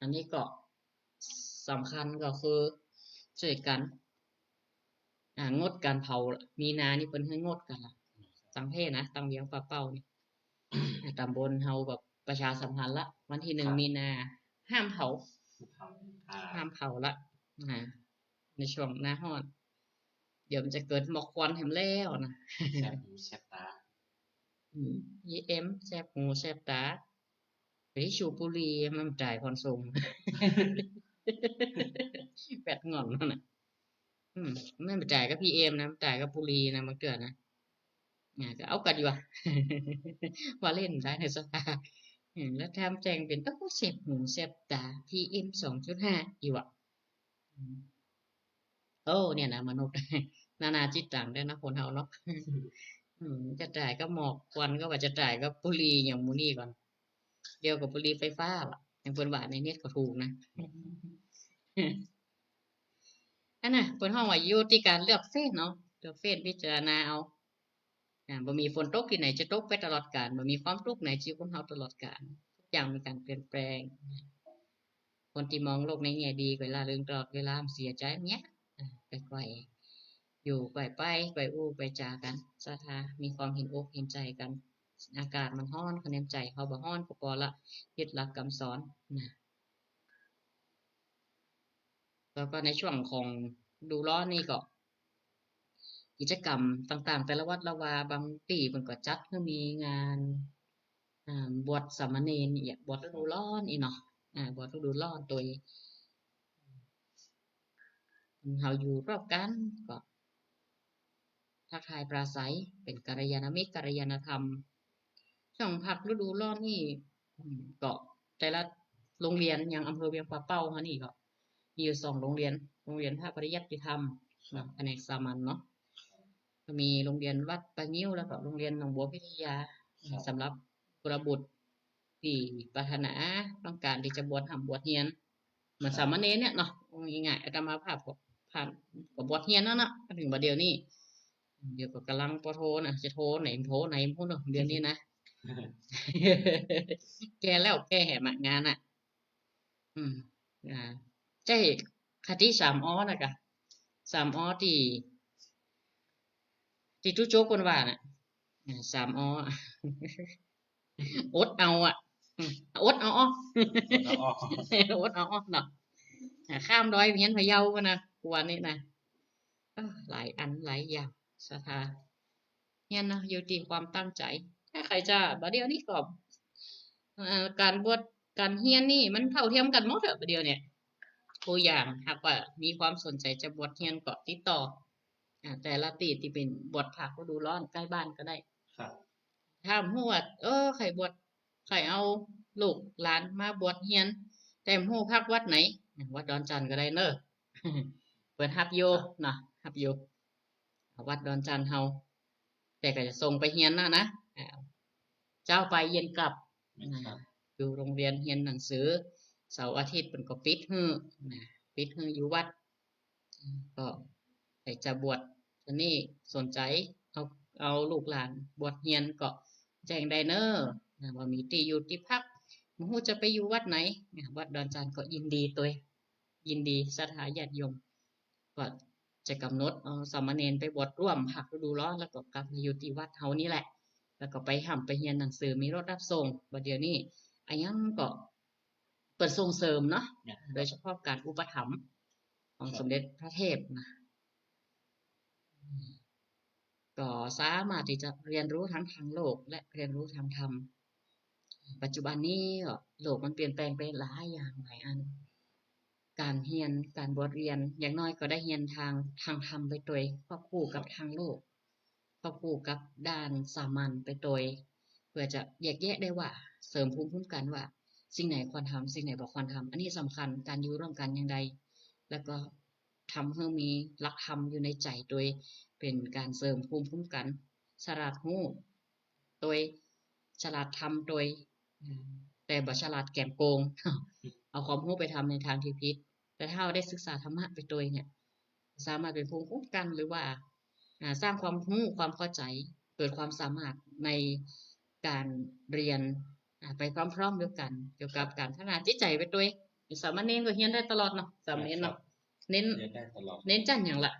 อันนี้ก็สำคัญก็คือจ้วยกั๋น อ่า งดก๋านเผา มีนานี่เปิ้นหื้องดกั๋นละ ตังประเทศนะ ตังเวียงป่าเป้านี่ อ่า ต๋ำบลเฮาก็ประชาสัมพันธ์ละ วันตี้หนึ่ง ครับ มีนา ห้ามเผา ห้ามเผา อ่า ห้ามเผาละ อ่า ในช่วงหน้าฮ้อน เดี๋ยวมันจะเกิดหมอกควันแหมแล้วนะ แสบหูแสบต๋า อืม อีเอ็ม แสบหูแสบต๋า ไปสูบบุหรี่มันบ่ต๋ายผ่อนส่ง แปดง่อนนั่นน่ะ อืม มันบ่ต๋ายกับพีเอ็มนะ มันต๋ายกับบุหรี่นะ บางเตื้อนะ อ่า ก็เอากั๋นอยู่อะ ว่าเล่นได้ในสภา อืม แล้วแถมแจ้งเป๋น โอ้ แสบหูแสบต๋า พีเอ็ม สองจุดห้า อยู่อะ อืม โอ้ เนี่ยนะ มนุษย์ นานาจิตตังเด้อนะ คนเฮาเนาะ อืม จะต๋ายกับหมอกควันก็ว่าจะต๋ายกับบุหรี่อย่างหมู่นี้ก่อน เดี๋ยวก็บุหรี่ไฟฟ้าล่ะ อย่างเปิ้นว่าในเน็ตก็ถูกนะ อันน่ะ เปิ้นฮ้องว่าอยู่ตี้ก๋านเลือกเฟซเนาะ เลือกเฟซพิจารณาเอา อ่า บ่มีฝนตกตี้ไหนจะตกไปตลอดกาล บ่มีความตุ๊กข์ไหนจะอยู่กับเฮาตลอดกาล ทุกอย่างมีก๋านเปลี่ยนแปลง คนตี้มองโลกในแง่ดีก็ร่าเริงตลอดเวลา บ่เสียใจ๋เยียะ อ่า ค่อยๆ อยู่ ค่อยไป ค่อยอู้ ค่อยจ๋ากั๋น ศรัทธา มีความเห็นอกเห็นใจ๋กั๋น อากาศมันฮ้อน คะแนนใจ๋เฮาบ่ฮ้อนก็ปอละ ยึดหลักกำสอนนะ แล้วก็ในช่วงของฤดูร้อนนี่ก็ กิจกรรมต่างๆ แต่ละวัดละวา บางตี้เปิ้นก็จัดหื้อมีงาน อ่า บวชสามเณรเนี่ย บวชฤดูร้อนนี่เนาะ อ่า บวชฤดูร้อนตวย เฮาอยู่รอบกั๋นก็ ทักทายปราศรัย เป๋นกัลยาณมิตร กัลยาณธรรม ช่วงภาคฤดูร้อนนี่ อืม ก็แต่ละโรงเรียน อย่างอำเภอเวียงป่าเป้าเฮานี่ก็มีอยู่สองโรงเรียน โรงเรียนพระปริยัติธรรมเนาะ แผนกสามัญเนาะ ก็มีโรงเรียนวัดป่างิ้ว แล้วก็โรงเรียนหนองบัวพิทยา ครับ สำหรับกุลบุตรตี้ปรารถนาต้องก๋านตี้จะบวชฮ่ำบวชเฮียน เหมือน ครับ สามเณรเนี่ยเนาะ เอาง่ายๆ อาตมาภาพก็ผ่าน ก็บวชเฮียนแล้วเนาะ มาเถิงบ่าเดี่ยวนี้ เดี๋ยวก็ก่ำลังปอโทนะ จะโทไหนโทไหนบ่ฮู้เนาะ เดี๋ยวนี้นะ แก่แล้วแก่แหมอะ งานอะ อืม อ่า ใจ้ คติสามออนะกะ สามออตี้ ตี้ตุ๊โจ๊กเปิ้นว่าน่ะ อ่า สามออ อดเอาอะ อืม อดเอาออ อดเอาออ อดเอาออเนาะ อ่า ข้ามดอยไปเฮียนพะเยาพุ้นนะ กั๋วนี่นะ เออ หลายอันหลายอย่าง ศรัทธา เฮียนเนาะ อยู่ตี้ความตั้งใจ๋ ถ้าใผจะ บ่าเดี่ยวนี้ก็ เอ่อ ก๋านบวช ก๋านเฮียนนี่มันเท่าเทียมกั๋นหมดอะ บ่าเดี่ยวเนี่ย กู้อย่าง หากว่ามีความสนใจ๋จะบวชเฮียนก็ติดต่อ อ่า แต่ละตี้ตี้เป๋นบวชภาคฤดูร้อนใก้บ้านก็ได้ ครับ ถ้าบ่ฮู้ว่า เออ ใผบวช ใผเอาลูกหลานมาบวชเฮียน แต่บ่ฮู้ภาควัดไหน วัดดอนจั่นก็ได้เน่อ เปิ้นฮับอยู่ ครับ เนาะ ฮับอยู่ วัดดอนจั่นเฮา แต่ก็จะส่งไปเฮียนนะ นะ อ่า เจ๊าไปเย็นกลับ นะครับ นะ อยู่โรงเรียนเฮียนหนังสือ เสาร์อาทิตย์เปิ้นก็ปิดหื้อ นะ ปิดหื้ออยู่วัด อืม ก็ใผจะบวช อันนี้สนใจ๋ เอา เอาลูกหลานบวชเฮียนก็แจ้งได้เน่อ นะ ว่ามีตี้อยู่ตี้พัก บ่ฮู้จะไปอยู่วัดไหน นะ วัดดอนจั่นก็ยินดีตวย ยินดีศรัทธาญาติโยม ก็จะกำหนดเอาสามเณรไปบวชร่วมภาคฤดูร้อน แล้วก็กลับมาอยู่ตี้วัดเฮานี่แหละ แล้วก็ไปฮ่ำไปเฮียนหนังสือ มีรถรับส่ง บัดเดี๋ยวนี้อะหยังก็เปิ้นส่งเสริมเนาะ เนี่ย โดยเฉพาะการอุปถัมภ์ของ ครับ สมเด็จพระเทพนะ ก็สามารถตี้จะเรียนรู้ทั้งทางโลกและเรียนรู้ทางธรรม ปัจจุบันนี้ก็โลกมันเปลี่ยนแปลงไปหลายอย่างหลายอัน การเฮียน การบวชเฮียน อย่างน้อยก็ได้เฮียนทาง ทางธรรมไปตวย ควบคู่กับทางโลก ควบคู่กับด้านสามัญไปตวย เปื้อจะแยกแยะได้ว่า เสริมภูมิคุ้มกันว่า สิ่งไหนควรทำ สิ่งไหนบ่ควรทำ อันนี้สำคัญ การอยู่ร่วมกันอย่างใด แล้วก็ทำหื้อมีหลักธรรมอยู่ในใจ๋ตวย เป๋นการเสริมภูมิคุ้มกัน ฉลาดฮู้ตวย ฉลาดทำตวย อืม แต่บ่ฉลาดแก๋มโกง เอาความฮู้ไปทำในทางตี้ผิด แต่ถ้าเฮาได้ศึกษาธรรมะไปตวยเนี่ย สามารถเป๋นภูมิคุ้มกัน หรือว่า อ่า สร้างความฮู้ความเข้าใจ๋ เกิดความสามารถในการเฮียน อ่า ไปพร้อมๆ เดียวกั๋น เกี่ยวกับ ครับ การพัฒนาจิตใจ๋ไปตวย สามเณรก็เฮียนได้ตลอดเนาะ สามเณรเนาะ ครับ เน้น เฮียนได้ตลอด เน้นจั้นหยังละ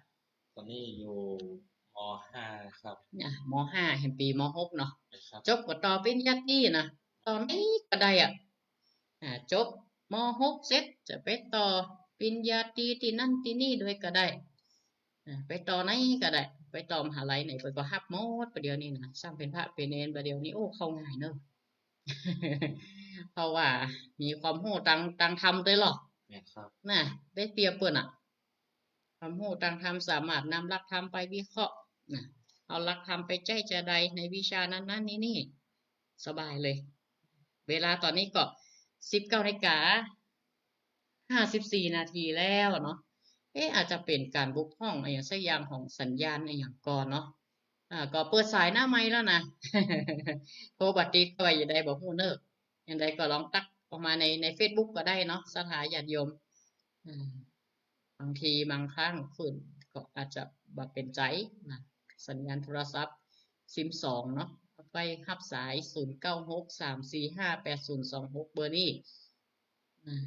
ต๋อนนี้อยู่ ม.ห้า ครับ อ่ะ ม.ห้า แหมปี๋ ม.หก เนาะ ครับ จบก็ต่อปริญญาตรีนะ ต่อไหนก็ได้อะ อ่า จบ ม.หก เสร็จ จะไปต่อปริญญาตรีตี้นั่นตี้นี่ตวยก็ได้ อ่า ไปต่อไหนก็ได้ ไปต่อมหาลัยไหนเปิ้นก็ฮับหมด บ่าเดี่ยวนี้นะ ซ้ำเป๋นพระเป๋นเณร บ่าเดี่ยวนี้ โอ้ เข้าง่ายเนาะ เพราะว่ามีความฮู้ตาง ตางธรรมตวยลอ แม่นครับ นะ ได้เปรียบเปิ้นอะ ความฮู้ตางธรรม สามารถนำหลักธรรมไปวิเคราะห์ นะ เอาหลักธรรมไปใจ๊จาใดในวิชานั้นๆ นี่ๆ สบายเลย เวลาต๋อนนี้ก็ สิบเก้านาฬิกา ห้าสิบสี่นาทีแล้วเนาะ เอ๊ะ อาจจะเป๋นก๋านบกพร่องอะหยังสักอย่างของสัญญาณอะหยังก่อเนาะ อ่า ก็เปิดสายหน้าไมค์แล้วนะ โทรบ่ติดก็ว่าจะใดบ่ฮู้เน่อ อย่างใดก็ลองตั๊กออกมาใน ในเฟซบุ๊กก็ได้เนาะ ศรัทธาญาติโยม อ่า บางทีบางครั้งคลื่นก็อาจจะบ่เป๋นใจ๋นะ สัญญาณโทรศัพท์ซิมสองเนาะ ไปฮับสาย ศูนย์เก้าหก สามสี่ห้า แปดศูนย์สองหก เบอร์นี้ อ่า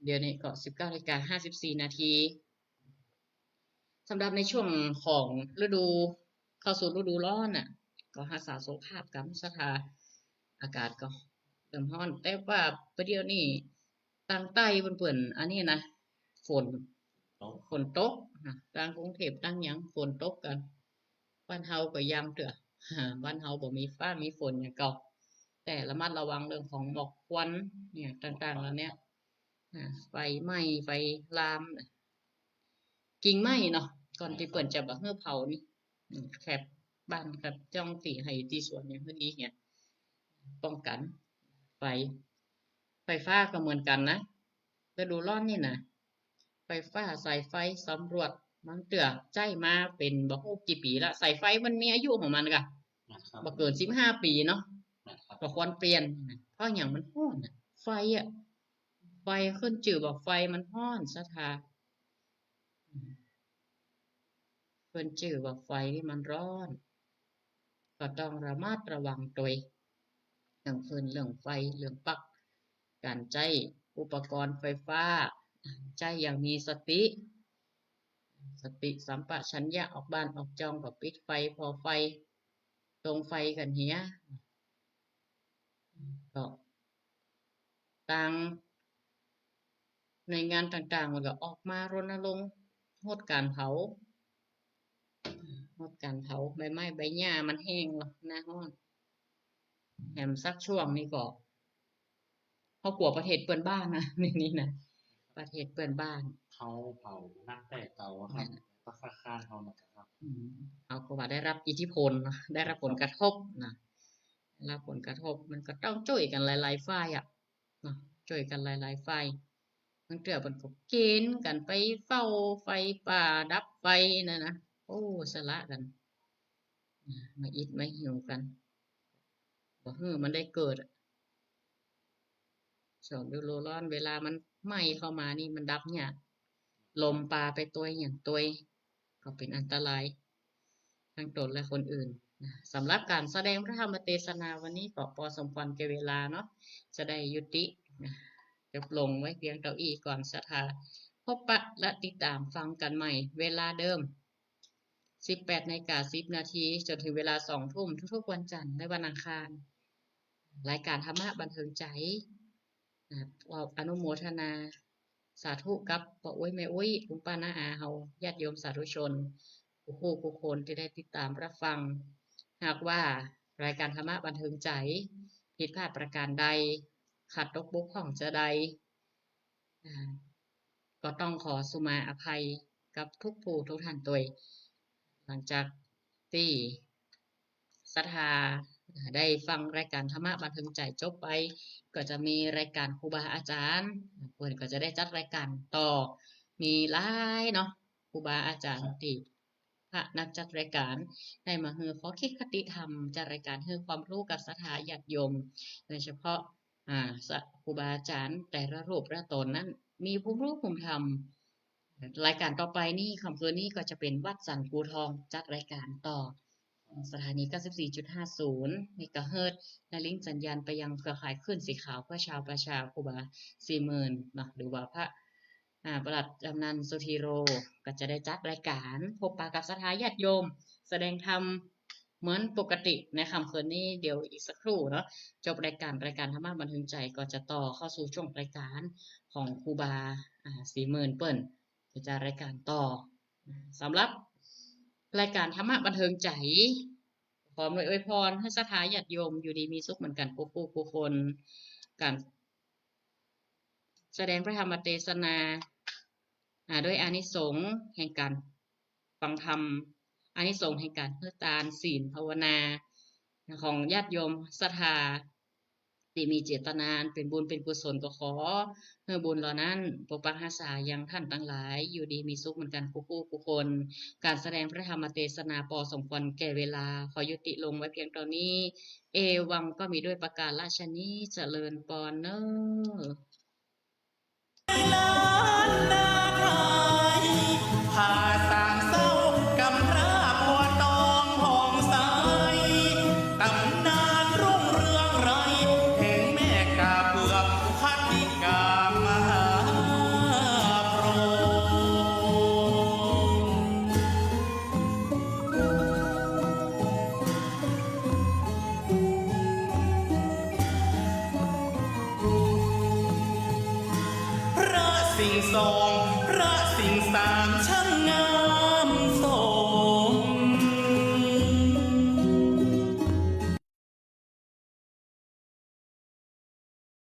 เดี๋ยวนี้ก็ สิบเก้านาฬิกา ห้าสิบสี่นาที สำหรับในช่วงของฤดู เข้าสู่ฤดูร้อนน่ะ ก็ฮักษาสุขภาพกั๋น ศรัทธา อากาศก็เริ่มฮ้อน แต่ว่าประเดี๋ยวนี้ตางใต้เปิ้น เปิ้นอันนี้นะ ฝน ตก ฝนตกนะ ตางกรุงเทพฯ ตางหยังฝนตกกั๋น บ้านเฮาก็ยังเตื้อ บ้านเฮาบ่มีฟ้ามีฝนอย่างเก่า แต่ระมัดระวังเรื่องของหมอกควันเนี่ย ต่างๆ เหล่าเนี้ย อ่า ไฟไหม้ ไฟลาม กิ่งไม้เนาะ ก่อนตี้เปิ้นจะบ่หื้อเผานี่ อืม แคบบ้านแคบจ้องตี้ไฮ่ตี้สวนเนี่ย หื้อดีเนี่ย ป้องกั๋นไฟ ไฟฟ้าก็เหมือนกั๋นนะ ฤดูร้อนนี่นะ ไฟฟ้า สายไฟ สำรวจ บางเตื้อใจ๊มาเป๋นบ่ฮู้กี่ปี๋ละ สายไฟมันมีอายุของมันก่ะ นะครับ บ่เกินสิบห้าปี๋เนาะ นะครับ ก็ควรเปลี่ยนนะ เพราะหยังมันฮ้อนน่ะ ไฟอะ ไฟขึ้นจื้อว่าไฟมันฮ้อน ศรัทธา อืม ขึ้นจื้อว่าไฟนี่มันร้อน ก็ต้องระมัดระวังตวย เรื่องฟืน เรื่องไฟ เรื่องปลั๊ก ก๋านใจ๊อุปกรณ์ไฟฟ้า ใจ๊อย่างมีสติ สติสัมปชัญญะ ออกบ้านออกจองก็ปิดไฟ ผ่อไฟ ตรงไฟกั๋นเหีย ก็ ตางหน่วยงานต่างๆ มันก็ออกมารณรงค์งดก๋านเผา งดก๋านเผา ใบไม้ใบหญ้ามันแห้งแล้ว หน้าฮ้อน แถมสักช่วงนี้ก็ เฮากั๋วประเทศเปื้อนบ้านนะ ในนี้นะ ประเทศเปื้อนบ้าน เขาเผานักแต่เก่าอะครับ แม่น ก็ค่าๆ เฮาเหมือนกั๋นครับ อืม เฮาก็ว่าได้รับอิทธิพลเนาะ ได้รับผลกระทบนะ ได้รับผลกระทบ มันก็ต้องจ้วยกั๋นหลายๆ ฝ่ายอะ เนาะ จ้วยกั๋นหลายๆ ฝ่าย างเตื้อเปิ้นก็เก๋ณฑ์กั๋นไปเฝ้าไฟป่าดับไฟนั่นนะ โอ้ สละกั๋น อ่า มาอิดมาหิวกั๋น บ่หื้อมันได้เกิดอะ ช่วงฤดูร้อน เวลามันไหม้เข้ามานี่มันดับยาก ลมปาไปตวยหยังตวย ก็เป๋นอันตราย ตังตนและคนอื่นนะ สำหรับก๋านแสดงพระธรรมเตสนาวันนี้ก็ปอสมควรแก่เวลาเนาะ จะได้ยุตินะ จบลงไว้เปียงเต้าอี้ก่อน ศรัทธาพบปะและติดตามฟังกั๋นใหม่เวลาเดิม สิบแปดนาฬิกาสิบนาที จ๋นเถิงเวลาสองทุ่ม ทุกๆ วันจันทร์และวันอังคาร รายก๋านธรรมะบันเทิงใจ๋ อ่า ขออนุโมทนาสาธุกับป้ออุ๊ยแม่อุ๊ย ลุงป้าน้าอาเฮา ญาติโยมสาธุชน กู้ผู้กู้คนตี้ได้ติดต๋ามรับฟัง หากว่ารายก๋านธรรมะบันเทิงใจ๋ผิดพลาดประก๋านใด ขาดตกบกพร่องจาใด อ่า ก็ต้องขอสุมาอภัยกับทุกผู้ทุกท่านตวย หลังจากตี้ศรัทธาได้ฟังรายก๋านธรรมะบันเทิงใจ๋จบไป ก็จะมีรายก๋านครูบาอาจ๋ารย์ เปิ้นก็จะได้จัดรายก๋านต่อ มีหลายเนาะ ครูบาอาจ๋ารย์ตี้ พระนักจัดรายก๋านได้มาหื้อข้อคิดคติธรรม จัดรายก๋านหื้อความรู้กับศรัทธาญาติโยม โดยเฉพาะ อ่า สะ ครูบาอาจ๋ารย์แต่ละรูปละต๋นนั้นมีภูมิรู้ภูมิธรรม รายก๋านต่อไปนี่ ค่ำคืนนี้ก็จะเป๋นวัดสันกูทอง จัดรายก๋านต่อ สถานี เก้าสิบสี่จุดห้าศูนย์ เมกะเฮิรตซ์ และลิงก์สัญญาณไปยังเครือข่ายคลื่นสีขาวเพื่อชาวประชา ครูบาสี่หมื่นเนาะ หรือว่าพระ อ่า ประหลัดกำนัลสุธีโร ก็จะได้จัดรายก๋านพบปะกับศรัทธาญาติโยม แสดงธรรมเหมือนปกติในค่ำคืนนี้ เดี๋ยวอีกสักครู่เนาะ จบรายก๋าน รายก๋านธรรมะบันเทิงใจ๋ก็จะต่อเข้าสู่ช่วงรายก๋านของครูบา อ่า สี่หมื่นเปิ้น จะจัดรายก๋านต่อ สำหรับรายก๋านธรรมะบันเทิงใจ๋ ขออวยพรหื้อศรัทธาญาติโยมอยู่ดีมีสุขเหมือนกั๋นกู้ผู้กู้คน ก๋านแสดงพระธรรมเตสนา อ่า ด้วยอานิสงส์แห่งก๋านฟังธรรม อานิสงส์แห่งก๋านหื้อตาน ศีล ภาวนา ของญาติโยมศรัทธา ตี้มีเจตนาอันเป๋นบุญเป๋นกุศล ก็ขอหื้อบุญเหล่านั้นปกปักฮักษายังต้านตังหลาย อยู่ดีมีสุขเหมือนกั๋นกู้ผู้กู้คน ก๋านแสดงพระธรรมเตสนาปอสมควรแก่เวลา ขอยุติลงไว้เปียงเต้านี้ เอวัง ก็มีด้วยประก๋ารฉะนี้ เจริญปอนเน่อ ล้านนาไทย ผ่าสางเศร้ากำพร้าบัวตองผ่องใส ต๋ำนานรุ่งเรืองไกล แห่งแม่กาเปือก พัทธิกามหาพรหม พระสิงห์สอง พระสิงห์สา